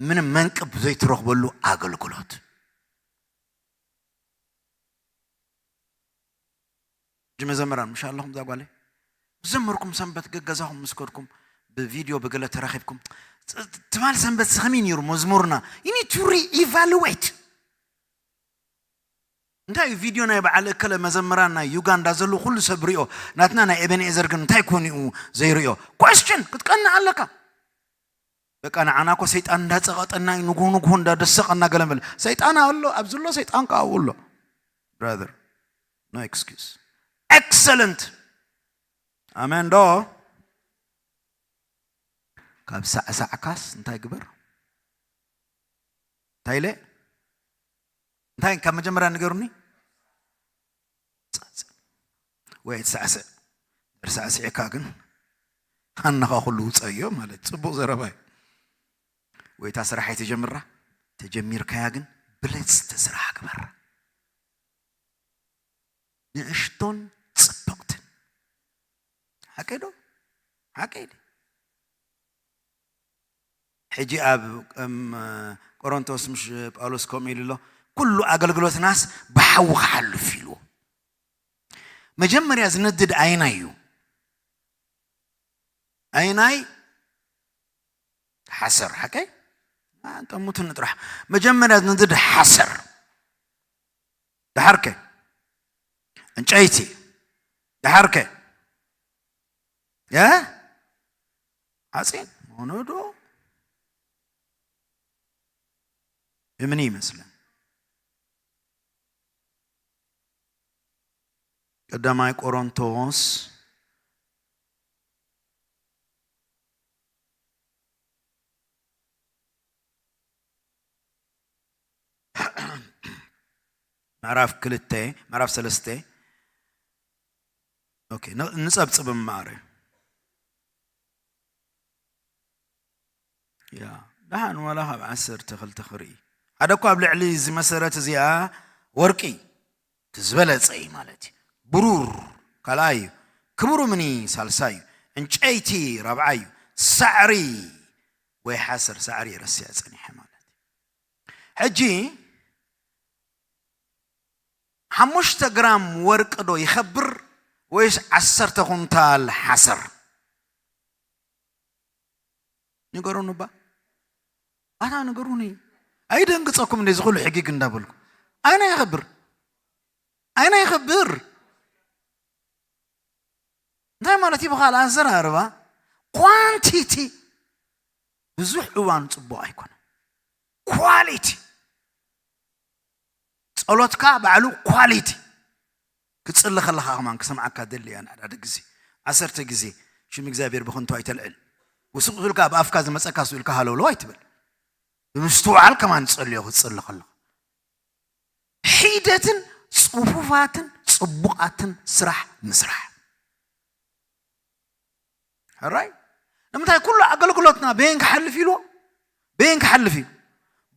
ምንም መንቅብ ዘይትረኽበሉ ኣገልግሎት። ሕጂ መዘምራን ምሽ ኣለኹም እዛ ጓለይ? ዘመርኩም ሰንበት ገገዛኹም ምስ ከድኩም ብቪድዮ ብገለ ተራኺብኩም። ፅ-፣ ትማል ሰንበት ሲ ከመይ ነይሩ መዝሙርና? You need to re-evaluate። እንታይ እዩ ቪድዮ ናይ በዓል እከለ መዘምራን ናይ ዩጋንዳ ዘሎ ኩሉ ሰብ ሪኦ፣ ናትና ናይ ኤቤንኤዘር ግን እንታይ ኮን እዩ ዘይሪኦ? ኮስችን ክትቀንእ ኣለካ። በቃ ንዓና እኮ ሰይጣን እንዳጸቐጠና እዩ፣ ንግሆ ንግሆ እንዳደሰቐና ገለ መለ። ሰይጣን ኣሎ፣ ኣብዚ ኣሎ፣ ሰይጣን ከኣ ኣብኡ ኣሎ። ብራዘር፣ no excuse። ኤክሰለንት። ኣሜን ዶ? ካብ ሳዕሳዕካስ እንታይ ግበር? እንታይ ኢለ? እንታይ ካብ መጀመርያ ንገሩኒ? ጻጽ-፣ ወይ ትሳዕስዕ። ድሕሪ ሳዕስዕካ ግን ሃናኻ ኩሉ ውጸዮ ማለት ጽቡቕ ዘረባ እዩ። ወይ እታ ስራሕ ኣይትጀምራ፣ ተጀሚርካያ ግን ብልጽቲ ስራሕ ግበራ። ንእሽቶን ጽብቕትን። ሓቀይ ዶ? ሓቀይ ድዩ? ሕጂ ኣብ፣ እም፣ ቆሮንቶስ ምሽ ጳውሎስ ከምኡ ኢሉ ኣሎ፣ "ኩሉ ኣገልግሎትናስ ብሓዊ ክሓልፍ" ኢልዎ። መጀመርያ ዝነድድ ኣይናይ እዩ። ኣይናይ ሓሰር፣ ሓቀይ? ኣንጠሙትን ጥራሕ። መጀመርያ ዝነድድ ሓሰር። ደሓርከ? ዕንጨይቲ። ደሓርከ? እ? ሓፂን? ሞኖዶ? እምኒ ይመስለን። ቀዳማይ ቆሮንቶስ ምዕራፍ ክልተ፣ ምዕራፍ ሰለስተ። ኦኬ፣ ን-፣ ንጸብጽብ እምበኣር። ያ፣ ደሓን ዋላ ካብ ዓሰርተ ክልተ ክርኢ። ሓደ እኳ ኣብ ልዕሊ እዚ መሰረት እዚኣ ወርቂ፣ እቲ ዝበለጸ እዩ ማለት እዩ። ብሩር ካልኣይ እዩ። ክቡር እምኒ ሳልሳይ እዩ። ዕንጨይቲ ራብዓይ እዩ። ሳዕሪ ወይ ሓሰር፣ ሳዕሪ ረሲዐ ጸኒሐ ማለት እዩ። ሕጂ ሓሙሽተ ግራም ወርቂ ዶ ይኸብር ወይስ ዓሰርተ ኩንታል ሓሰር? ንገሩኒ እባ። ኣታ ንገሩኒ። ኣይደንግጸኩም እንደ እዚ ኩሉ ሕጊግ እንዳበልኩ። ኣይና ይኸብር? ኣይና ይኸብር? እንታይ ማለት እዩ? ብኻልእ ኣዘራርባ፣ ኳንቲቲ ብዙሕ እዋን ጽቡቕ ኣይኮነን። ኳሊቲ። ጸሎትካ ባዕሉ ኳሊቲ። ክትጽሊ ከለኻ ከማን ክሰምዓካ ደሊ እያ። ንሓዳደ ግዜ፣ ዓሰርተ ግዜ ሽም እግዚኣብሔር ብኸንቱ ኣይተልዕል። ውስቕ ኢልካ ኣብ ኣፍካ ዝመጸካ ስኡ ኢልካ ሃለውለው ኣይትበል። ብምስትውዓል ከማን ጸልዮ ክትጽሊ ከለኻ። ሒደትን ጽፉፋትን ጽቡቓትን ስራሕ ምስራሕ። ሕራይ? ንምንታይ ኩሉ ኣገልግሎትና በየን ክሓልፍ ኢልዎ? በየን ክሓልፍ እዩ?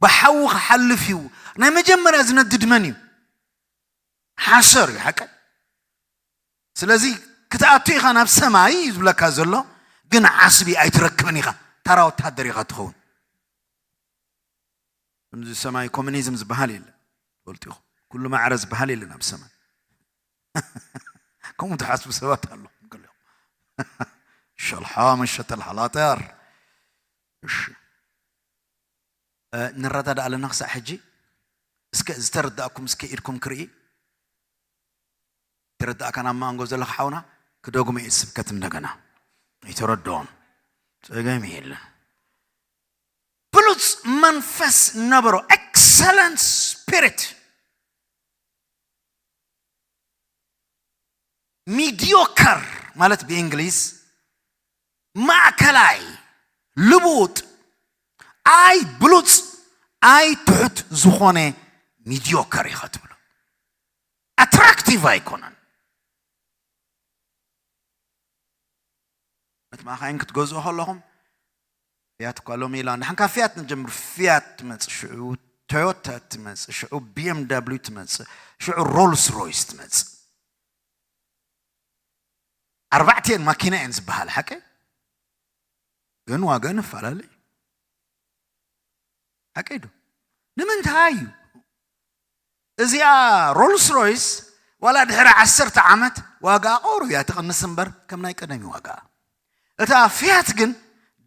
ብሓዊ ክሓልፍ እዩ። ናይ መጀመርያ ዝነድድ መን እዩ? ሓሰር እዩ። ሓቀይ? ስለዚ ክትኣቱ ኢኻ ናብ ሰማይ እዩ ዝብለካ ዘሎ፣ ግን ዓስቢ ኣይትረክብን ኢኻ። ታራ ወታደር ኢኻ ትኸውን። እዚ ሰማይ ኮሚኒዝም ዝበሃል የለ፣ ፈልጡ ኢኹም። ኩሉ ማዕረ ዝበሃል የለን ኣብ ሰማይ። ከምኡ ትሓስቡ ሰባት ኣለኹም ገሊኹም። ሸልሓ መሸተ ልሓላጠር። እሺ፣ እ፣ ንረዳዳ ኣለና ክሳዕ ሕጂ። እስከ ዝተረዳእኩም እስከ ኢድኩም ክርኢ። ተረዳእካ ናብ ማንጎ ዘለኻ ሓውና ክደግሞ እየ ስብከት እንደገና። ይተረድኦም ጸገም የለን። ብሉጽ መንፈስ ነበሮ። ኤክሰለንት ስፒሪት። ሚዲዮከር ማለት ብእንግሊዝ ማእከላይ፣ ልቡጥ፣ ኣይ ብሉጽ ኣይ ትሑት ዝኾነ ሚዲዮከር ኢኻ ትብሎ። ኣትራክቲቭ ኣይኮነን። መትማኻይን ክትገዝኡ ከለኹም ፊያት እኳ ሎሚ ኢላ ንሓን ካብ ፊያት ንጀምር። ፊያት ትመጽእ፣ ሽዑ ቶዮታ ትመጽእ፣ ሽዑ ቢ ኤም ደብሊው ትመጽእ፣ ሽዑ ሮልስ ሮይስ ትመጽእ። ኣርባዕቲኤን ማኪና እየን ዝበሃል ሓቂ፣ ግን ዋጋ ንፈላለ እዩ። ሓቂ ዶ? ንምንታይ እዩ? እዚኣ ሮልስ ሮይስ ዋላ ድሕሪ ዓሰርተ ዓመት ዋጋ ቁሩብ እያ ትቕንስ እምበር ከም ናይ ቀደም እዩ ዋጋ። እታ ፊያት ግን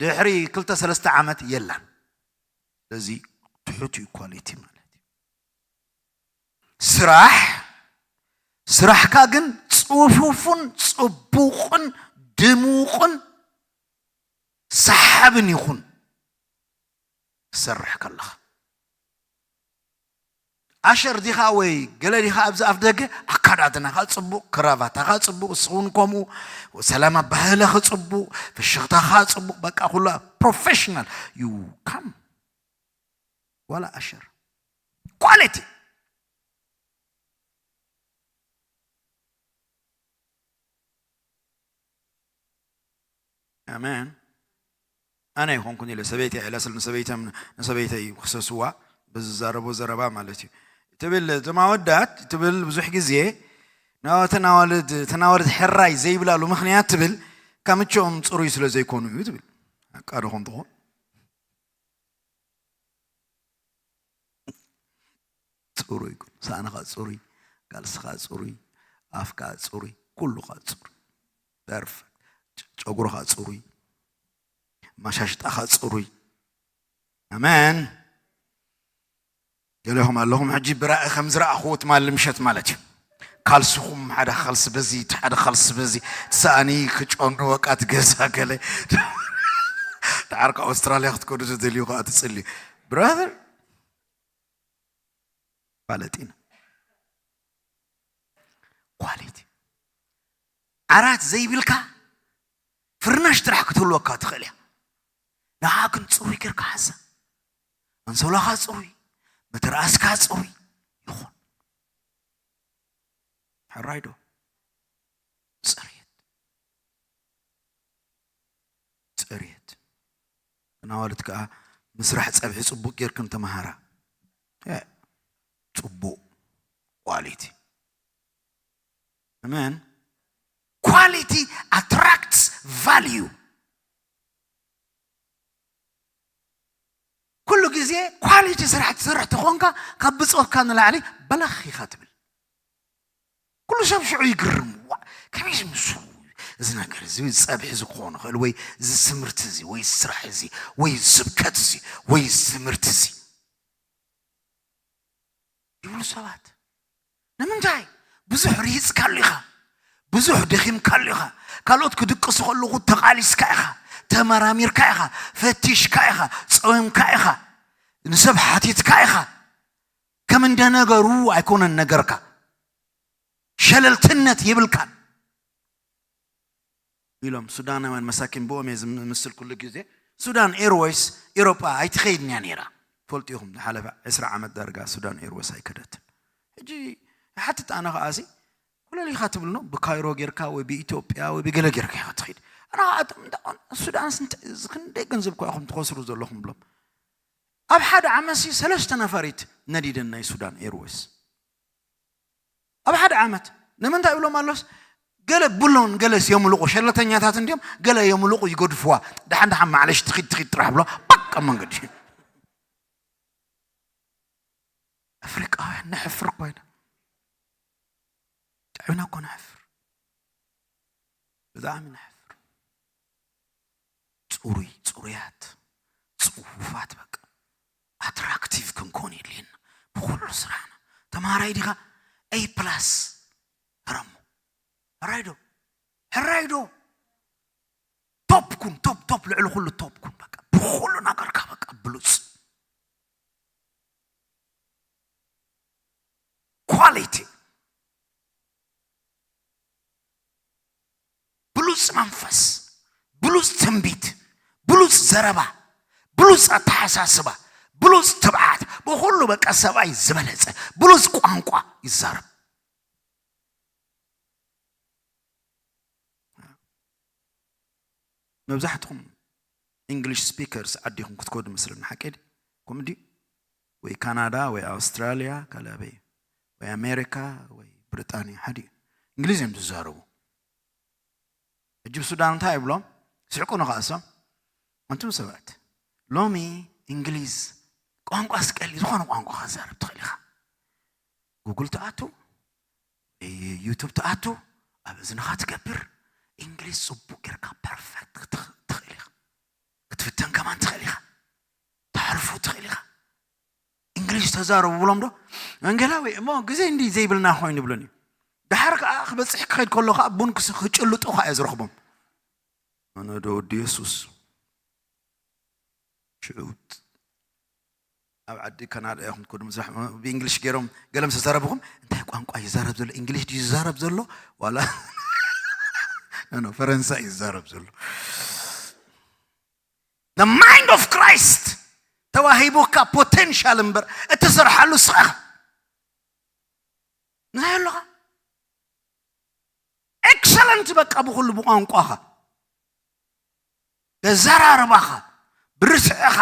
ድሕሪ ክልተ ሰለስተ ዓመት የላን። ስለዚ ትሑት እዩ ኳሊቲ ማለት እዩ። ስራሕ፣ ስራሕካ ግን ጽፉፉን ጽቡቕን ድሙቕን ሰሓብን ይኹን። ክሰርሕ ከለኻ ኣሸር ዲኻ ወይ ገለ ዲኻ ኣብዚ ኣፍ ደገ ኣካዳድናኻ ጽቡቕ፣ ክራቫታኻ ጽቡቕ፣ እስኹን ከምኡ፣ ሰላም ኣባህለኺ ጽቡቕ፣ ፍሽኽታኻ ጽቡቕ፣ በቃ ኩሉ ፕሮፌሽናል ዩ ካም ዋላ ኣሸር ኳሊቲ። ኣሜን። ኣነ ኣይኮንኩን ኢለ ሰበይቲ ኢለ ስለ ንሰበይተም ንሰበይተይ ክሰስዋ ብዝዛረቦ ዘረባ ማለት እዩ ትብል። እቶም ኣወዳት ትብል ብዙሕ ግዜ ና ተናዋልድ ተናዋልድ ሕራይ ዘይብላሉ ምኽንያት ትብል ካብ ምቸኦም ጽሩይ ስለ ዘይኮኑ እዩ ትብል። ኣቃ ዶ ኾን ትኾን? ጽሩይ ኩን ሳእንኻ ጽሩይ፣ ቃልስኻ ጽሩይ፣ ኣፍካ ጽሩይ፣ ኩሉኻ ጽሩይ። ፐርፌክት። ጨጉርኻ ጽሩይ፣ ማሻሽጣኻ ጽሩይ። ኣሜን። ገለኹም ኣለኹም ሕጂ ብራእይ ከም ዝረኣኽዎ ትማሊ ምሸት ማለት እዩ። ካልስኹም ሓደ ካልሲ በዚ፣ እቲ ሓደ ካልሲ በዚ፣ ትሰኣኒ ክጨኑ በቃ ትገዛ ገለ። ተዓርካ ኣውስትራልያ ክትከዱ ዝደልዩ ከዓ ትጽልዩ። ብራዘር፣ ፋለጥ ኢና። ኳሊቲ። ዓራት ዘይብልካ ፍርናሽ ጥራሕ ክትህልወካ ትኽእል እያ። ንዓ ግን ጽሩይ ጌርካ ሓዛ። ኣንሶላኻ ጽሩይ፣ መተርኣስካ ጽሩይ ይኹን። ሕራይ ዶ? ጽሬት። ጽሬት። ተናዋልት ከኣ ምስራሕ ጸብሒ ጽቡቕ ጌርክን ተመሃራ። እ፣ ጽቡቕ ኳሊቲ። ኣሜን። ኳሊቲ ኣትራክትስ ቫልዩ። ኩሉ ግዜ ኳሊቲ ስራሕ ትሰርሕ ተኾንካ ካብ ብጾትካ ንላዕሊ በላኽ ኢኻ ትብል። ኩሉ ሰብ ሽዑ ይግርም። ዋ፣ ከመይ ምስ እዚ ነገር እዚ ወይ ጸብሒ እዚ ክኾን ይኽእል ወይ እዚ ትምህርቲ እዚ ወይ ስራሕ እዚ ወይ ስብከት እዚ ወይ እዚ ትምህርቲ እዚ ይብሉ ሰባት። ንምንታይ? ብዙሕ ርሂጽካሉ ኢኻ፣ ብዙሕ ደኺምካሉ ኢኻ። ካልኦት ክድቅሱ ከለኹ ተቓሊስካ ኢኻ፣ ተመራሚርካ ኢኻ፣ ፈቲሽካ ኢኻ፣ ጸዊምካ ኢኻ፣ ንሰብ ሓቲትካ ኢኻ። ከም እንደ ነገሩ ኣይኮነን ነገርካ። ሸለልትነት የብልካን ኢሎም ሱዳናውያን መሳኪን ብኦም እየ ዝምስል ኩሉ ግዜ። ሱዳን ኤርወይስ ኤሮጳ ኣይትኸይድን እያ ነይራ። ፈልጡ ኢኹም፣ ዝሓለፈ ዕስራ ዓመት ዳርጋ ሱዳን ኤርወይስ ኣይከደትን። ሕጂ ይሓትት ኣነ ከኣ ሲ ኩለል ኢኻ ትብል ነው፣ ብካይሮ ጌርካ ወይ ብኢትዮጵያ ወይ ብገለ ጌርካ ኢኻ ትኸይድ። ኣና ኣቶም እንዳ ሱዳንስ እንተ እዚ ክንደይ ገንዘብ እኮ ኢኹም ትኸስሩ ዘለኹም ብሎም። ኣብ ሓደ ዓመትሲ ሰለስተ ነፋሪት ነዲደን ናይ ሱዳን ኤርዌይስ። ኣብ ሓደ ዓመት ንምንታይ ይብሎም ኣሎስ? ገለ ብሎን ገለስ የምልቑ፣ ሸለተኛታት እንዲዮም። ገለ የምልቑ፣ ይገድፍዋ። ደሓን ደሓን ማዕለሽ ትኺድ ትኺድ ጥራሕ ብሎ ባቅ ኣብ መንገዲ። ኣፍሪቃውያን ነሕፍር እኮ ኢና። ጥዕና እኮ ነሕፍር፣ ብጣዕሚ ነሕፍር። ጽሩይ ጽሩያት ጽፉፋት፣ በቃ ኣትራክቲቭ ክንኮን የድልየና ብኩሉ ስራሕና። ተማሃራይ ዲኻ? ኤ ፕላስ። ሕረሞ። ሕራይ ዶ? ሕራይ ዶ? ቶፕ ኩን፣ ቶፕ ቶፕ፣ ልዕሊ ኩሉ ቶፕ ኩን። በቃ ብኩሉ ነገርካ በቃ ብሉጽ። ኳሊቲ፣ ብሉጽ መንፈስ፣ ብሉጽ ትንቢት፣ ብሉጽ ዘረባ፣ ብሉጽ ኣተሓሳስባ፣ ብሉጽ ትብዓት፣ ብኹሉ በቃ ሰብኣይ ዝበለጸ ብሉጽ ቋንቋ ይዛረብ። መብዛሕትኹም እንግሊሽ ስፒከርስ ዓዲኹም ክትከዱ መስለኒ፣ ሓቂ ድዩ? ከምኡ ድዩ? ወይ ካናዳ ወይ ኣውስትራልያ ካልእ ኣበይ? ወይ ኣሜሪካ ወይ ብሪጣንያ፣ ሓደ እዩ። እንግሊዝ እዮም ዝዛረቡ። ሕጂ ብሱዳን እንታይ ይብሎም? ስሕቁ ንኸኣሶም፣ ኣንቱም ሰባት፣ ሎሚ እንግሊዝ ቋንቋ ስቀሊ ዝኾነ ቋንቋ ከዛረብ ትኽእል ኢኻ። ጉግል ትኣቱ፣ ዩቱብ ትኣቱ፣ ኣብ እዝንኻ ትገብር፣ እንግሊዝ ጽቡቅ ጌርካ ፐርፌክት ክትኽ-፣ ትኽእል ኢኻ። ክትፍተን ከማን ትኽእል ኢኻ። ተሕልፎ ትኽእል ኢኻ። እንግሊዝ ተዛረቡ ብሎም ዶ? ወንጌላዊ እሞ ግዜ እንዲ ዘይብልና ኮይኑ ይብሉኒ። ደሓር ከኣ ክበጽሕ ክኸይድ ከሎ ከኣ ቡን ክስ-፣ ክጭልጡ ከኣ እየ ዝረኽቦም። ኣነ ዶ ወዲ የሱስ? ሽዑ ኣብ ዓዲ ካናዳ ኢኹም ትከዱ፣ ምስራሕ ብእንግሊሽ ገይሮም ገለ ምስ ተዛረብኹም፣ እንታይ ቋንቋ ይዛረብ ዘሎ? እንግሊሽ ድዩ ዝዛረብ ዘሎ? ዋላ ኖ፣ ኖ፣ ፈረንሳ እዩ ዝዛረብ ዘሎ። The mind of Christ ተዋሂቡካ ፖቴንሻል እምበር እትሰርሓሉ ስኻ ኢኻ። እንታይ ኣለኻ? ኤክሰለንት በቃ ብኹሉ ብቋንቋኻ፣ በዘራርባኻ፣ ብርስዕኻ፣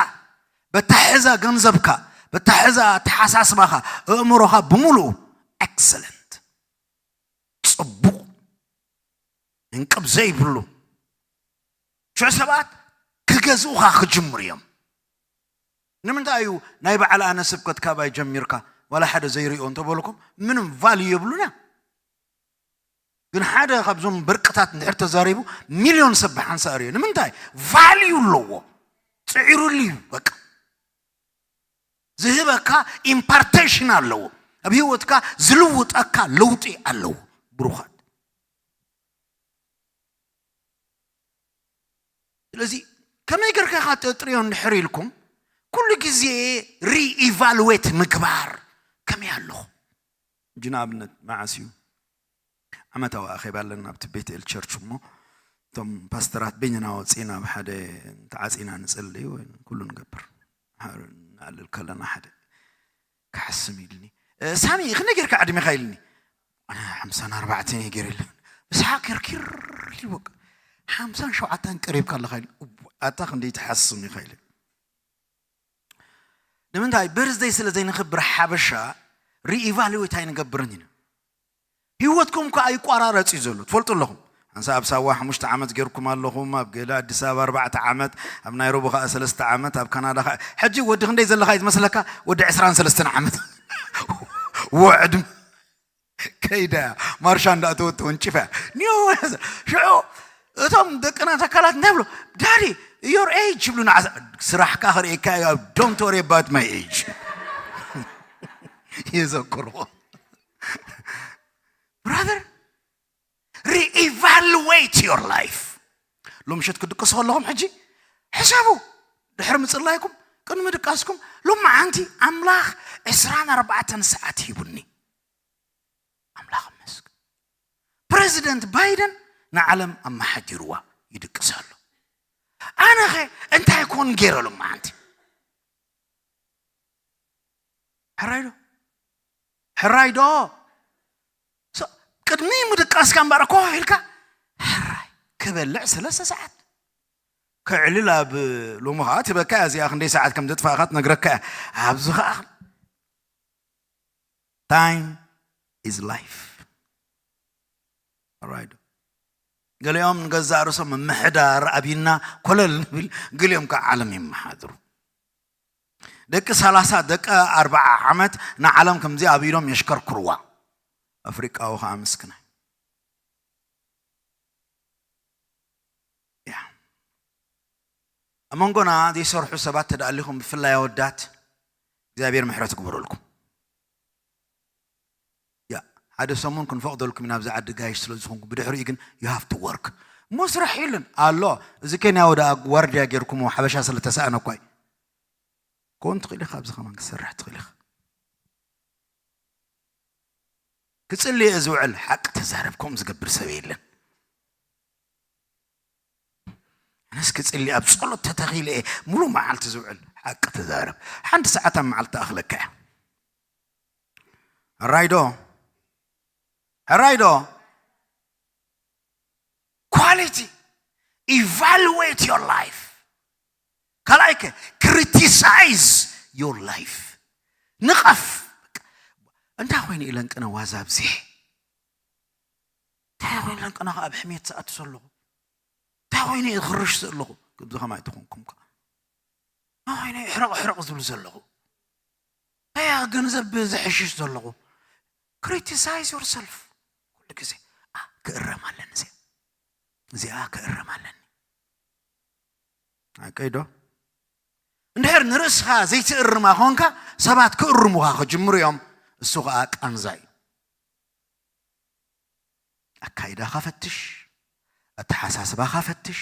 በታሕዛ ገንዘብካ፣ በታሕዛ ኣተሓሳስባኻ፣ ኣእምሮኻ ብምሉኡ ኤክሰለንት፣ ጽቡቕ፣ እንቅብ ዘይብሉ። ሽዑ ሰባት ክገዝኡኻ ክጅምሩ እዮም። ንምንታይ እዩ ናይ በዓል ኣነ ስብከት ካባይ ጀሚርካ ዋላ ሓደ ዘይሪኦ እንተበልኩም ምንም ቫልዩ የብሉን እያ። ግን ሓደ ካብዞም በርቅታት እንድሕር ተዛሪቡ ሚልዮን ሰብ ብሓንሳእ ሪኦ። ንምንታይ? ቫልዩ ኣለዎ። ጽዒሩሉ እዩ በቃ። ዝህበካ ኢምፓርቴሽን ኣለዎ። ኣብ ህይወትካ ዝልውጠካ ለውጢ ኣለዎ። ብሩኻት። ስለዚ ከመይ ገርካ ኢኻ ተጥርዮ እንድሕር ኢልኩም፣ ኩሉ ግዜ ሪኢቫሉዌት ምግባር ከመይ ኣለኹ? ሕጂ ንኣብነት መዓስ እዩ ዓመታዊ ኣኼባ ኣለና ኣብቲ ቤት ኤል ቸርች እሞ፣ እቶም ፓስተራት በይንና ወፂና ኣብ ሓደ ተዓፂና ንፅሊ ወይ ኩሉ ንገብር። ንኣልል ከለና ሓደ ክሓስም ኢልኒ፣ "እ፣ ሳሚ፣ ክንደይ ጌርካ ዕድሜኻ?" ኢልኒ። "ኣነ ሓምሳን ኣርባዕተን እየ ገይረ" ኢለ። ብሰሓቕ ኪርኪር ኢሉ በቃ፣ "ሓምሳን ሸውዓተን ቀሪብካ ኣለኻ" ኢሉ። "እው፣ ኣታ ክንደይ ትሓስም ኢኻ?" ኢለ። ንምንታይ? በርዝደይ ስለ ዘይንኽብር ሓበሻ ሪኢቫሉዌት ኣይንገብርን ኢና። ህይወትኩም እኮ ኣይቋራረጽ እዩ ዘሎ። ትፈልጡ ኣለኹም። ሓንሳእ ኣብ ሳዋ ሓሙሽተ ዓመት ጌርኩም ኣለኹም፣ ኣብ ገለ ኣዲስ ኣበባ ኣርባዕተ ዓመት፣ ኣብ ናይሮቢ ከኣ ሰለስተ ዓመት፣ ኣብ ካናዳ ከኣ። ሕጂ ወዲ ክንደይ ዘለኻ እዩ ዝመስለካ? ወዲ ዕስራን ሰለስተን ዓመት። ውዕድ ከይዳ እያ። ማርሻ እንዳእተወት ተወንጭፋ እያ። ኒዮ፣ ሽዑ እቶም ደቅና ተካላት እንታይ ብሎ? "ዳዲ፣ your age" ይብሉና። ዓሳ-፣ ስራሕካ ክርእየካ እዩ፣ don't worry about my age። የዘክርዎ። ብራዘር፣ reevaluate your life። ሎም ምሸት ክድቅሱ ከለኹም ሕጂ ሕሰቡ። ድሕሪ ምጽላይኩም፣ ቅድሚ ድቃስኩም፣ ሎመዓንቲ ኣምላኽ ዕስራን ኣርባዕተን ሰዓት ሂቡኒ። ኣምላኽ ይመስገን። ፕረዚደንት ባይደን ንዓለም ኣመሓዲርዋ ይድቅስ ኣሎ። ኣነኸ እንታይ ኮን ገይረ ሎመዓንቲ? ሕራይ ዶ? ሕራይ ዶ? ሶ፣ ቅድሚ ምድቃስካ እምበኣር ኮ ኢልካ ሕራይ። ክበልዕ ሰለስተ ሰዓት። ከዕልል ኣብ ሎሚ ከዓ ትበካ እያ። እዚኣ ክንደይ ሰዓት ከም ዘጥፋእካ ትነግረካ እያ። ኣብዚ ከዓ time is life። Alright። ገሊኦም ንገዛእ ርእሶም ምምሕዳር ኣብይና ኮለል ንብል፣ ገሊኦም ከዓ ዓለም ይመሓድሩ። ደቂ ሰላሳ ደቂ ኣርባዓ ዓመት ንዓለም ከምዚ ኣብ ኢዶም የሽከርክርዋ። ኣፍሪቃዊ ከዓ ምስክናይ። ያ ኣብ መንጎና ዘይሰርሑ ሰባት ተዳሊኹም፣ ብፍላይ ኣወዳት እግዚኣብሔር ምሕረት ግበረልኩም። ያ ሓደ ሰሙን ክንፈቕደልኩም ኢና ኣብዚ ዓዲ ጋይሽ ስለ ዝኾንኩም፣ ብድሕሪኡ ግን you have to work። እሞ ስራሕ የለን ኣሎ። እዚ ኬንያዊ ደኣ ዋርድያ ጌርኩሞ ሓበሻ ስለ ተሳእነ እኳ እዩ። ክኾን ትኽእል ኢኻ፣ ኣብዚ ከማን ክትሰርሕ ትኽእል ኢኻ። ክጽልየ ዝውዕል ሓቂ ተዛረብ፣ ከምኡ ዝገብር ሰብ የለን። ኣነስ ክጽሊ ኣብ ጸሎት ተተኺለ እየ ሙሉ መዓልቲ ዝውዕል። ሓቂ ተዛረብ፣ ሓንቲ ሰዓት ኣብ መዓልቲ ትኣኽለካ እያ። ሕራይ ዶ? ሕራይ ዶ? Quality, evaluate your life። ካልኣይከ criticize your life። ንቐፍ። እንታይ ኮይኑ ኢለን ቅነ ዋዛ ብዚሕ እንታይ ኮይኑ ኢለን ቅነ ኣብ ሕሜት ዝኣቱ ዘለኹ እንታይ ኮይኑ ክርሽ ዘለኹ ግብዚ ከማይ ተኾንኩም ከ እንታይ ኮይኑ ሕረቕ ሕረቕ ዝብል ዘለኹ እንታይ ገንዘብ ዝሕሽሽ ዘለኹ። Criticize yourself ኩሉ ግዜ። ክእረም ኣለኒ እዚኣ እዚኣ ክእረም ኣለኒ። ኣቀይ ዶ? እንድሕር ንርእስኻ ዘይትእርማ ኾንካ ሰባት ክእርሙኻ ክጅምሩ እዮም። እሱ ኸዓ ቃንዛ እዩ። ኣካይዳኻ ፈትሽ፣ ኣተሓሳስባኻ ፈትሽ፣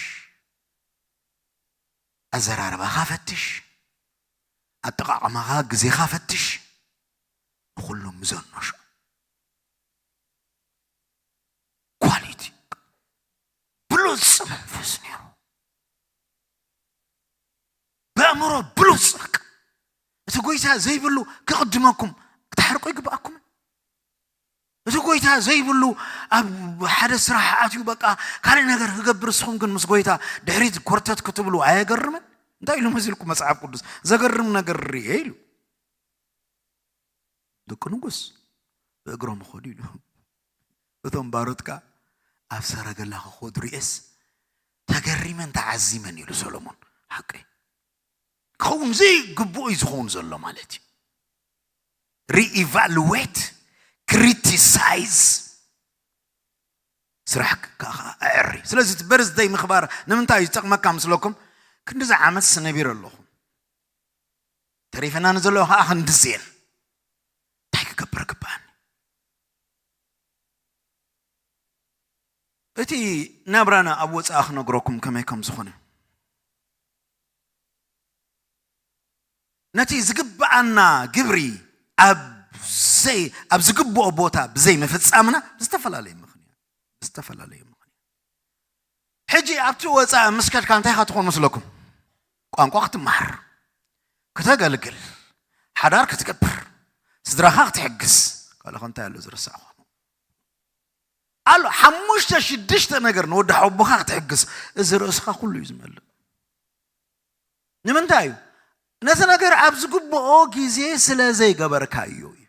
ኣዘራርባኻ ፈትሽ፣ ኣጠቓቕማኻ ግዜኻ ፈትሽ። ንኹሎም ምዘኖሽ ኳሊቲ ብሉጽ መንፈስ ነይሩ። ብኣእምሮ ብሉጽ በቃ እቲ ጎይታ ዘይብሉ ክቕድመኩም ክትሓርቁ ይግብኣኩምን። እቲ ጎይታ ዘይብሉ ኣብ ሓደ ስራሕ ኣትዩ በቃ ካልእ ነገር ክገብር እስኹም ግን ምስ ጎይታ ድሕሪት ኮርተት ክትብሉ ኣየገርምን? እንታይ ኢሉ መሲልኩም መጽሓፍ ቅዱስ? ዘገርም ነገር ርየ ኢሉ። ደቂ ንጉስ ብእግሮም ኸዱ ኢሉ። እቶም ባሮት ከኣ ኣብ ሰረገላ ክኸዱ ርእየስ ተገሪመን ተዓዚመን ኢሉ ሰሎሞን። ሓቂ ክኸውን ዘይግብኡ እዩ ዝኸውን ዘሎ ማለት እዩ። Reevaluate, criticize ስራሕ ከዓ ኣዕሪ። ስለዚ እቲ በርዝደይ ምኽባር ንምንታይ እዩ ዝጠቕመካ ምስለኩም? ክንዲዚ ዓመት ስነቢረ ኣለኹ። ተሪፈና ንዘለዎ ከዓ ክንድዜን እንታይ ክገብር ግብኣኒ? እቲ ናብራና ኣብ ወፃኢ ክነግረኩም ከመይ ከም ዝኾነ ነቲ ዝግብኣና ግብሪ ኣብ ዘይ ኣብ ዝግብኦ ቦታ ብዘይ ምፍጻምና ብዝተፈላለየ ምኽንያት ብዝተፈላለየ ምኽንያት ሕጂ ኣብቲ ወፃኢ ምስ ከድካ እንታይ ኢኻ ትኾን መስለኩም? ቋንቋ ክትመሃር፣ ክተገልግል፣ ሓዳር ክትገብር፣ ስድራኻ ክትሕግዝ፣ ካልእ እንታይ ኣሎ ዝረሳዕኹ? ኣሎ ሓሙሽተ ሽዱሽተ ነገር ንወዲ ሓወቦኻ ክትሕግዝ። እዚ ርእስኻ ኩሉ እዩ ዝመልእ። ንምንታይ እዩ? ነቲ ነገር ኣብ ዝግብኦ ግዜ ስለ ዘይገበርካዮ እዩ።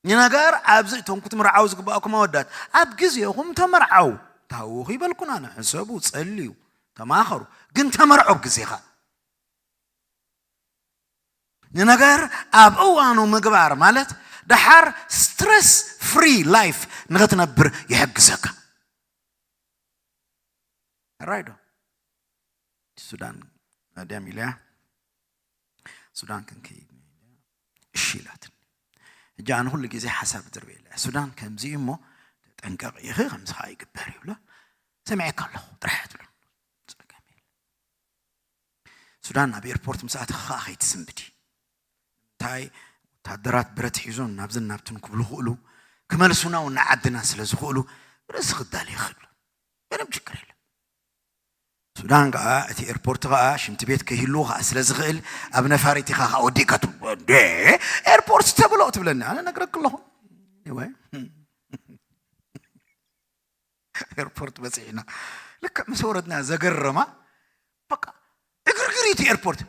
ንነገር ኣብዚ እቶም ክትምርዓው ዝግብኣኩም ኣወዳት ኣብ ግዜኹም ተመርዓው። ታውኹ ይበልኩና ንሕሰቡ፣ ጸልዩ፣ ተማኸሩ፣ ግን ተመርዖ ኣብ ግዜኻ። ንነገር ኣብ እዋኑ ምግባር ማለት ደሓር ስትረስ ፍሪ ላይፍ ንኽትነብር ይሕግዘካ። ራይዶ ሱዳን ናድያም ኢለያ ሱዳን ክንከይድ እሺ ኢላትን። እጃ ኣነ ኩሉ ግዜ ሓሳብ ድርበ ኢለ ሱዳን ከምዚ እዩ እሞ ተጠንቀቕ ኢኺ ከምዚ ከዓ ይግበር ይብሎ። ሰሚዐካ ኣለኹ ጥራሕ ትብሎ። ጸገም የለ። ሱዳን ናብ ኤርፖርት ምስ ኣተኻ ከዓ ከይትስንብዲ። እንታይ ወታደራት ብረት ሒዞም ናብዝን ናብትን ክብሉ ክእሉ ክመልሱና እውን ንዓድና ስለ ዝኽእሉ ርእሲ ክዳል ይኽእሉ። ምንም ችግር የለም። ሱዳን ከዓ እቲ ኤርፖርት ከዓ ሽንቲ ቤት ከይህልዎ ከዓ ስለ ዝኽእል ኣብ ነፋሪት ኢኻ ከዓ ወዲእካ ትብ- እንዴ ኤርፖርት ተብሎ ትብለኒ ኣነ ነግረክ ኣለኹ። Anyway፣ ኤርፖርት በፂሕና ልክዕ ምስ ወረድና ዘገረማ በቃ ዕግርግር እቲ ኤርፖርት።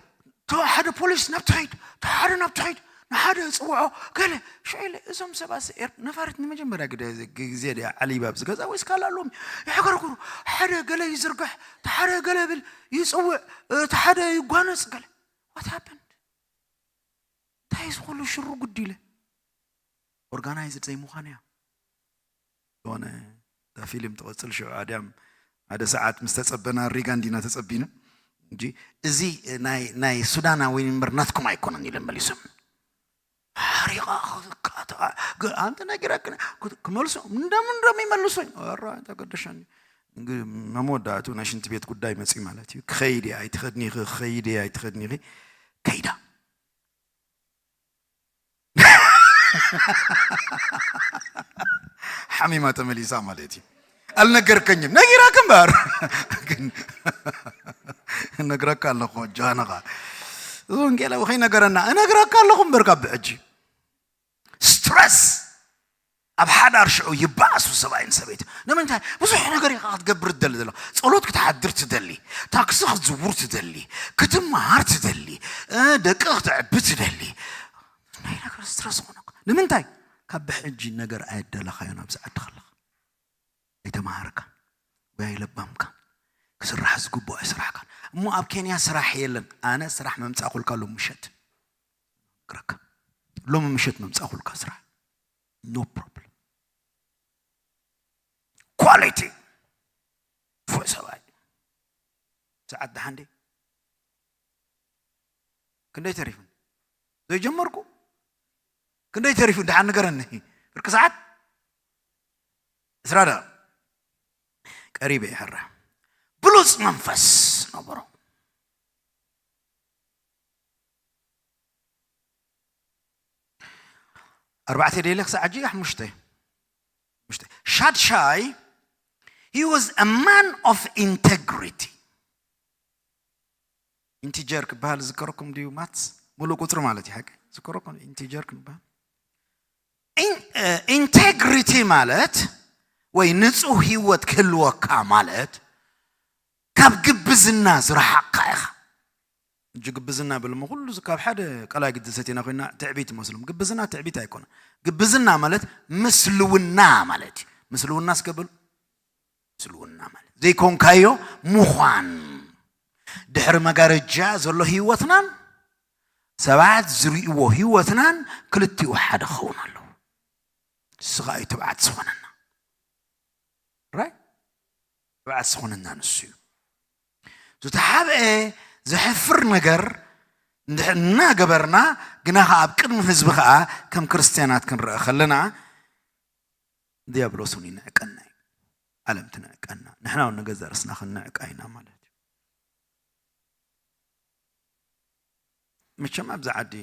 ተ ሓደ ፖሊስ ናብቲ ኸይድ፣ ተ ሓደ ናብቲ ኸይድ፣ ንሓደ ይጽውዖ፣ ገለ ሽዑ ኢለ፣ እዞም ሰባትሲ ኤር-፣ ነፋሪት ንመጀመርያ ግደ-፣ ግዜ ድያ ዓሊባብ ዝገዛ ወይስ ካልእ ኣለዎም? ይሕገርግሩ። ሓደ ገለ ይዝርግሕ፣ ተ ሓደ ገለ ብል፣ ይጽውዕ፣ ተ ሓደ ይጓነጽ፣ ገለ። What happened? እንታይ እዚ ኩሉ ሽሩ ጉድ ኢለ? ኦርጋናይዝድ ዘይምዃን እያ። ዝኾነ እታ ፊልም ትቐጽል ሽዑ ኣድያም ሓደ ሰዓት ምስ ተጸበና ሪጋን ዲና ተጸቢና እንጂ እዚ ናይ ናይ ሱዳናዊ እምበር ናትኩም ኣይኮነን ኢሎም መሊሶም። ሓሪቓ ኣንተ ነጊረክን ክመልሶ እንደምን እንደም ይመልሶኝ ራ ተገደሻኒ መመወዳእቱ ናይ ሽንቲ ቤት ጉዳይ መፂ ማለት እዩ። ክኸይድ እየ ኣይትኸድኒ ኢኺ፣ ክኸይድ እየ ኣይትኸድኒ ኢኺ። ከይዳ ሓሚማ ተመሊሳ ማለት እዩ። ኣልነገርከኝም ነጊራክ እምበር ግን እነግረካ ኣለኹ ጃንኻ እዚ ወንጌላዊ ከይነገረና እነግረካ ኣለኹ እምበር ካብ ብሕጂ ስትረስ ኣብ ሓዳር ሽዑ ይበኣሱ ሰብኣይን ሰበይቲ ንምንታይ ብዙሕ ነገር ኢኻ ክትገብር ትደሊ ዘለኻ ጸሎት ክትሓድር ትደሊ ታክሲ ክትዝውር ትደሊ ክትመሃር ትደሊ ደቂ ክትዕቢ ትደሊ ናይ ነገር ስትረስ ዝኾነካ ንምንታይ ካብ ብሕጂ ነገር ኣየደለኻዮን ኣብዚ ዓዲ ከለኻ ኣይተማሃርካን ወይ ኣይለባምካን ክስራሕ ዝግብኦ ኣይስራሕካን እሞ ኣብ ኬንያ ስራሕ የለን ኣነ ስራሕ መምፃእኩልካ ሎም ምሸት ግረካ ሎም ምሸት መምፃእኩልካ ስራሕ no problem quality ፎይ ሰብኣይ ሰዓት ደሓንዴ ክንደይ ተሪፉን ዘይጀመርኩ ክንደይ ተሪፉን ደሓን ንገረኒ ፍርቂ ሰዓት እስራ ደቂቕ ቀሪበ ይሕራ ብሉፅ መንፈስ ነበሮ ኣርባዕተ ደይለ ክሳዕ ሕጂ ሓሙሽተ ሻድሻይ he was a man of integrity ኢንቲጀር ክበሃል ዝከረኩም ድዩ ማትስ ሙሉእ ቁፅሪ ማለት እዩ ሓቂ ዝከረኩም ኢንቲጀር ክንበሃል ኢንቴግሪቲ ማለት ወይ ንፁህ ህይወት ክህልወካ ማለት ካብ ግብዝና ዝረሓቕካ ኢኻ እጂ ግብዝና ብልሞ ኩሉ ካብ ሓደ ቀላይ ግዲ ሰቲና ኮይና ትዕቢት ይመስሎም ግብዝና ትዕቢት ኣይኮነ ግብዝና ማለት ምስልውና ማለት እዩ ምስልውና እስከ በሉ ምስልውና ማለት ዘይኮንካዮ ምዃን ድሕሪ መጋረጃ ዘሎ ህይወትናን ሰባት ዝርእይዎ ህይወትናን ክልቲኡ ሓደ ክኸውን ኣለዎ ንስኻ እዩ ትብዓት ዝኾነና ራይ ትብዓት ዝኾነና ንሱ እዩ ዝተሓብአ ዘሕፍር ነገር እንድሕር እናገበርና ግና ኸዓ ኣብ ቅድሚ ህዝቢ ኸዓ ከም ክርስትያናት ክንረአ ከለና ዲያብሎስ እውን ይንዕቀና እዩ ዓለም ትንዕቀና ንሕና እውን ንገዛ ርስና ክንንዕቃ ኢና ማለት እዩ መቸም ኣብዚ ዓዲ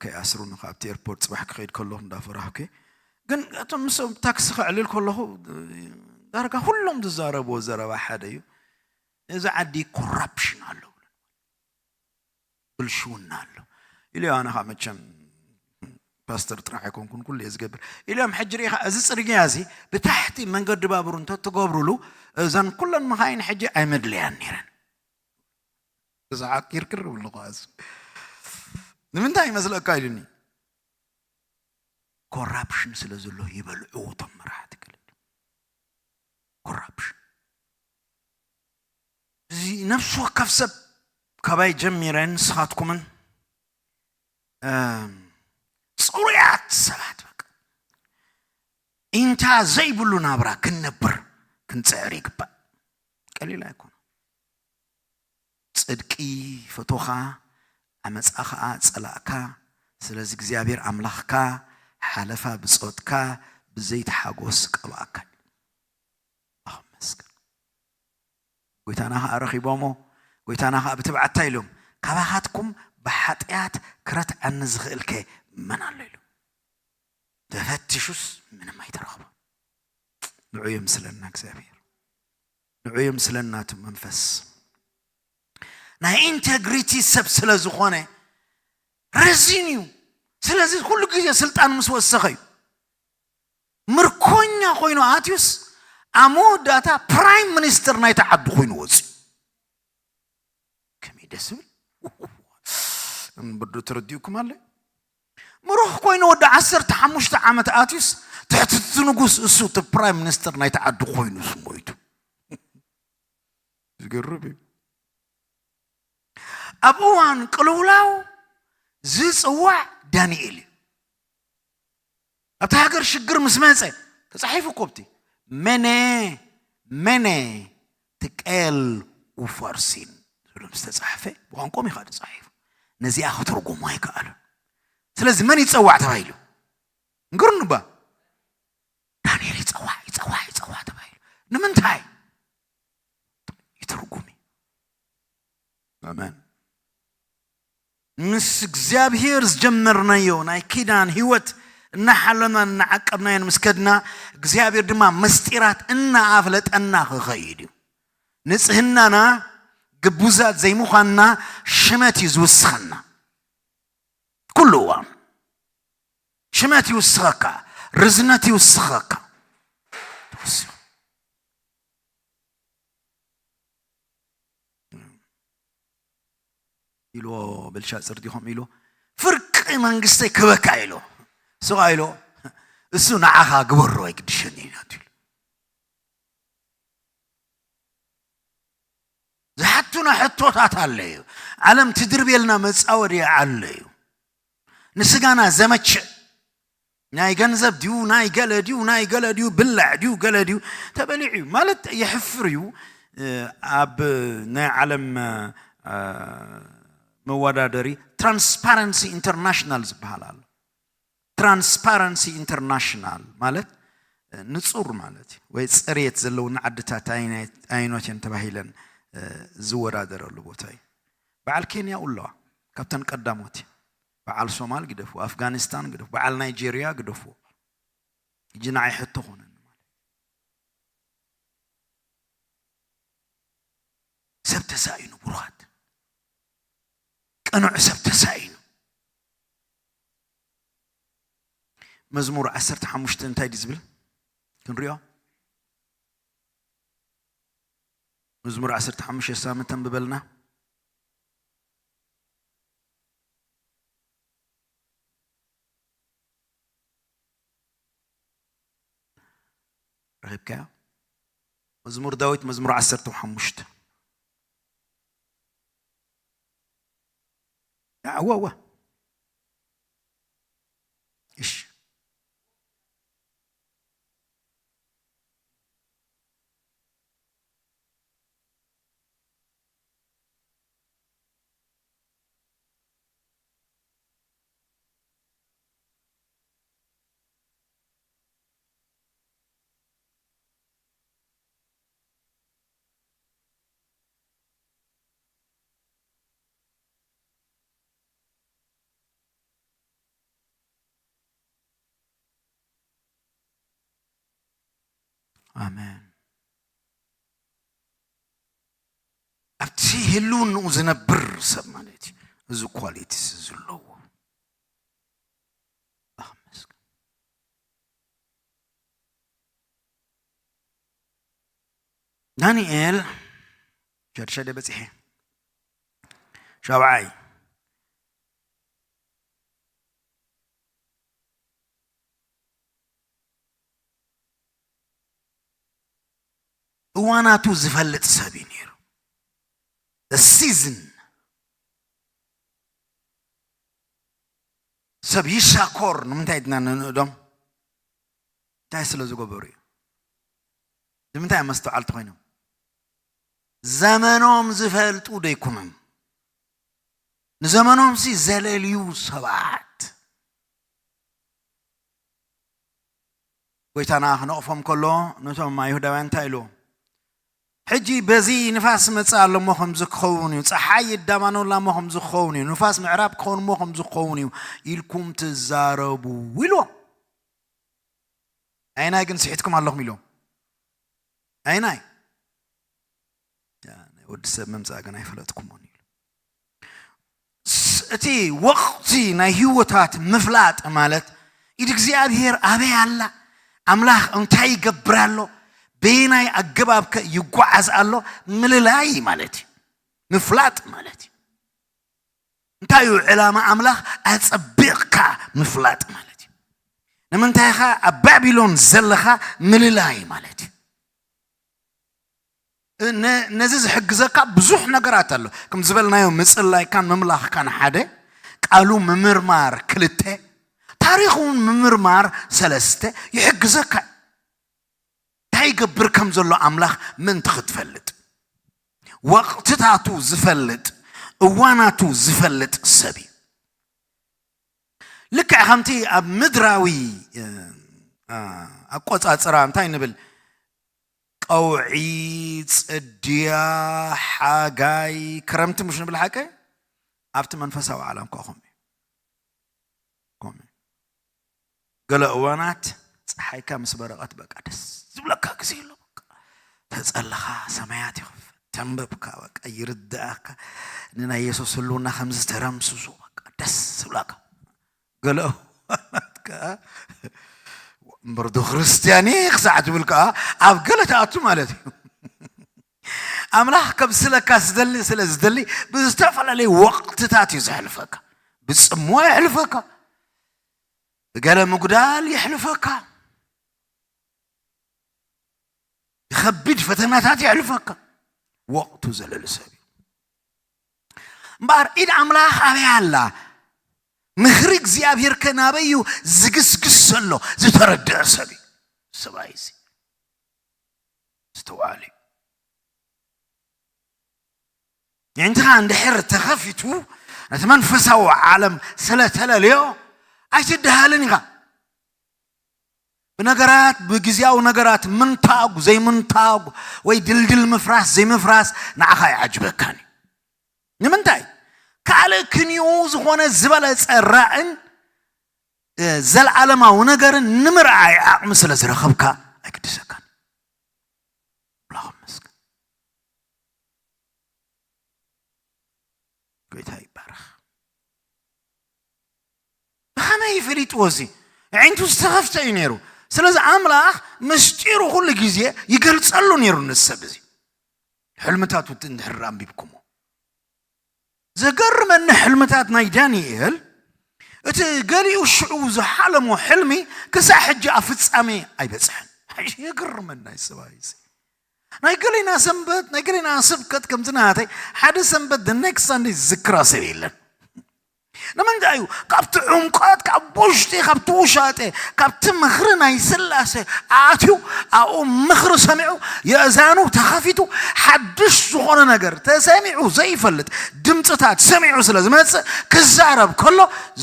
ከይኣስሩኒ ካብቲ ኤርፖርት ፅባሕ ክኸይድ ከለኹ እንዳፈራህኩ ግን እቶም ምስ ታክሲ ከዕልል ከለኹ ዳርጋ ኩሎም ዝዛረብዎ ዘረባ ሓደ እዩ እዚ ዓዲ ኮራፕሽን ኣሎ ብልሽውና ኣሎ ኢሉ ኣነ ከዓ መቸም ፓስተር ጥራሕ ኣይኮንኩን ኩሉ እየ ዝገብር ኢሎም ሕጂ ርኢኻ እዚ ፅርግያ እዚ ብታሕቲ መንገዲ ባቡር እንተትገብሩሉ እዘን ኩለን መኻይን ሕጂ ኣይመድለያን ነይረን እዚ ዓኪርክር ይብሉ ከዓስ ንምንታይ ይመስለካ ኢሉኒ ኮራፕሽን ስለ ዘሎ ይበልዑ እቶም መራሕቲ ክልል ኮራፕሽን እዚ ነፍሲ ወከፍ ሰብ ካባይ ጀሚረ ንስኻትኩምን እም፣ ፅሩያት ሰባት በቃ ኢንታ ዘይብሉ ናብራ ክንነብር ክንፅዕር ይግባእ ቀሊል ኣይኮነ ፅድቂ ፈቶኻ ዓመፃ ኸዓ ፀላእካ ስለዚ እግዚኣብሔር ኣምላኽካ ሓለፋ ብፆትካ ብዘይትሓጎስ ቀባእካ ኣመስግን ጎይታና ኸዓ ረኺቦሞ ጎይታና ኸዓ ብትብዓታ ኢሎም ካባኻትኩም ብሓጢኣት ክረትዓኒ ዝኽእልከ መን ኣሎ ኢሎም ተፈትሹስ ምንም ኣይተረኽቦ ንዑ የምስለና እግዚኣብሔር ንዑ የምስለና እቲ መንፈስ ናይ ኢንቴግሪቲ ሰብ ስለ ዝኾነ ረዚን እዩ ስለዚ ኩሉ ግዜ ስልጣን ምስ ወሰኸ እዩ ምርኮኛ ኮይኑ ኣትዩስ ኣብ መወዳእታ ፕራይም ሚኒስተር ናይቲ ዓዲ ኮይኑ ወፅዩ። ከመይ ደስ ዝብል! እምብርዶ ተረዲኡኩም ኣሎ። ምሩኽ ኮይኑ ወዲ ዓሰርተ ሓሙሽተ ዓመት ኣትዩስ ትሕቲ እቲ ንጉስ እሱ እቲ ፕራይም ሚኒስተር ናይቲ ዓዲ ኮይኑስ ሞይቱ። ዝገርም እዩ። ኣብ እዋን ቅልውላው ዝጽዋዕ ዳንኤል እዩ። ኣብቲ ሃገር ሽግር ምስ መጸ ተጻሒፉ እኮ ኣብቲ መነ መነ ትቀል ውፋርሲን ዝብሎ ምስ ተጻሕፈ ብቋንቋኦም እዩ ከዓ ተጻሒፉ። ነዚኣ ክትርጉሞ ኣይከኣሉን። ስለዚ መን ይጸዋዕ ተባሂሉ? ንገሩኒ እባ። ዳንኤል ይጸዋዕ ይጸዋዕ ይጸዋዕ ተባሂሉ። ንምንታይ? ይትርጉም እዩ። ኣሜን። ምስ እግዚኣብሔር ዝጀመርናዮ ናይ ኪዳን ህይወት እናሓለናን እናዓቀብናዮን ምስ ከድና፣ እግዚኣብሔር ድማ መስጢራት እናኣፍለጠና ክኸይድ እዩ። ንጽህናና ግቡዛት ዘይምዃንና ሽመት እዩ ዝውስኸና። ኩሉ እዋን ሽመት ይውስኸካ፣ ርዝነት ይውስኸካ። ተወሲኹ። ኢልዎ በልሻፅር ዲኹም ኢሉ፣ ፍርቂ መንግስተይ ክበካ ኢሉ። እሱ ኢሉ፣ እሱ ንዓኻ ግበሮ ኣይግድሸኒ እዩ ናቱ ኢሉ። ዝሓቱና ሕቶታት ኣለዩ። ዓለም ትድርብየልና መጻወድያ ኣለዩ። ንስጋና ዘመችእ ናይ ገንዘብ ድዩ፣ ናይ ገለ ድዩ፣ ናይ ገለ ድዩ፣ ብላዕ ድዩ፣ ገለ ድዩ፣ ተበሊዑ እዩ ማለት የሕፍር እዩ። ኣብ ናይ ዓለም መወዳደሪ ትራንስፓረንሲ ኢንተርናሽናል ዝበሃል ኣሎ። ትራንስፓረንሲ ኢንተርናሽናል ማለት ንጹር ማለት እዩ፣ ወይ ጽሬት ዘለውን ዓድታት ኣይነት እየን ተባሂለን ዝወዳደረሉ ቦታ እዩ። በዓል ኬንያ ኣለዋ ካብተን ቀዳሞት። በዓል ሶማል ግደፍዎ፣ ኣፍጋኒስታን ግደፍዎ፣ በዓል ናይጄርያ ግደፍዎ። ሕጂ ንዓይ ሕቶ ኮነኒ ማለት ሰብ ተሳኢኑ፣ ብሩኻት፣ ቅኑዕ ሰብ ተሳኢኑ። መዝሙር ዓሰርተ ሓሙሽተ እንታይ ድዩ ዝብል ክንሪኦ? መዝሙር ዓሰርተ ሓሙሽተ ሳምንት ተንብበልና። ረኺብካዮ? መዝሙር ዳዊት መዝሙር ዓሰርተ ሓሙሽተ። እዋ እዋ። እሺ። ኣሜን። ኣብቲ ህልውንኡ ዝነብር ሰብ ማለት እዩ። እዚ ኳሊቲስ ዘለዎ ኣመስግን። ዳንኤል ሸድሸደ በጺሐ ሻብዓይ እዋናቱ ዝፈልጥ ሰብ እዩ ነይሩ። ሲዝን ሰብ ይሻኮር ንምንታይ ድና ንንእዶም እንታይ ስለ ዝገበሩ እዩ? ንምንታይ መስተውዓልቲ ኮይኖም? ዘመኖም ዝፈልጡ ደይኮኑን ንዘመኖምሲ ዘለልዩ ሰባት። ጎይታና ክነቕፎም ከሎ ነቶም ኣይሁዳውያን እንታይ ኢሉ? ሕጂ በዚ ንፋስ መጽእ ኣሎ እሞ ከምዚ ክኸውን እዩ፣ ጸሓይ ይዳማኖላ እሞ ከምዚ ክኸውን እዩ፣ ንፋስ ምዕራብ ክኸውን እሞ ከምዚ ክኸውን እዩ ኢልኩም ትዛረቡ ኢልዎም። ኣይናይ ግን ስሒትኩም ኣለኹም ኢልዎም። ኣይናይ ናይ ወዲ ሰብ ምምጻእ ግን ኣይፈለጥኩሞን ኢሉ። እቲ ወቕቲ ናይ ህይወታት ምፍላጥ ማለት ኢድ እግዚኣብሔር ኣበይ ኣላ፣ ኣምላኽ እንታይ ይገብር ኣሎ፣ በየናይ ኣገባብ ከ ይጓዓዝ ኣሎ? ምልላይ ማለት እዩ። ምፍላጥ ማለት እዩ። እንታይ እዩ ዕላማ ኣምላኽ? ኣጸቢቕካ ምፍላጥ ማለት እዩ። ንምንታይ ኸ ኣብ ባቢሎን ዘለኻ ምልላይ ማለት እዩ። ነ-፣ ነዚ ዝሕግዘካ ብዙሕ ነገራት ኣሎ። ከም ዝበልናዮ፣ ምጽላይካን ምምላኽካን ሓደ፣ ቃሉ ምምርማር ክልተ፣ ታሪኽ እውን ምምርማር ሰለስተ ይሕግዘካ። እንታይ ይገብር ከም ዘሎ ኣምላኽ ምእንቲ ክትፈልጥ፣ ወቕትታቱ ዝፈልጥ፣ እዋናቱ ዝፈልጥ ሰብ እዩ። ልክዕ ከምቲ ኣብ ምድራዊ፣ እ፣ እ፣ ኣቆጻጽራ እንታይ ንብል? ቀውዒ፣ ጽድያ፣ ሓጋይ፣ ክረምቲ ምሽ ንብል ሓቀ? ኣብቲ መንፈሳዊ ዓለም ከ ከምኡ እዩ። ከምኡ እዩ። ገለ እዋናት ጸሓይካ ምስ በረቐት በቃ ደስ ዝብለካ ግዜ ኣሎ። በቃ ተጸለኻ ሰማያት ይኽፈት፣ ተንበብካ በቃ ይርድኣካ፣ ንናይ የሱስ ህልውና ከም ዝተረምስሱ በቃ ደስ ዝብለካ። ገለ እዋናት ከኣ እምበር ዶ ክርስትያን እየ ክሳዕ ትብል ከኣ ኣብ ገለ ትኣቱ ማለት እዩ። ኣምላኽ ከብስለካ ዝደሊ፣ ስለ ዝደሊ ብዝተፈላለዩ ወቕትታት እዩ ዘሕልፈካ። ብጽምዋ የሕልፈካ፣ ብገለ ምጉዳል የሕልፈካ፣ ብኸቢድ ፈተናታት የሕልፈካ። ወቕቱ ዘለሉ ሰብ እዩ። እምበኣር ኢድ ኣምላኽ ኣበይ ኣላ? ምኽሪ እግዚኣብሔር ከ ናበይ እዩ ዝግስግስ ዘሎ? ዝተረድአ ሰብ እዩ። ሰብኣይ እዚ ዝተዋለ እዩ። የዕንትኻ እንድሕር ተኸፊቱ ነቲ መንፈሳዊ ዓለም ስለ ተለልዮ ኣይትደሃልን ኢኻ። ብነገራት፣ ብግዜያዊ ነገራት ምንታጉ ዘይምንታጉ ወይ ድልድል ምፍራስ ዘይምፍራስ ንዓኻ ኣይዓጅበካን እዩ። ንምንታይ? ካልእ ክንዩ ዝኾነ ዝበለጸ ራእን፣ እ፣ ዘለዓለማዊ ነገርን ንምርኣይ ዓቕሚ ስለ ዝረኸብካ ኣይግድሰካን። ኣምላኽ ይመስገን። ጎይታ ይባረኽ። ብኸመይ ፈሊጥዎ? እዚ ኣዒንቱ ዝተኸፍተ እዩ ነይሩ። ስለዚ ኣምላኽ ምስጢሩ ኩሉ ግዜ ይገልጸሉ ነይሩ ነዚ ሰብ እዚ። ሕልምታቱ እንድሕር ኣንቢብኩሞ። ዘገርመኒ ሕልምታት ናይ ዳንኤል፣ እቲ ገሊኡ ሽዑ ዝሓለሞ ሕልሚ ክሳዕ ሕጂ ኣብ ፍጻሜ ኣይበጽሐን። የገርመኒ ናይ ሰብኣይ እዚ። ናይ ገሌና ሰንበት፣ ናይ ገሌና ስብከት ከምዚ ናተይ፣ ሓደ ሰንበት the next Sunday ዝዝክራ ሰብ የለን። ንምንታይ እዩ? ካብቲ ዕምቆት፣ ካብ ውሽጢ፣ ካብቲ ውሻጤ፣ ካብቲ ምኽሪ ናይ ስላሴ ኣትዩ፣ ኣብኡ ምኽሪ ሰሚዑ፣ የእዛኑ ተኸፊቱ፣ ሓድሽ ዝኾነ ነገር ተሰሚዑ ዘይፈልጥ ድምፅታት ሰሚዑ ስለ ዝመፅእ፣ ክዛረብ ከሎ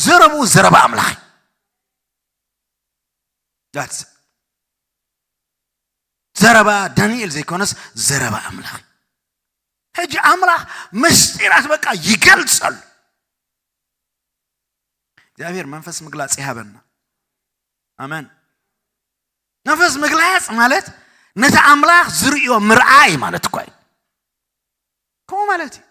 ዘረብኡ ዘረባ ኣምላኽ እዩ። That's it። ዘረባ ዳንኤል ዘይኮነስ ዘረባ ኣምላኽ እዩ። ሕጂ ኣምላኽ ምስጢራት በቃ ይገልጸሉ። እግዚኣብሔር መንፈስ ምግላጽ ይሃበና። ኣሜን። መንፈስ ምግላጽ ማለት ነቲ ኣምላኽ ዝርእዮ ምርኣይ ማለት እኳ እዩ። ከምኡ ማለት እዩ።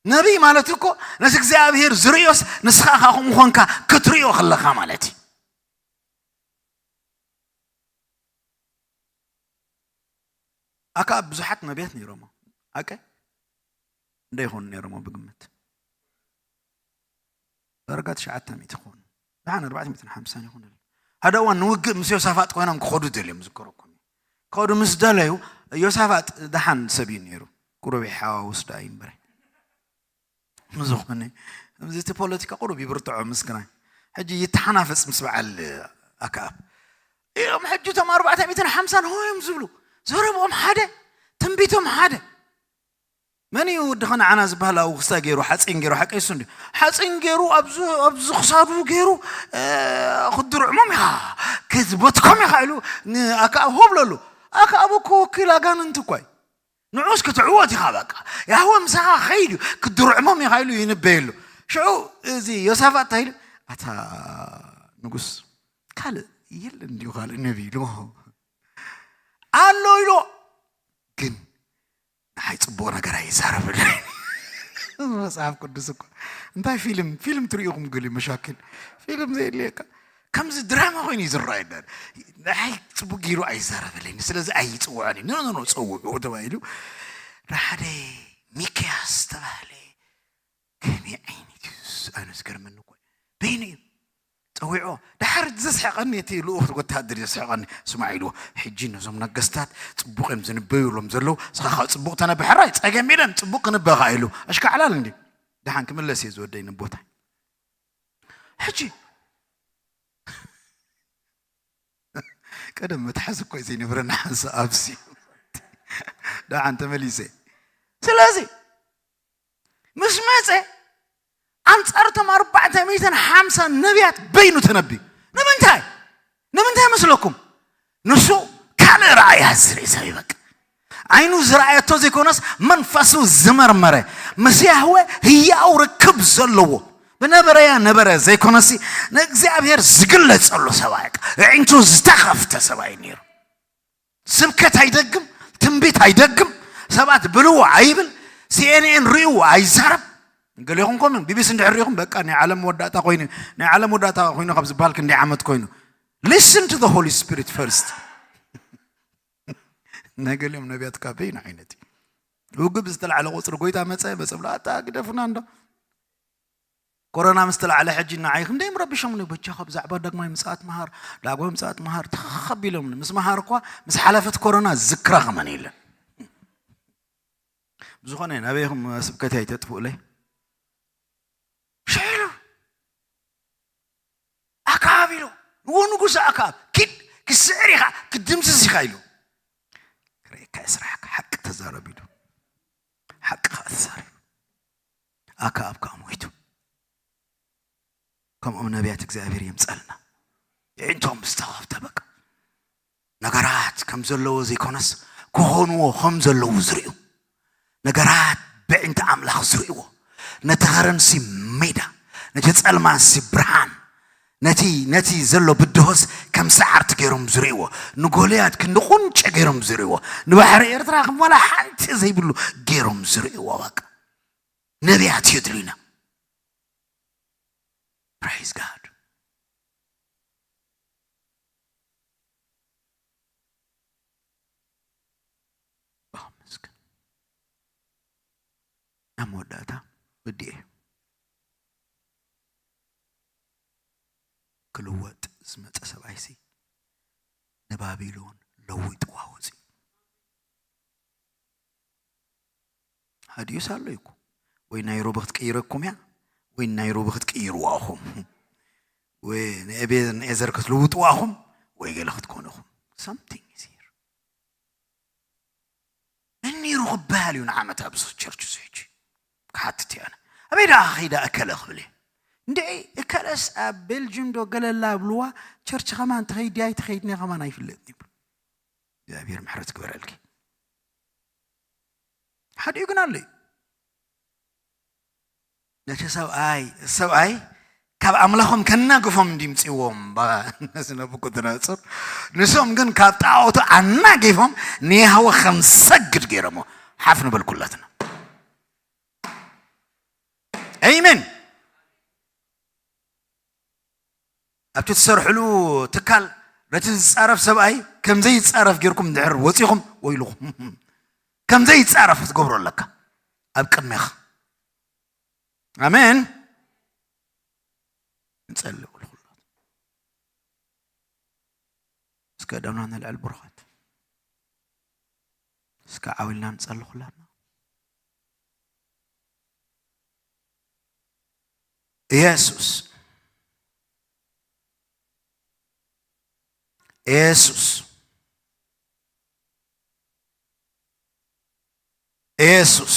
ነቢይ ማለት እኮ ነቲ እግዚኣብሔር ዝርእዮስ ንስኻ ኸዓ ከምኡ ኾንካ ክትርእዮ ከለኻ ማለት እዩ። ኣከኣብ ብዙሓት ነቢያት ነይሮሞ። ኣቀ እንደ ይኾኑ ነይሮሞ ብግምት ዳርጋ ትሽዓተ ሚእቲ ክኾኑ፣ ደሓን ኣርባዕተ ሚእትን ሓምሳን ይኾኑ። ሓደ እዋን ንውግእ ምስ ዮሳፋጥ ኮይኖም ክኸዱ ደልዮም ዝከረኩም። ከዱ ምስ ደለዩ፣ ዮሳፋጥ ደሓን ሰብ እዩ ነይሩ። ቁሩብ ይሓዋውስ ደኣ እዩ እምበር። ዝኾነ፣ እዚ እቲ ፖለቲካ ቁሩብ ይብርትዖ ምስክናይ። ሕጂ ይተሓናፈጽ ምስ በዓል ኣከኣብ። እዮም ሕጂ እቶም ኣርባዕተ ሚእትን ሓምሳን ሆዮም ዝብሉ። ዘረብኦም ሓደ፣ ትንቢቶም ሓደ። መን እዩ ወዲ ከነዓና ዝበሃል ኣብኡ ክስታይ ገይሩ፣ ሓፂን ገይሩ፣ ሓቀይሱ እንዲ ሓፂን ገይሩ፣ ኣብዚ፣ ኣብዚ ክሳዱ ገይሩ፣ እ፣ ክትድርዕሞም ኢኻ፣ ክትበትኮም ኢኻ ኢሉ ንኣከኣብ ሆ ብለሉ። ኣከኣብ እኮ ወኪል ኣጋንንቲ እኮ እዩ። ንዑስ ክትዕወት ኢኻ በቃ። ያህወ ምሳኻ ኸይድ እዩ፣ ክትድርዕሞም ኢኻ ኢሉ ይንበየሉ። ሽዑ እዚ ዮሳፋጥ እንታይ ኢሉ? ኣታ ንጉስ፣ ካልእ የለን እንዲዩ ካልእ ነቢ ኢሉ። ኣሎ ኢሉ። ግን ንዓይ ጽቡቕ ነገር ኣይዛረብን። መጽሓፍ ቅዱስ እኮ እንታይ ፊልም፣ ፊልም ትርእኹም ገሊ መሻክል። ፊልም ዘየድልየካ። ከምዚ ድራማ ኮይኑ እዩ ዝረኣየና። ንዓይ ጽቡቅ ገይሩ ኣይዛረበለይን፣ ስለዚ ኣይጽውዖን እዩ። ኖ፣ ኖ፣ ኖ፣ ጸውዑ ተባሂሉ። ንሓደ ሚክያስ ተባህለ። ከመይ ዓይነት እዩ? ኣነ ዝገርመኒ እኮ እዩ። በይኑ እዩ ጸዊዕዎ። ደሓር ዘስሕቐኒ እቲ ልኡኽ ወተሃደር እዩ ዘስሕቐኒ። ስማዕ ኢልዎ፣ "ሕጂ ነዞም ነገስታት ጽቡቕ እዮም ዝንበዩሎም ዘለዉ፣ ንስኻ ከዓ ጽቡቕ ተነብሕ። ሕራይ ጸገም የለን፣ ጽቡቕ ክንበኻ" ኢሉ። ኣሽካዕላል እንዲ። ደሓን ክምለስ እየ ዝወደይ ንቦታይ። ሕጂ ቀደም መትሓዚ እኮ እዩ ዘይነበረና ሓንሳእ ኣብዚ። ደሓን ተመሊሰ። ስለዚ ምስ መጸ ኣንጻር እቶም ኣርባዕተ ሚእትን ሓምሳ ነቢያት በይኑ ተነብዩ። ንምንታይ? ንምንታይ መስለኩም? ንሱ ካልእ ረኣያ ዝርኢ ሰብ እዩ። በቃ ዓይኑ ዝረኣየቶ ዘይኮነስ መንፈሱ ዝመርመረ፣ ምስ ያህወ ህያው ርክብ ዘለዎ፣ ብነበረያ ነበረ ዘይኮነሲ ንእግዚኣብሔር ዝግለጸሉ ሰብኣይ፣ ኣዒንቱ ዝተኸፍተ ሰብኣይ ነይሩ። ስብከት ኣይደግም፣ ትንቢት ኣይደግም፣ ሰባት ብልዎ ኣይብል፣ ሲኤንኤን ርእይዎ ኣይዛረብ። ገሌኹም ኮምን ቢቢሲ እንድሕር ርኢኹም፣ በቃ ናይ ዓለም መወዳእታ ኮይኑ፣ ናይ ዓለም መወዳእታ ኮይኑ ካብ ዝበሃል ክንደይ ዓመት ኮይኑ። Listen to the Holy Spirit first። ናይ ገሊኦም ነቢያት ካብ በይኑ ዓይነት እዩ። ውግብ ዝተላዕለ ቁፅሪ ጎይታ መፀ፣ መፀ ብሎ፣ ኣታ ግደፉና እንዶ። ኮሮና ምስ ተላዕለ ሕጂ ንዓይ ክንደይ ምረብሾምኒ፣ በጃኻ ብዛዕባ ዳግማይ ምጽኣት መሃር፣ ዳግማይ ምጽኣት መሃር፣ ትኽኽ ኣቢሎምኒ። ምስ መሃር እኳ ምስ ሓለፈት ኮሮና ዝክራ ከማን የለን። ብዝኾነ ናበይኹም ስብከተይ ኣይተጥፍኡለይ። ሽሕ ኢሉ ኣክዓብ ኢሉ፣ ንዎ ንጉስ ኣክዓብ፣ "ኪድ ክስዕር ኢኻ፣ ክድምስስ ኢኻ" ኢሉ። ክርእየካ እየ ስራሕካ፣ ሓቂ ተዛረብ ኢሉ። ሓቂ ከኣ ተዛሪቡ። ኣክዓብ ከኣ ሞይቱ። ከምኦም ነቢያት እግዚኣብሔር የምጸልና። የዒንቶም ዝተኸፍተ በቃ። ነገራት ከም ዘለዎ ዘይኮነስ፣ ክኾንዎ ከም ዘለዉ ዝርእዩ። ነገራት በዒንቲ ኣምላኽ ዝርእይዎ። ነቲ ኸረንሲ ሜዳ፣ ነቲ ጸልማሲ ብርሃን፣ ነቲ፣ ነቲ ዘሎ ብድሆስ ከም ሰዓርቲ ገይሮም ዝርእይዎ። ንጎልያድ ክንዲ ቁንጨ ገይሮም ዝርእይዎ። ንባሕሪ ኤርትራ ከም ዋላ ሓንቲ ዘይብሉ ገይሮም ዝርእይዎ። በቃ ነቢያት የድልዩና። Praise God። ኣመስግን። ኣብ መወዳእታ ወዲኤ። ክልወጥ ዝመጸ ሰብኣይሲ ንባቢሎን ለዊጥዋ ወጺኡ። ሃዲዩስ ኣሎ እኮ። ወይ ናይሮቢ ክትቅይረኩም እያ፣ ወይ ናይሮቢ ክትቅይርዋ ኢኹም። ወይ ንኤቤ-፣ ንኤዘር ክትልውጥዋ ኢኹም፣ ወይ ገለ ክትኮኑ ኢኹም። Something is here። መን ነይሩ ክበሃል እዩ ንዓመት ኣብዚ ቸርች እዚ ሕጂ? ክሓትት እየ ኣነ። ኣበይ ደኣ ከይዳ እከለ ክብል እየ? እንድዒ እከለስ ኣብ ቤልጅም ዶ ገለላ ብልዋ፣ ቸርች ከማን ትኸይድ ድያ ኣይትኸይድን እያ ከማን ኣይፍለጥን ይብሉ። እግዚኣብሔር ምሕረት ግበረልኪ። ሓዲኡ ግን ኣሎ እዩ። ነቲ ሰብኣይ፣ ሰብኣይ ካብ ኣምላኾም ከናግፎም እንዲምፅዎም ነዚ ነቡኮደነፆር፣ ንሶም ግን ካብ ጣዖቱ ኣናጊፎም ንያህወ ከም ሰግድ ገይሮሞ። ሓፍ ንበል ኩላትና። ኣሜን። ኣብቲ ትሰርሕሉ ትካል ነቲ ዝጻረፍ ሰብኣይ ከም ዘይጻረፍ ጌርኩም እንድሕር ወጺኹም ወይልኹም። ከም ዘይጻረፍ ክትገብሮ ኣለካ ኣብ ቅድሜኻ። ኣሜን። ንጸልእ ወልኹላት። እስከ ደምና ነልዕል ብሩኻት። እስከ ዓው ኢልና ንጸሊ ኩላትና። ኢየሱስ፣ ኢየሱስ፣ ኢየሱስ።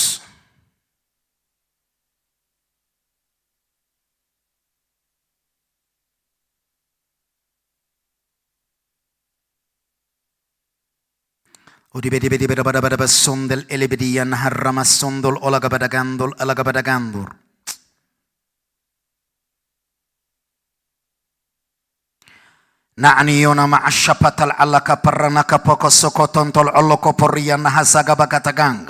ኦዲቤ ዲቤ ዲቤ ደባ ደባ ደባ ሶንደል ኤሌቤ ዲያ ናሃራማ ሶንዶል ኦላ ገባ ዳጋንዶል ኦላ ገባ ዳጋንዶር። ናዕኒ ዮና መዓሻ ፓታል ዓላ ካፐራና ካፖኮ ሶኮቶንቶል ዖሎ ኮፖርያ ናሃሳ ገባ ጋታጋንጋ።